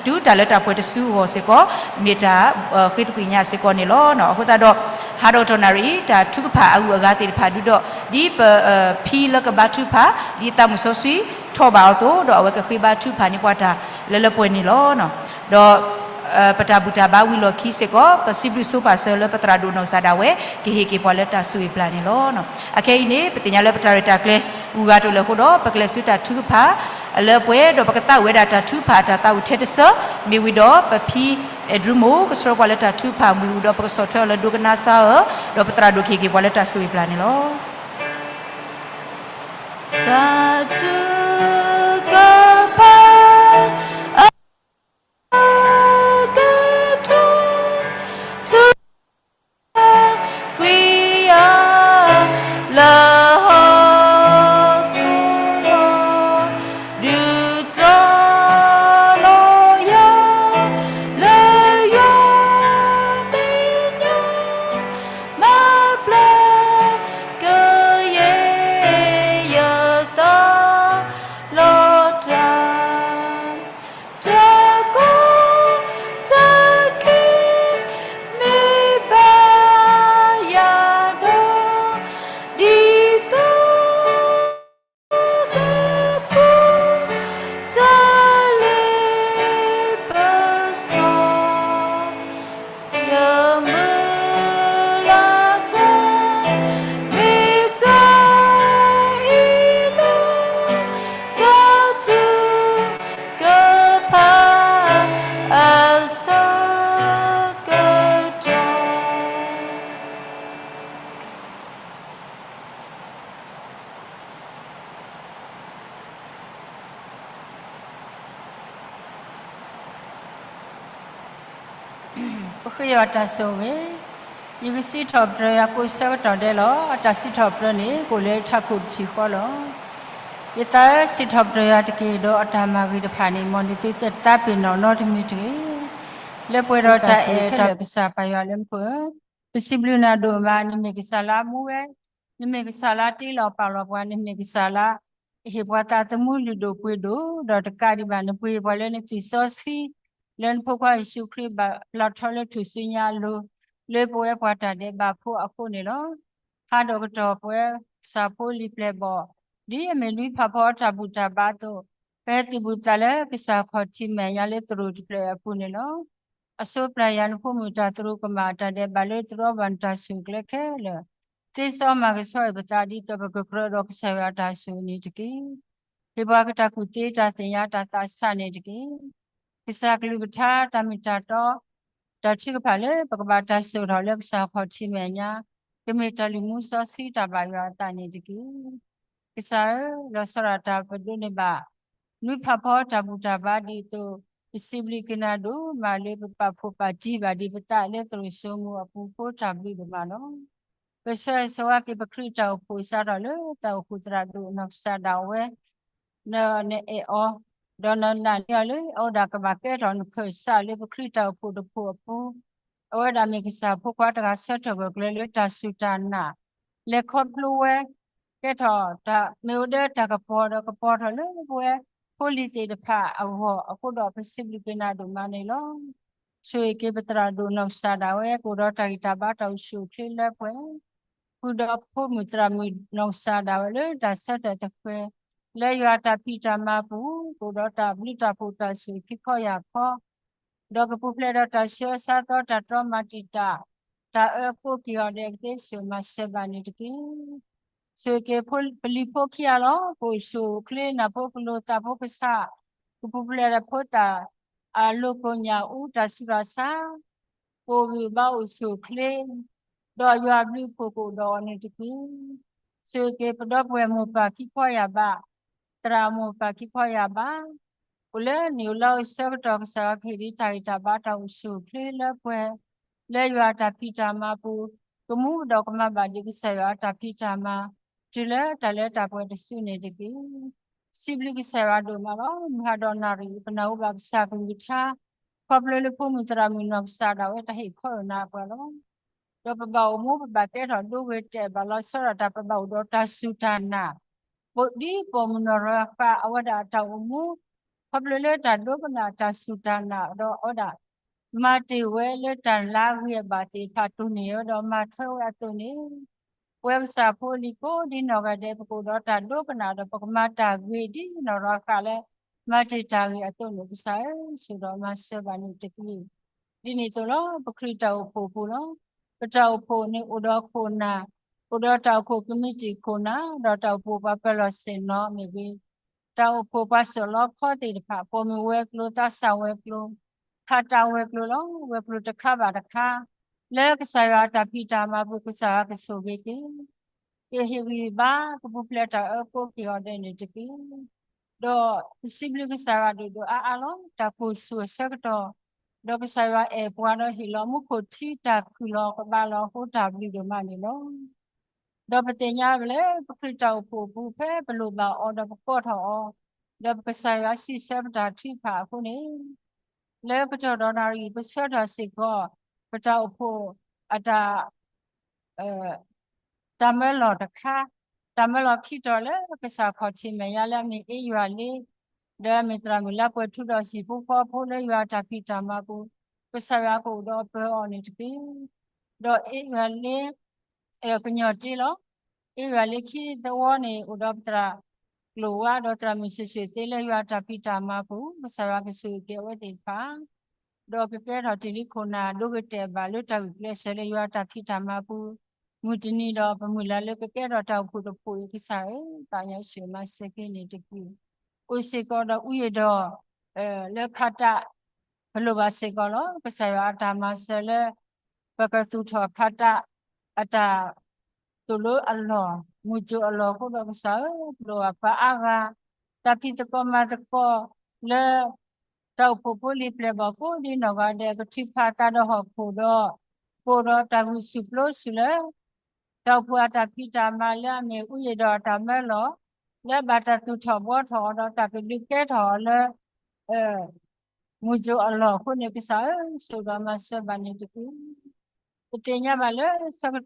တုၤတၢ်လၢတၢ်ပှဲၤတစုအဂီၢ်စ့ၢ်ကီး မ့ၢ်တၢ်ဃ့သကွံာ်ညါစ့ၢ်ကီးန့ၣ်လီၤ. အဃိသတးဒီး ဟးဒီးကတီၢ်နၣ်ရံၣ်အံၤ တၢ်ထုကဖၣ်အဂုၤအဂၤသ့ၣ်တဖၣ်ဒုဒီး ဒ်ပဖံလၢကဘါထုကဖၣ် ဒ်သးမုၢ်စီဆှံထီၣ်ဘၣ်အီၤအသိး ဒီးအဝဲကဃ့ဘါထုကဖၣ်န့ၢ်ပှၤတၢ်လၢလၢပှဲၤပှဲၤန့ၣ်လီၤ. ဒီး ပတၢ်ဘူၣ်တၢ်ဘါဝံၤလီၢ်ခံစ့ၢ်ကီး ပစံးဘျုးဆိပာ်စၢၤလၢပသရၣ်ဒိၣ်နီၢ်ကစၢ်ဒၣ်ဝဲ ကဟ့ၣ်က့ၤပှၤလၢတၢ်ဆိၣ်ဂ့ၤပျၢ်န့ၣ်လီၤ. အခဲအံၤန့ၣ် ပသ့ၣ်ညါလၢပတၢ်ရဲၣ်တၢ်ကျဲၤ ဂုၤဂၤတအိၣ်လၢၤအဃိဒီး ပကလဲၤဆူတၢ်ထုကဖၣ် လၢပှဲၤဒီးပကသးဝံၣ်ဝဲဒၣ်တၢ်ထုကဖၣ်အတၢ်သးဝံၣ်ထဲတဆၢ မ့ၢ်ဝံၤဒီးပဖံ အဲၣ်ဒြူမိၢ် ကဆှၢပှၤလၢတၢ်ထုကဖၣ်ဝံၤဒီး ပကဆီၣ်ထွဲအီၤလၢဒိကနၣ်စါဧၢ, ဒီးပသရၣ်ဒိၣ်ကဟ့ၣ်က့ၤပှၤလၢတၢ်ဆိၣ်ဂ့ၤပျၢ်န့ၣ်လီၤ. တၢ်ထုကဖၣ် အကတီၢ် ထုကဖၣ်ကွံာ်ယၤ လၢဟီၣ်ခိၣ်ဒီး ဒုးတီၤလီၤယၤ လၢယွၤမဲာ်ညါ မၤဘျါကယဲၢ်ယသးလီၤတၢ် တၢ်ကီတၢ်ခဲ မ့ၢ်ဘၣ်ယၤဒီး ဒ်သိးကပူၤ တၢ်လ့ပစီ ယမုၢ်လၢ်တၢ် မ့ၢ်တၢ်အံၤလၢ တၢ်ထုကဖၣ် အဆၢကတီၢ် ပဃ့ယွၤတၢ်ဆိၣ်ဂ့ၤ, ယကစံးထီၣ်ပတြၢၤယွၤကိးဆၢကတီၢ်ဒဲးလီၤ. အတၢ်စံးထီၣ်ပတြၢၤန့ၣ် ကအိၣ်လၢထးခိၣ်တထံၣ်ဃီလီၤ. ယသးဧၢ, စံးထီၣ်ပတြၢၤယွၤတက့ၢ်, ဒီးအတၢ်မၤဂ့ၤတဖၣ်န့ၣ် မ်နသုတသးပ့ၤနီၣ်နီတမံၤတဂ့ၤ. လၢပှဲၤဒီးတၢ်အဲၣ်တၢ်ကစၢ်ပၢ်ယွၤလၢမူခိၣ်ဧၢ, ပစံးဘျုးနၤဒိၣ်မး, နမ့ၢ်ကစၢ်လၢအမူဝဲ, နမ့ၢ်ကစၢ်လၢအတ့လီၤပာ်လီၤပှၤ, နမ့ၢ်ကစၢ်လၢအဟ့ၣ်ပှၤသးသမူလုၢ်ဒိၣ်ပှ့ၤဒိၣ်, ဒီးတကးဒံးဘၣ် နပှ့ၤပှၤလၢနသွံၣ်စီဆှံ လၢနဖိခွါယ့ၣ်ၡူးခရံာ်ဘၣ်ပျၢ်ထီလၢထူၣ်စုညါအလိၤ, လၢပဝဲပှၤတၢ်ဒဲးဘးဖိအဃိန့ၣ်လီၤ. ဟးဒီးကတီၢ်ပဝဲကစၢ်ဖိလံၤပျဲၢ်ဘီၣ်, ဒ်အမ့ၢ်လွံၢ်ဖးဖီအတၢ်ဘူၣ်တၢ်ဘါအသိး, ပဟဲသုးဘူးသးလၢကစၢ်ခီၣ်ထံးမဲာ်ညါလၢသရိာ်တဖျၢၣ်အပူၤန့ၣ်လီၤ. အဆိပျၢ်ယွၤနဖိမုၣ်တၢ်သရူးကမၣ်အတၢ်ဒဲးဘးလၢတြီဘၣ်နတၢ်ဆိၣ်ဂ့ၤကျဲခဲလၢာ်, သ့စီမၤကဆှီအံၤပသးဒ်သိးပကကြၢးဒီးကစၢ်ယွၤအတၢ်ဆိၣ်ဂ့ၤန့ၣ်တက့ၢ်. မ့ၢ်ပှၤကတၢ်ကူၣ်သ့တၢ်သ့ၣ်ညါတၢ်သးစၢ်န့ၣ်တက့ၢ်. ကစၢ်ကလုၢ်ကထါတၢ်မ့ၢ်တၢ်တီ, တၢ်ထုကဖၣ်လၢပကဘၣ်တၢ်စိာ်ထီၣ်လၢကစၢ်ခီၣ်ထံးမဲာ်ညါ, ကမ့ၢ်တၢ်လုၢ်မူစီဆှံတၢ်ဘၣ်ယွၤအသးန့ၣ်တက့ၢ်. ကစၢ်ဧၢ, လီၤဆီဒၣ်တၢ်ပဒိးန့ၢ်ဘၣ် နွံဖးဖီတၢ်ဘူၣ်တၢ်ဘါဒ်သိး ပစံးဘျုးက့ၤနၤဒိၣ်မးလၢပပာ်ဖှိၣ်ပာ်တံၢ်ဘၣ်ဒံးပသးလၢသရိာ်စိမိၤအပူၤဖိတၢ်ဘျုးဒိၣ်မးလီၤ. ပဆၢဂ့ၤဆၢဝါက့ၤပခရံာ်တၢ်အိၣ်ဖှိၣ်စးထီၣ်လၢတၢ်အိၣ်ဖှိၣ်သရၣ်ဒိၣ်နီၢ်ကစၢ်ဒၣ်ဝဲ နအဲၣ်အီၤ, ဒီးနနာ်န့ၢ်အီၤလၢအဝဲဒၣ်ကဘၣ်ကဲထီၣ်နခၢၣ်စးလၢပခရံာ်တၢ်အိၣ်ဖှိၣ်တဖှိၣ်အပူၤ, အဝဲဒၣ်မ့ၢ်ကစၢ်ဖိခွါတဂၤဆၢထၢၣ်ဂၢၢ်ကျၢၤလၢတၢ်စူၢ်တၢ်နာ်, လဲၤခီဖျိဝဲ, ကဲထီၣ်တၢ်မ့ၢ်အိၣ်ဒီးတၢ်ကပီၤဒီးကပီၤထီၣ်လၢပဝဲဖိလံၤသ့ၣ်တဖၣ်အဂီၢ်အဃိဒီး ပစံးဘျုးက့ၤနၤဒိၣ်မးန့ၣ်လီၤ. ဆိၣ်ဂ့ၤက့ၤပသရၣ်ဒိၣ်နီၢ်ကစၢ်ဒၣ်ဝဲ ကအိၣ်ဒီးတၢ်ဂံၢ်တၢ်ဘါတၢ်အိၣ်ဆူၣ်အိၣ်ချ့လၢပှဲၤ ဃုာ်ဒီးဖိမုၣ်သရၣ်မုၣ်နီၢ်ကစၢ်ဒၣ်ဝဲလၢတၢ်ဆၢထၢၣ်တဃဲၤ လၢယွၤတၢ်ဖံးတၢ်မၤပူၤ ကအိၣ်ဒီးတၢ်ဘျုးတၢ်ဖှိၣ်တၢ်ဆူၣ်ခံခီယာ်ခီ, ဒီးကပူၤဖျဲးဒီးတၢ်ဆှၢအဆါသီတၢ်တြီမၤတံာ်တာ် တၢ်အၢအကိးက့ၤအီၤဒဲးကသ့စိာ်မၤစၢၤဘၣ်န့ၣ်တက့ၢ်. ဆိၣ်ဂ့ၤက့ၤပလံၤဖိခံဂၤလီၤ. ကအိၣ်ဆူၣ်အိၣ်ချ့နၢ်ဖိကလိၤသးဖိကဆး, ကပူၤဖျဲးဒီးဖိသၣ်အလိၤကိညၢ်အူတၢ်ဆူးတၢ်ဆါ, ကအိၣ်ဂံၢ်ဘါအိၣ်ဆူၣ်အိၣ်ချ့, ဒီးယွၤအဘျုးအဖှိၣ်ကအိၣ်ဒီးအီၤန့ၣ်တက့ၢ်. ဆိၣ်ဂ့ၤက့ၤပဒီပုၢ်ဝဲၢ်မိၢ်ပၢ်ခံခီယာ်ဘး, သရၣ်မိၢ်ပၢ်ခံခီယာ်ဘး, အိၣ်လၢနံၣ်အိၣ်လါအိၣ်ဆၢကတီၢ် ကစၢ်ယွၤကဟ့ၣ်ဒံးတၢ်ဂံၢ်တၢ်ဘါတၢ်အိၣ်ဆူၣ်အိၣ်ချ့လၢပှဲၤ, လၢယွၤတၢ်ဖံးတၢ်မၤပူၤ, ကမူကဒီးကမၤဘၣ်ဒံးကစၢ်ယွၤအတၢ်ဖံးတၢ်မၤ, တုၤလၢတၢ်လၢတၢ်ပှဲၤတစုန့ၣ်တက့ၢ်. စံးဘျုးကစၢ်ယွၤဒိၣ်မးလီၤ. မုၢ်ဟါဒီးနၣ်ရံၣ် ပနၢ်ဟူဘၣ်ကစၢ်ကလုၢ်ကထါ, ခီဖျိလၢဖိမုၣ်သရၣ်မုၣ်နီၢ်ကစၢ်ဒၣ်ဝဲတၢ်ဟ့ၣ်ခီအုၣ်နၤအပှၤလီၤ. ဒီးပဘၣ်အိၣ်မူပဘၣ်ကဲထီၣ်ဒိဂ့ၤတဲာ်ဘၣ်လီၤဆီဒၣ်တၢ် ပဘၣ်အိၣ်ဒီးတၢ်စူၢ်တၢ်နာ်, ဒ်ပိာ်မုၣ်နီၢ်ရဃးအဝဲဒၣ်အတၢ်အိၣ်မူ, ခီဖျိလၢတၢ်ဒိကနၣ်တၢ်စူၢ်တၢ်နာ်ဒီးအဝဲဒၣ် မၤတ့ၢ်ဝဲလၢတၢ်လၢအဂ့ၤအဘၣ်သ့ၣ်တဖၣ် တိၢ်န့ၢ်ဝဲဒီးမၤထွဲဝဲအသိးန့ၣ်, ပဝဲကစၢ်ဖိလံၤကိးဒ်နီၢ်ဂၤဒဲး ပကအိၣ်ဒီးတၢ်ဒိကနၣ်ဒီး ပကမၤတၢ်ဂ့ၤဒ်နီၢ်ရဃးလၢ မၤတ့ၢ်တၢ်ဂ့ၤအသိးန့ၣ် ကစၢ်ဧၢ, ဆိၣ်ဒီးမၤစၢၤဘၣ်န့ၣ်တက့ၢ်. ဒ်န့ၣ်အသိးလီၤ. ပခရံာ်တၢ်အိၣ်ဖှိၣ်အပူၤလီၤ. ပတၢ်အိၣ်ဖှိၣ်န့ၣ်အိၣ်ဒီးခိၣ်နၢ်, အိၣ်ဒီးတၢ်အိၣ်ဖှိၣ်ကမံးတံာ်ခိၣ်နၢ်, ဒီးတၢ်အိၣ်ဖှိၣ်ပှၤပၢၤလီၢ်ဆ့ၣ်နီၤမ့ၢ်ဂ့ၤ, တၢ်အိၣ်ဖှိၣ်ပှၤစိာ်လီခီသ့ၣ်တဖၣ်, ပိာ်မုၣ်ဝဲၤကျိၤ, သးစၢ်ဝဲၤကျိၤ, ခးတၢ်ဝဲၤကျိၤလီၤ. ဝဲၤကျိၤတခါဘၣ်တခါ, လၢကစၢ်ယွၤအတၢ်ဖံးတၢ်မၤပူၤ ကစၢ်ယွၤကဆိၣ်ဂ့ၤက့ၤ ကဟ့ၣ်ဂံၢ်ဘါ ကပူၤဖျဲးတၢ်အၢကိးက့ၤအီၤဒဲးန့ၣ်တက့ၢ်. ဒီးပစံးဘျုးကစၢ်ယွၤဒိၣ်ဒိၣ်အါအါလီၤ. တၢ်ကိၢ်ဆူၣ်အဆၢကတီၢ်, ဒီးကစၢ်ယွၤအဲၣ်ပှၤဒီးဟ့ၣ်လီၤမူခိၣ်ထံ တၢ်ခုၣ်လီၤကဘၣ်လီၤအဃိ တၢ်ဘျုးဒိၣ်မးန့ၣ်လီၤ. ဒီးပသ့ၣ်ညါဝဲလၢ ပခရံာ်တၢ်အိၣ်ဖှိၣ်အပူၤ ဖဲပလိၣ်ဘၣ်အီၤ ဒီးပကိးထီၣ်အီၤ, ဒီးပကစၢ်ယွၤစံးဆၢပတၢ်ထုကဖၣ်အဃိန့ၣ်, လၢကတီၢ်ဒီးနၣ်ရံၣ် ပဆၢထၢၣ်စ့ၢ်ကီး ပတၢ်အိၣ်ဖှိၣ်အတၢ် တၢ်မၢလီၢ်တခါ, တၢ်မၢလီၢ်ခံတီၤလၢကစၢ်ခီၣ်ထံးမဲာ်ညါလၢအမ့ၢ်အ့ယွၤလ့, ဒီးအမ့ၢ်သရၣ်မုၣ်လါပှဲၤထူဒီးဟံၣ်ဖိဃီဖိလၢယွၤအတၢ်ဖံးတၢ်မၤပူၤ, ကစၢ်ယွၤကအိၣ်ဒီးပၢၤအီၤန့ၣ်တက့ၢ်. ဒီးအ့ယွၤလ့ ကညီၢ်တ့လီၤ. အ့ယွၤလ့ခံသဝီန့ၣ် အိၣ်ဒီးပသရၣ်ကျိၣ်ဝါဒီးသရၣ်မုၣ်ဆံးဆံးသ့လၢယွၤအတၢ်ဖံးတၢ်မၤပူၤ, ကစၢ်ယွၤကဆိၣ်ဂ့ၤက့ၤအဝဲသ့ၣ်တဖၣ် ဒီးကကဲထီၣ်တ့ၢ်လံခိၣ်နၢ် ဒိဂ့ၤတဲာ်ဘၣ်လၢတၢ်ဂုာ်ကျဲးစၢးလၢယွၤအတၢ်ဖံးတၢ်မၤပူၤ, မုၢ်တနံၤဒီးပမုၢ်လၢ်လၢကကဲထီၣ်တၢ်အိၣ်ဖှိၣ်တဖှိၣ်အံၤ ကစၢ်ဧၢ, သးညါဆိၣ်မၤစၢၤက့ၤန့ၣ်တက့ၢ်. အိၣ်စ့ၢ်ကီးဒီးအူယံာ်ဒီး လၢခါတၢ် ပလိၣ်ဘၣ်စ့ၢ်ကီးလီၤ. ကစၢ်ယွၤအတၢ်မၤစၢၤလၢ ပကသူၣ်ထီၣ်ခါတၢ် အတၢ်သိၣ်လိအလီၢ် မုၢ်စိၤအလီၢ်အဃိဒီး ကစၢ်ဧၢ, ပလိၣ်ဘၣ်ပှၤအါဂၤ တၢ်ဖံးသကိးမၤသကိးလၢ တၢ်အိၣ်ဖှိၣ်ဖိလံၤပျဲၢ်ဘီၣ်ကိးဒ်နီၢ်ဂၤဒဲး ကထုးဖးသးဒီးဟီၣ်ခိၣ်ဒီး ကအိၣ်ဒီးတၢ်ဂုာ်ဆူၣ်ပျိဆူၣ်လၢ တၢ်အိၣ်ဖှိၣ်အတၢ်ဖံးတၢ်မၤလၢအမ့ၢ်အူယံာ်ဒီးအတၢ်မၢလီၤ လၢဘၣ်တၢ်သူၣ်ထီၣ်ဘှီထီၣ်အီၤဒီးတၢ်ကဒုးကဲထီၣ်အီၤလၢ မုၢ်စိၤအလီၢ်အဃိန့ၣ် ကစၢ်ဧၢ, ဆိၣ်ဒီးမၤစၢၤဘၣ်န့ၣ်တက့ၢ်. ပသ့ၣ်ညါဘၣ်လၢဆၢကတီၢ်ကီခဲဒ်အံၤအသိး,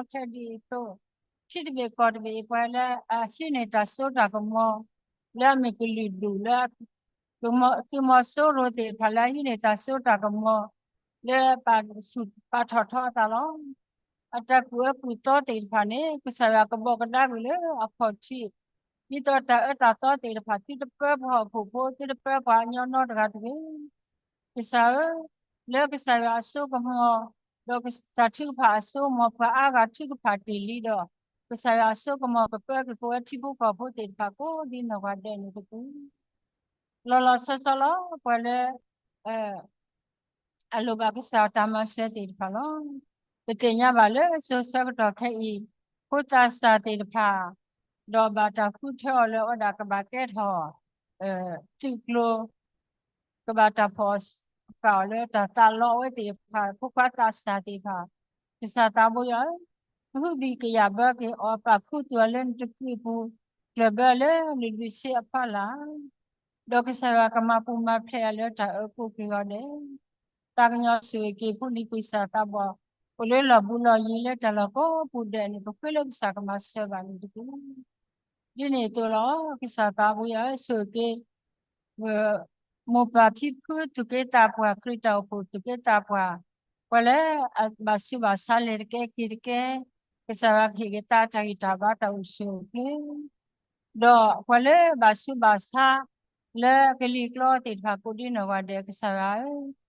ထံတဘ့ၣ်ကီၢ်တဘ့ၣ်အံၤ ပှၤလၢအဟံးန့ၢ်တၢ်စိတၢ်ကမီၤ လၢအမ့ၢ်ကလုာ်ဒူၣ်လၢ သုးမီၤစိရိၤသ့ၣ်တဖၣ်လၢအဟံးန့ၢ်တၢ်စိတၢ်ကမီၤ လၢပာ်ထီၣ်ထီအသးလီၤ. အတၢ်ကူၣ်အၢကူၣ်သီသ့ၣ်တဖၣ်န့ၣ် ကစၢ်ယွၤကဘီကဒါကွံာ်လၢအခီၣ်ထံး ဒ်သိးတၢ်အၢတၢ်သီသ့ၣ်တဖၣ် သုတပၢပှၤဟီၣ်ခိၣ်ဖိ သုတပၢပှၤကညီနီတဂၤတဂ့ၤ. ကစၢ်ဧၢ, လၢကစၢ်ယွၤအစိကမီၤ ဒီးတၢ်ထုကဖၣ်အစိကမီၤ ပှၤအါဂၤထုကဖၣ်တ့ၢ်လံဒီး ကစၢ်ယွၤအစိကမီၤကပၢက့ၤပဝဲထံဖိကီၢ်ဖိသ့ၣ်တဖၣ်ကိးဒ်နီၢ်ဂၤဒဲးန့ၣ်တက့ၢ်. လီၤလီၤဆီဆီလီၤ ပှၤလၢ အလိၣ်ဘၣ်ကစၢ်အတၢ်မၤစၢၤသ့ၣ်တဖၣ်လီၤ. ပသ့ၣ်ညါဘၣ်လၢစိၤဆၢကတီၢ်ခဲအံၤ ဖိသးစၢ်သ့ၣ်တဖၣ် ဒီးဘၣ်တၢ်ဃုထၢအီၤလၢအဝဲဒၣ်ကဘၣ်ကဲထီၣ် သုးကျိၤ ကဘၣ်တၢ်ဖီၣ်ဃာ်အီၤလၢတၢ်သးလီအဝဲသ့ၣ်တဖၣ် ဖိခွါသးစၢ်သ့ၣ်တဖၣ်, ကစၢ်သးဘိယွၤဧၢ, ကဟုဘံၣ်ကယာ်ဘၢက့ၤအီၤ ပာ်ခူသူၣ်အီၤလၢနတကုးပူၤ, ကျၢၢ်ဘၢအီၤလၢနဒုးဆ့အဖီလာ်, ဒီးကစၢ်ယွၤကမၤပူၤမၤဖျဲးအီၤလၢတၢ်အၢကိးက့ၤဂီၤဒဲး တၢ်ကညီၤဆိၣ်ဂ့ၤက့ၤဖိလံၤကစၢ်သးဘီၣ် အိၣ်လၢလီၢ်ဘူးလီၢ်ယံၤလၢတၢ်လီၢ်ကိးပူၤဒဲးန့ၣ် ပဃ့လၢကစၢ်ကမၤစၢၤဘၣ်န့ၣ်တက့ၢ်. ဒ်န့ၣ်အသိးလီၤ ကစၢ်သးဘိယွၤဧၢ, ဆိၣ်ဂ့ၤက့ၤ မိၢ်ပၢ်ဖံဖုသူၣ်က့သးပှၢ် ခရံာ်တၢ်အိၣ်ဖှိၣ်သူၣ်က့သးပှၢ်, ပှၤလၢအဘၣ်ဆူးဘၣ်ဆါလဲၤတကဲက့ၤတကဲ, ကစၢ်ယွၤကဟ့ၣ်က့ၤသးတၢ်ဂံၢ်တၢ်ဘါတၢ်အိၣ်ဆူၣ်အိၣ်ချ့ ဒီးပှၤလၢဘၣ်ဆူးဘၣ်ဆါ လၢကလံၤကျီသ့ၣ်တဖၣ်ကိးဒ်နီၢ်ဂၤဒဲး ကစၢ်ယွၤဧၢ,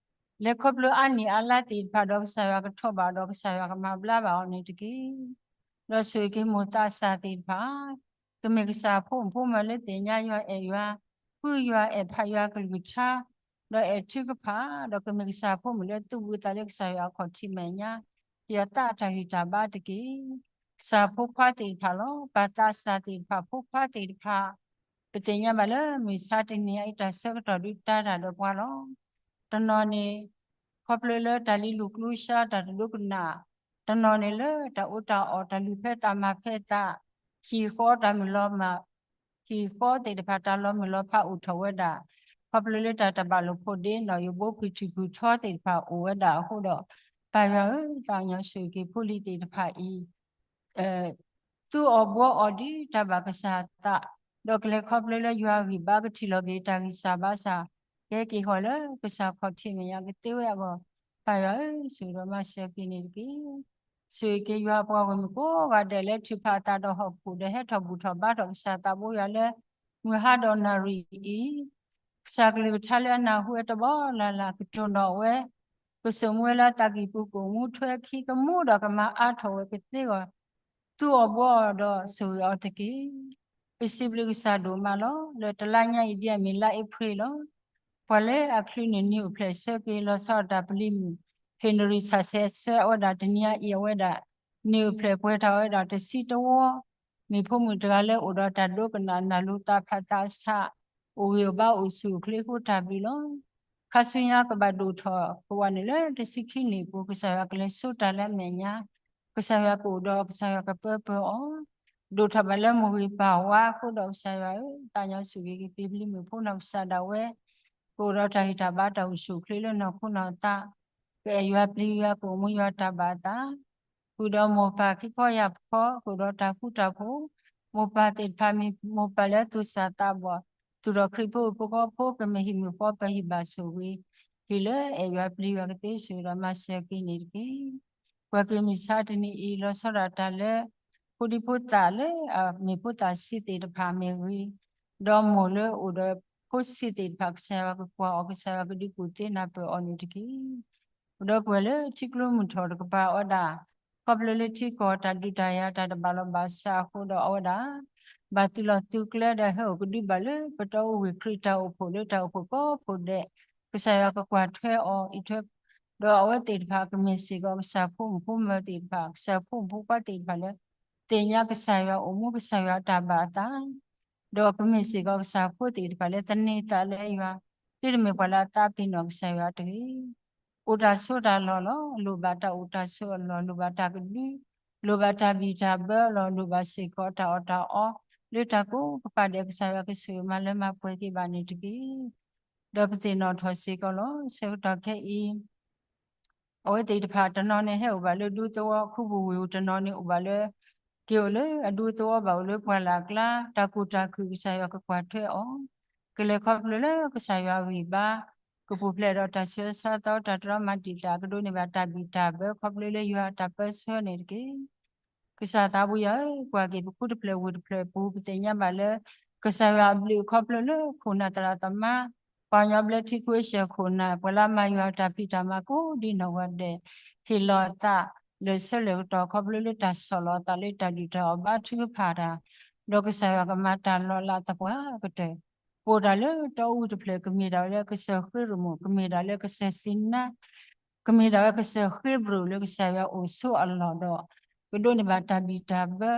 လဲၤခီဖျိအါနံၣ်အါလါသ့ၣ်တဖၣ်ဒီး ကစၢ်ယွၤကထီၣ်ဘၣ်ဒီး ကစၢ်ယွၤကမၤဘျါဘၣ်အီၤန့ၣ်တက့ၢ်. ဒီးဆိၣ်ဂ့ၤက့ၤမိၢ်သးစၢ်သ့ၣ်တဖၣ် ကမ့ၢ်ကစၢ်ဖိမုၣ်ဖိမၢၤလၢသ့ၣ်ညါယွၤအဲၣ်ယွၤ, ဃုယွၤအဲၣ်ဖးယွၤကလုၢ်ကထါ, ဒီးအဲၣ်ထုကဖၣ်, ဒီးကမ့ၢ်ကစၢ်ဖိမုၣ်လၢသူၣ်ဘှံးသးလၢကစၢ်ယွၤအခီၣ်ထံးမဲာ်ညါ, ယွၤသးတၢ်ဂံၢ်တၢ်ဘါတက့ၢ်. ကစၢ်ဖိခွါသ့ၣ်တဖၣ်လီၤ. ပၢ်သးစၢ်သ့ၣ်တဖၣ် ဖိခွါသ့ၣ်တဖၣ်, ပသ့ၣ်ညါဘၣ်လၢမုၢ်ဆါတနံၤအံၤ တၢ်ဆၢကတီၢ်ဒုးတၤတၢ်ဒီးပှၤလီၤ. တနီၤန့ၣ် ခီဖျိလၢတၢ်လံၤလူၤကျူစါ တၢ်တဒိကနၣ်, တနီၤန့ၣ်လၢတၢ်အီၣ်တၢ်အီ တၢ်လုၢ်ဖဲသးမၤဖဲသး, ဟံၣ်ဃီတၢ်မုၢ်လီၤမၢ်, ဟံၣ်ဃီသ့ၣ်တဖၣ်တၢ်လီၤမုၢ်လီၤဖးအိၣ်ထီၣ်ဝဲဒၣ်, ခီဖျိလၢတၢ်တဘၣ်လိာ်ဖိးဒ့ နီၣ်ယိးဘိဖုၣ်ထံၣ်ဖုၣ်ထီသ့ၣ်တဖၣ်အိၣ်ဝဲဒၣ်အဃိဒီး, ပၢ်ယွၤဧၢ, သးကညီၤဆိၣ်ဂ့ၤက့ၤဖိလံၤသ့ၣ်တဖၣ်အံၤ သူအီၣ်ဘှီအီၣ်ဒ်တၢ်ဘၣ်ကစၢ်သး, ဒီးကလဲၤခီဖျိလၢယွၤဂံၢ်ဘါကထံၣ်လီၤက့ၤတၢ်ဂံၢ်စၢ်ဘါစၢ်, ကဟဲက့ၤဃီၤလၢကစၢ်ခီၣ်ထံးမဲာ်ညါကသ့ဝဲအဂီၢ်, ပၢ်ယွၤဧၢ, ဆိၣ်ဂ့ၤဒီးမၤစၢၤက့ၤန့ၣ်တက့ၢ်. ဆိၣ်ဂ့ၤက့ၤယွၤပှၤဂီၢ်မုၢ်ကိးဂၤဒဲးလၢထုးဖးအသးဒီးဟီၣ်ခိၣ်ဒီးဟဲထီၣ်ဘူၣ်ထီၣ်ဘါထီၣ်ကစၢ်သးဘိယွၤလၢ မုၢ်ဟါဒီးနၣ်ရံၣ်အံၤ ကစၢ်ကလုၢ်ကထါလၢအနၢ်ဟူဝဲတဘီလၢ်လၢ် ကတိၤနီၣ်ဝဲ, ကစိာ်မူဝဲလၢအသးကံၢ်ပူၤ ကအိၣ်မူထွဲခံ ကမူဒီးကမၤအါထီၣ်ဝဲကသ့အဂီၢ်, သူအီၣ်ဘှီအီၤဒီးဆိၣ်ဂ့ၤအီၤတက့ၢ်. ပစံးဘျုးကစၢ်ဒိၣ်မးလီၤ. လၢတလါညါအံၤဒ်အမ့ၢ်လါအ့ဖြ့ၣ်လီၤ. ပှၤလၢအချုးန့ၢ်နံၣ်အိၣ်ဖျဲၣ်ဆၢက့ၤ လီၤဆီဒၣ်တၢ်ပလံၤမုၢ် ဟ့ၣ်နရံၣ်ဆၣ်ဆဲးဆၢအဝဲဒၣ်တနံၤအံၤ အဝဲဒၣ် နံၣ်အိၣ်ဖျဲၣ်ပှဲၤထီၣ်ဝဲဒၣ်တဆံတဝီ မ့ၢ်ဖိမုၣ်တဂၤလၢအိၣ်ဒီးတၢ်ဒိကနၣ် နၢ်လိၤသးဖးသးဆး အိၣ်ဂံၢ်အိၣ်ဘါအိၣ်ဆူၣ်အိၣ်ချ့အဃိတၢ်ဘျုးလီၤ. ခါဆူညါကဘၣ်ဒိၣ်ထီၣ်ကဝီၤန့ၣ်လၢတဆံခံနံၣ်အပူၤ ကစၢ်ယွၤကလဲၤဆိတၢ်လၢအမဲာ်ညါ, ကစၢ်ယွၤကအိၣ်ဒီးကစၢ်ယွၤကပၢပၢအီၤ, ဒိၣ်ထီၣ်ဘၣ်လၢမိၢ်ဂ့ၤပၢ်ဝါအဃိဒီး ကစၢ်ယွၤဧၢ, သးကညီၤဆိၣ်ဂ့ၤက့ၤပျံၤပျံၤမုၣ်ဖိနီၢ်ကစၢ်ဒၣ်ဝဲ ကအိၣ်ဒီးတၢ်ဂံၢ်တၢ်ဘါတၢ်အိၣ်ဆူၣ်အိၣ်ချ့လၢနီၢ်ခိနီၢ်သး, ကအဲၣ်ယွၤပျံၤယွၤ ကအိၣ်မူယွၤတၢ်ဘၣ်အသး, ဃုာ်ဒီးမိၢ်ပၢ်ခံခီယၢ်ခီ ကအိၣ်ဒီးတၢ်ဃူတၢ်ဖိး, မိၢ်ပၢ်သ့ၣ်တဖၣ်မ့ၢ်မိၢ်ပၢ်လၢသူၣ်စၢ်သးဘီၣ်, သူၣ်ထီၣ်ခရံာ်ဖိအဖိဃီဖိ ကမ့ၢ်ဟံၣ်မုၣ်ဃီပၢ်ဟံၣ်ဘၣ်ဆိၣ်ဂ့ၤ, ဟံၣ်လၢအဲၣ်ယွၤပျံၤယွၤကသ့ဆိၣ်ဂ့ၤဒီးမၤစၢၤက့ၤန့ၣ်တက့ၢ်. ပှၤက့ၤမုၢ်ဆါတနံၤအံၤ လီၤဆီဒၣ်တၢ်လၢ ဖိဒံဖိသၣ်လၢအမ့ၢ်ဖိသၣ်ဆံးသ့ၣ်တဖၣ်မ့ၢ်ဂ့ၤ, ဒီးမိၢ်လၢအိၣ်ဒီးဖိဆံးသ့ၣ်တဖၣ် ကစၢ်ယွၤကကွၢ်အီၤ ကစၢ်ယွၤကဒုးကူၣ်သ့နၢ်ပၢၢ်အီၤန့ၣ်တက့ၢ်. ဒီးပှၤလၢထံကျိမုၢ်ထီၣ်တကပၤဝဲဒၣ် ခီဖျိလၢထံကီၢ်တၢ်ဒုးတၢ်ယၤတၢ်တဘၣ်လီၢ်ဘၣ်စးအဃိဒီးအဝဲဒၣ် ဘၣ်သုးလီၢ်သုးကျဲဒီးဟဲအိၣ်ကဒုဘၣ်လၢ ပတီၢ်အိၣ်ဝ့ၢ်ခရံာ်တၢ်အိၣ်ဖှိၣ်လၢတၢ်အိၣ်ဖှိၣ်ကိးဖှိၣ်ဒဲး ကစၢ်ယွၤကကွၢ်ထွဲအီၤအံးထွဲ ဒီးအဝဲသ့ၣ်တဖၣ်ကမ့ၢ်စ့ၢ်ကီးကစၢ်ဖိမုၣ်ဖိမၢၤသ့ၣ်တဖၣ် ကစၢ်ဖိမုၣ်ဖိခွါသ့ၣ်တဖၣ်လၢ သ့ၣ်ညါကစၢ်ယွၤအိၣ်မူကစၢ်ယွၤအတၢ်ဘၣ်အသး ဒီးကမ့ၢ်စ့ၢ်ကီးကစၢ်ဖိသ့ၣ်တဖၣ်လၢသန့ၤသးလၢယွၤ သုတမ့ၢ်ပှၤလၢအသးပ့ၤနီၣ်ကစၢ်ယွၤတဂ့ၤ. အိၣ်တၢ်ဆိးတၢ်လီၢ်လီၤ. လိၣ်ဘၣ်တၢ်အိၣ်တၢ်ဆိးအလီၢ်, လိၣ်ဘၣ်တၢ်ကဒု, လိၣ်ဘၣ်တၢ်ဘံၣ်တၢ်ဘၢအလီၢ်, လိၣ်ဘၣ်စ့ၢ်ကီးတၢ်အီၣ်တၢ်အီ, လၢတၢ်ကိးကပၤဒဲးကစၢ်ယွၤကဆိၣ်ဂ့ၤမၤလၢမၤပှဲၤက့ၤဘၣ်န့ၣ်တက့ၢ်. ဒီးပသ့ၣ်နီၣ်ထီၣ်စ့ၢ်ကီးလီၤ. ဆၢကတီၢ်ခဲအံၤ အဝဲသ့ၣ်တဖၣ်တနီၤန့ၣ်ဟဲအိၣ်ဘၣ်လၢဒူသဝီ ခူပူၤဝ့ၢ်ပူၤ, တနီၤန့ၣ်အိၣ်ဘၣ်လၢ က့ၤအိၣ်လၢအဒူသဝီဘၣ်အိၣ်လၢပှၢ်လၢ်အကျါ, တၢ်ကူၣ်တၢ်ခုၣ်ကစၢ်ယွၤကကွၢ်ထွဲအီၤ, ကလဲၤခီဖျိလၢကစၢ်ယွၤအဂံၢ်ဘါ, ကပူၤဖျဲးဒီးတၢ်ဆၢဆါသီ တၢ်တြီမၤတံာ်တာ် ကဒိးန့ၢ်ဘၣ်တၢ်ဘံၣ်တၢ်ဘၢခီဖျိလၢယွၤအတၢ်ပၢဆှၢန့ၣ်တက့ၢ်. ကစၢ်သးပူၤယွၤဧၢ, ကွၢ်က့ၤပခူတဖျၢၣ်ဝ့ၢ်တဖျၢၣ်အပူၤ ပသ့ၣ်ညါဘၣ်လၢ ကစၢ်ယွၤအဘျုးအခီဖျိလၢခိၣ်နၢ်သရၣ်သမါ, ပှၤကညီဘျၢထံခဝ့ၡၢၣ်ခိၣ်နၢ်, ပှၤလၢအမၤယွၤအတၢ်ဖံးတၢ်မၤကိးဒ်နီၢ်ဂၤဒဲး, ဟ့ၣ်လီၤအသး လၢာ်ဆၢလၢာ်ကတီၢ် ခီဖျိလၢတၢ်ဆီၣ်လီၤအသးလၢတၢ်ဒုၣ်တၢ်အီၣ်ဘါထုကဖၣ်တၢ်, ဒီးကစၢ်ယွၤကမၤတၢ်လီၤလးသပှၢ်ကတၢၢ်, ပအိၣ်တၢ်လၢတီအူတဖျၢၣ် ကမ့ၢ်ဒၣ်ဝဲလၢကစၢၢ်ဃ့ရမိၢ်, ကမ့ၢ်ဒၣ်လၢကစၢၢ်စံနါ, ကမ့ၢ်ဒၣ်ဝဲကစၢၢ်ဃ့ဘြိၣ်လၢကစၢ်ယွၤအိၣ်ဆိးအလီၢ်ဒီး ကဒိးန့ၢ်ဘၣ်တၢ်ဘံၣ်တၢ်ဘၢ,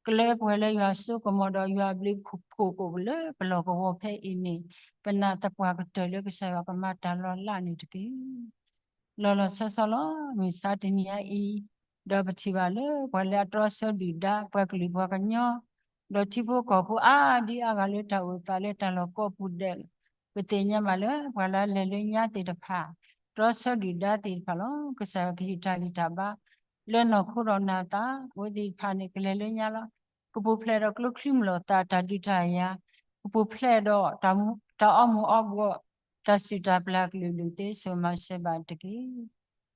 ကျဲပှၤလၢယွၤစိကမီၤဒီးယွၤအဘျုးအဖှိၣ်ကိးလၢပလီၢ်ကဝီၤဖဲအံၤန့ၣ်, ပနာ်သပှၢ်ကတၢၢ်လၢကစၢ်ယွၤကမၤတၢ်လီၤလးန့ၣ်တက့ၢ်. လီၤလီၤဆီဆီလီၤ. မုၢ်ဆါတနံၤအံၤ, ဒီးပထံၣ်ဘၣ်လၢပှၤလၢအတြီဆၢဒုၣ်ဒါ ပှၤကလုာ်ပှၤကညီ, ဒီးထံဖိကီၢ်ဖိအါဒံအါဂၤလၢတၢ်အိၣ်သးလၢတၢ်လီၢ်ကိးပူၤဒဲး, ပသ့ၣ်ညါဘၣ်လၢပှၤလၢလဲၤလၢညါသ့ၣ်တဖၣ်, တြီဆၢဒုၣ်ဒါသ့ၣ်တဖၣ်လီၤ. ကစၢ်ယွၤကဟ့ၣ်တၢ်ဂံၢ်တၢ်ဘါ လၢနီၢ်ခိဒီးနၤသး, အဝဲသ့ၣ်တဖၣ်န့ၣ် ကလဲၤလၢညါလီၤ. ကပူၤဖျဲးဒီးကျိချံမျိာ်သၣ် တၢ်ဒုးတၢ်ယၤ, ကပူၤဖျဲးဒီး တၢ်အီမူၤအီဘှီး, တၢ်စုၣ်တၢ်ပျၢ်ကလုာ်လုာ်သ့ ဆိၣ်ဂ့ၤမၤစၢၤဘၣ်တက့ၢ်.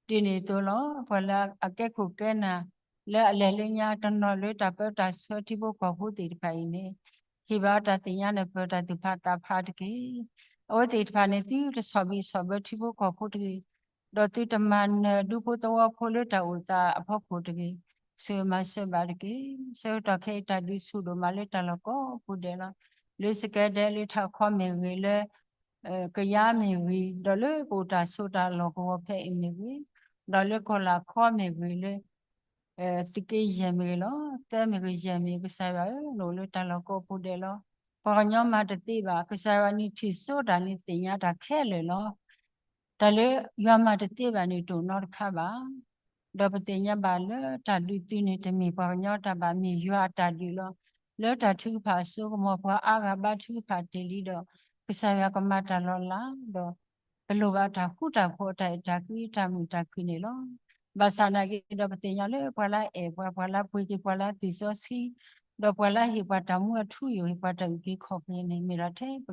ဒ်န့ၣ်အသိးလီၤ. ပှၤလၢအကဲခိၣ်ကဲနၢ် လၢအလဲၤလၢညါတနီၤလၢတၢ်ပၢတၢ်ဆှၢထံဖိကီၢ်ဖိသ့ၣ်တဖၣ်အံၤန့ၣ်, ဟ့ၣ်ဘၣ်တၢ်သ့ၣ်ညါနၢ်ပၢၢ်တၢ်သူၣ်ဖးသးဖးတက့ၢ်. အဝဲသ့ၣ်တဖၣ်န့ၣ် သုတဆီၣ်ဘံၣ်ဆီၣ်ဘၢထံဖိကီၢ်ဖိတဂ့ၤ, ဒီးသုတမၤနၢၤဒူဖိသဝီဖိလၢတၢ်အိၣ်သးအဖီခိၣ်တဂ့ၤ, ဆိၣ်ဂ့ၤမၤစၢၤဘၣ်တက့ၢ်. ဆၢကတီၢ်ခဲအံၤ တၢ်ဒုးဆူၣ်ဒိၣ်မးလၢတၢ်လီၢ်ကိးပူၤဒဲးလီၤ. လၢစကဲဒဲ လၢထးခီမ့ၢ်ဂ့ၤ, လၢ ကယါမ့ၢ်ဂ့ၤ, ဒီးလၢပအိၣ်တၢ်ဆိးတၢ်လီၢ်ကဝီၤဖဲအံၤမ့ၢ်ဂ့ၤ, ဒီးလၢကီၢ်လၤခီမ့ၢ်ဂ့ၤ, လၢ သုးက့ယဲၢ်မ့ၢ်ဂ့ၤလီၤ, သၢမ့ၢ်ဂ့ၤ ယဲၢ်မ့ၢ်ဂ့ၤ, ကစၢ်ယွၤဧၢ, နအိၣ်လၢတၢ်လီၢ်ကိးပူၤဒဲးလီၤ. ပှၤကညီမၤတသ့ဘၣ်, ကစၢ်ယွၤန့ၣ်ထံၣ်စိတၢ်န့ၣ် သ့ၣ်ညါတၢ်ခဲလၢာ်လီၤ. တၢ်လၢယွၤမၤတသ့ဘၣ်န့ၣ် တအိၣ်နီတခါဘၣ်. ဒီးပသ့ၣ်ညါဘၣ်လၢတၢ်ဒုးသုန့ၣ် တမ့ၢ်ပှၤကညီတၢ်ဘၣ်, မ့ၢ်ယွၤအတၢ်ဒုးလီၤ. လၢတၢ်ထုကဖၣ်အစိကမီၤ ပှၤအါဂၤဘါထုကဖၣ်တ့ၢ်လံဒီး ကစၢ်ယွၤကမၤတၢ်လီၤလးဒီး ပလိၣ်ဘၣ်တၢ်ဃူတၢ်ဖိး တၢ်အဲၣ်တၢ်ကွံ တၢ်မုာ်တၢ်ခုၣ်န့ၣ်လီၤ. ဘၣ်ဆၣ်နာ်က့ဒီး ပသ့ၣ်ညါလၢပှၤလၢအအဲၣ်ပှၤ, ပှၤလၢအပှ့ၤက့ၤပှၤလၢအသွံၣ်စီဆှံ, ဒီးပှၤလၢအဟ့ၣ်ပှၤတၢ်မူအထူအယိာ် ဟ့ၣ်ပှၤတၢ်အုၣ်က့ၤခီၣ်က့ၤန့ၣ် မ့ၢ်ဒၣ်ထဲ ပ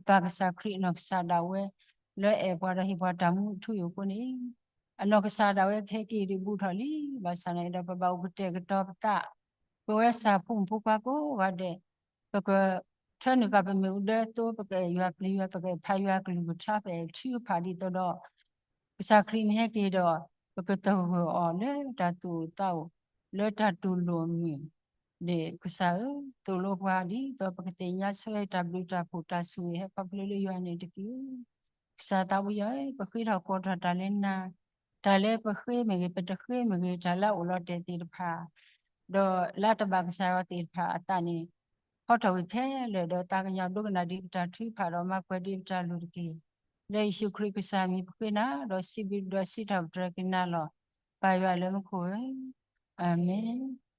ပၢ်ကစၢ်ခရံာ်အနီၢ်ကစၢ်ဒၣ်ဝဲ လၢအအဲၣ်ပှၤဒီးဟ့ၣ်ပှၤတၢ်မူအထူအယိာ်အဃိန့ၣ်, အနီၢ်ကစၢ်ဒၣ်ဝဲခဲက့ၤဒုးဘူးထီၣ်လံ. ဘၣ်ဆၣ်န့ၣ်ဒီး ပဘၣ်အိၣ်ကတဲာ်ကတီၤပသး, ပဝဲစၢ်ဖိမုၣ်ဖိခွါကိးဂၤဒဲး, ပကထၢနုာ်ဃာ်ပမ့ၣ်အူဒၢအသိး, ပကအဲၣ်ယွၤပျံၤယွၤ, ပကအဲၣ်ဖးယွၤကလုၢ်ကထါ, ပအဲၣ်ထုကဖၣ်ဒ်သိးဒီး ကစၢ်ခရံာ်မ့ၢ်ဟဲက့ၤဒီး ပကသဂၢၢ်အီၤလၢတၢ်သူၣ်အိၣ်သးအိၣ်, လၢတၢ်တူၢ်လိာ်မုာ်, ဒီးကစၢ်ဧၢ, သိၣ်လိပှၤဒ်သိးပကသ့ၣ်ညါဆၢတၢ်ဘျုးတၢ်ဖှိၣ်တၢ်ဆိၣ်ဂ့ၤ ဟဲခီဖျိလၢယွၤန့ၣ်တက့ၢ်. ကစၢ်သးဝံယွၤဧၢ, ပဃ့ထီၣ်ကိးထီၣ်တၢ်လၢနၤ, တၢ်လၢပဃ့မ့ၢ်ဂ့ၤ, ပတဃ့မ့ၢ်ဂ့ၤ, တၢ်လၢအအိၣ်လီၤတဲာ်သ့ၣ်တဖၣ် ဒီးလၢတဘၣ်ကစၢ်ယွၤသ့ၣ်တဖၣ်အသးန့ၣ်, ဖီထီၣ်ဝံၤခဲလၢာ်ဒီးသးကညီၤဒိကနၣ်ဒံးပတၢ်ထုကဖၣ်ဒီးမၤပှဲၤဒံးပတၢ်လိၣ်တက့ၢ်. လၢယ့ၣ်ၡူးခရံာ်ကစၢ်မံၤပဃ့နၤ, ဒီးစံးဘျုးဒီးစံးထီၣ်ပတြၢၤက့ၤနၤလီၤ. ပၢ်ယွၤလၢမူခိၣ်ဧၢ, အၤမ့ၣ်.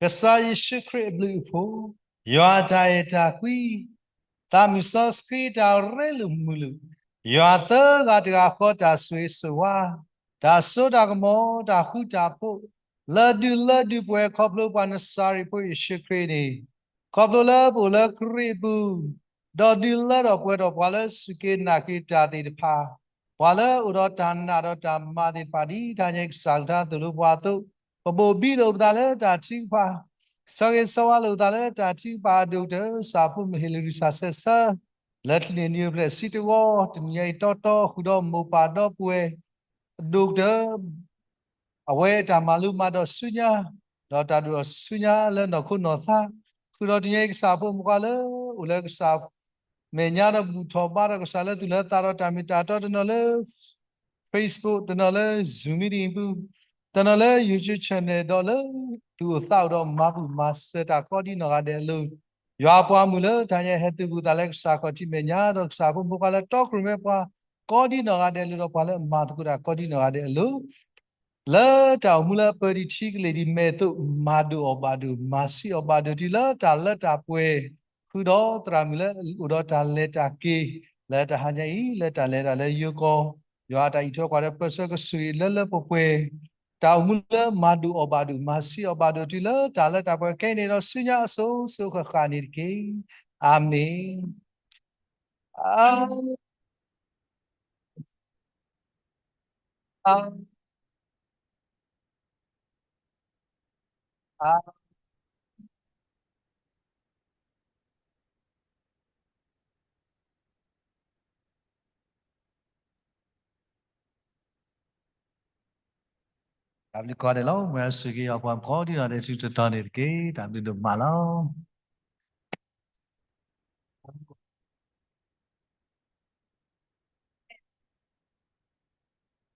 ကစၢ်ယ့ၣ်ၡူးခရံာ်အဘျုးအဖှိၣ်, ယွၤအတၢ်အဲၣ်တၢ်ကွံ, သးမုၢ်စီဆှံတၢ်ရ့လိာ်မုာ်လိာ်, ယွၤသၢဂၤတဂၤဃီတၢ်ဆိၣ်ဂ့ၤဆိၣ်ဝါ, တၢ်စိတၢ်ကမီၤ တၢ်ဃူတၢ်ဖိး, လၢဒုးလၢဒုးပှဲၤခီဖျိပှၤနစၤရ့းဖိယ့ၣ်ၡူးခရံာ်န့ၣ်, ခီဖျိလၢပအိၣ်လၢခရံာ်အပူၤ, ဒီးဒုးလၢထီၣ်ပှဲၤထီၣ်ပှၤလၢစူၢ်က့ၤနာ်က့ၤတၢ်သ့ၣ်တဖၣ်, ပှၤလၢအိၣ်ဒီးတၢ်နာ်ဒီးတၢ်မၤသ့ၣ်တဖၣ် ဒ်တၢ်ညါကစၢ်ကထါသိၣ်လိပှၤအသိး, ပဘိၣ်ဘံလိာ်ပသးလၢတၢ်ထုကဖၣ်, ဆၢဂ့ၤဆၢဝါလိာ်ပသးလၢတၢ်ထုကဖၣ်အဒိၣ်ကတၢၢ် ကစၢ်ဖိမုၣ်ဟ့ၣ်လ့ၣ်ရံၣ်စၢ်ဆၢဆၢ, လၢတနံၤအံၤနံၤအိၣ်ဖျဲၣ်ဆံတဝီ, တနံၤအံၤတီတီ ဃုာ်ဒီးမိၢ်ပၢ်ဒီပုၢ်ဝဲၢ်အဒိၣ်ကတၢၢ် အဝဲတၢ်မၤလိမၤဒိးဆူညါ, ဒီးတၢ်ဒိၣ်ထီၣ်ဆူညါလၢနီၢ်ခိနီၢ်သး, ဃုာ်ဒီးတနံၤအံၤကစၢ်ဖိမုၣ်ဖိခွါလၢ အိၣ်လၢကစၢ်မဲာ်ညါဒီးဘူၣ်ထီၣ်ဘါထီၣ်ကစၢ်လၢသူၣ်လၢသးဒီးတၢ်မ့ၢ်တၢ်တီတနီၤလၢ Facebook, တနီၤလၢ Zoom meeting ပူၤ, တနီၤလၢ YouTube channel ဒီးလၢ သူၣ်အိၣ်သးအိၣ်ဒီးမၤဘူၣ်မၤစၢၤတၢ်ကိးဒ်နီၢ်ဂၤဒဲးအလိၤ, ယွၤအပှၤမုၣ်လၢတၢ်ညါဟဲသုးဘူးသးလၢကစၢ်ခီၣ်ထံးမဲာ်ညါဒီးကစၢ်ဖိမုၣ်ဖိခွါလၢတီခိၣ်ရိၣ်မဲပှၤကိးဒ်နီၢ်ဂၤဒဲးအလိၤဒီးပှၤလၢအမၤသကိးတၢ်ကိးဒ်နီၢ်ဂၤဒဲးအလိၤ လၢတၢ်အိၣ်မူလၢအပၢဒံးထံကလ့ၢ်ဒံးမဲာ်အသိး မၤဒိၣ်အီၣ်ဘၣ်ဒိၣ် မၤဆံးအီၣ်ဘၣ်ဒိၣ်တုၤလၢတၢ်လၢတၢ်ပှဲၤ, ဃုာ်ဒီးသရၣ်မုၣ်လၢအိၣ်ဒီးတၢ်လဲၤတၢ်က့ၤ လၢတဟါညါအံၤ လၢတၢ်လဲၤတၢ်လၢယိၤကီၢ် ယွၤအတၢ်အံးထွဲကွၢ်ထွဲပၢဆှၢကစၢ်လၢလၢပှဲၤပှဲၤ, တၢ်အိၣ်မူလၢမၤဒိၣ်အီၣ်ဘၣ်ဒိၣ် မၤဆံးအီၣ်ဘၣ်ဒိၣ်တုၤလၢတၢ်လၢတၢ်ပှဲၤခဲအံၤန့ၣ်ဒီး ဆူညါအစိၤစိၤဃၣ်ဃၣ်န့ၣ်တက့ၢ်. အၤမ့ၣ်. အၤ အၤ အၤ တၢ်ဘျုးကိးဂၤဒဲးလီၤ. မ်အစူၢ်က့ၤအီၤပှၤကိးဒံနီၢ်ဒဲး ဆူတတီၤန့ၣ်တက့ၢ်. တၢ်ဘျုးဒိၣ်မးလီၤ.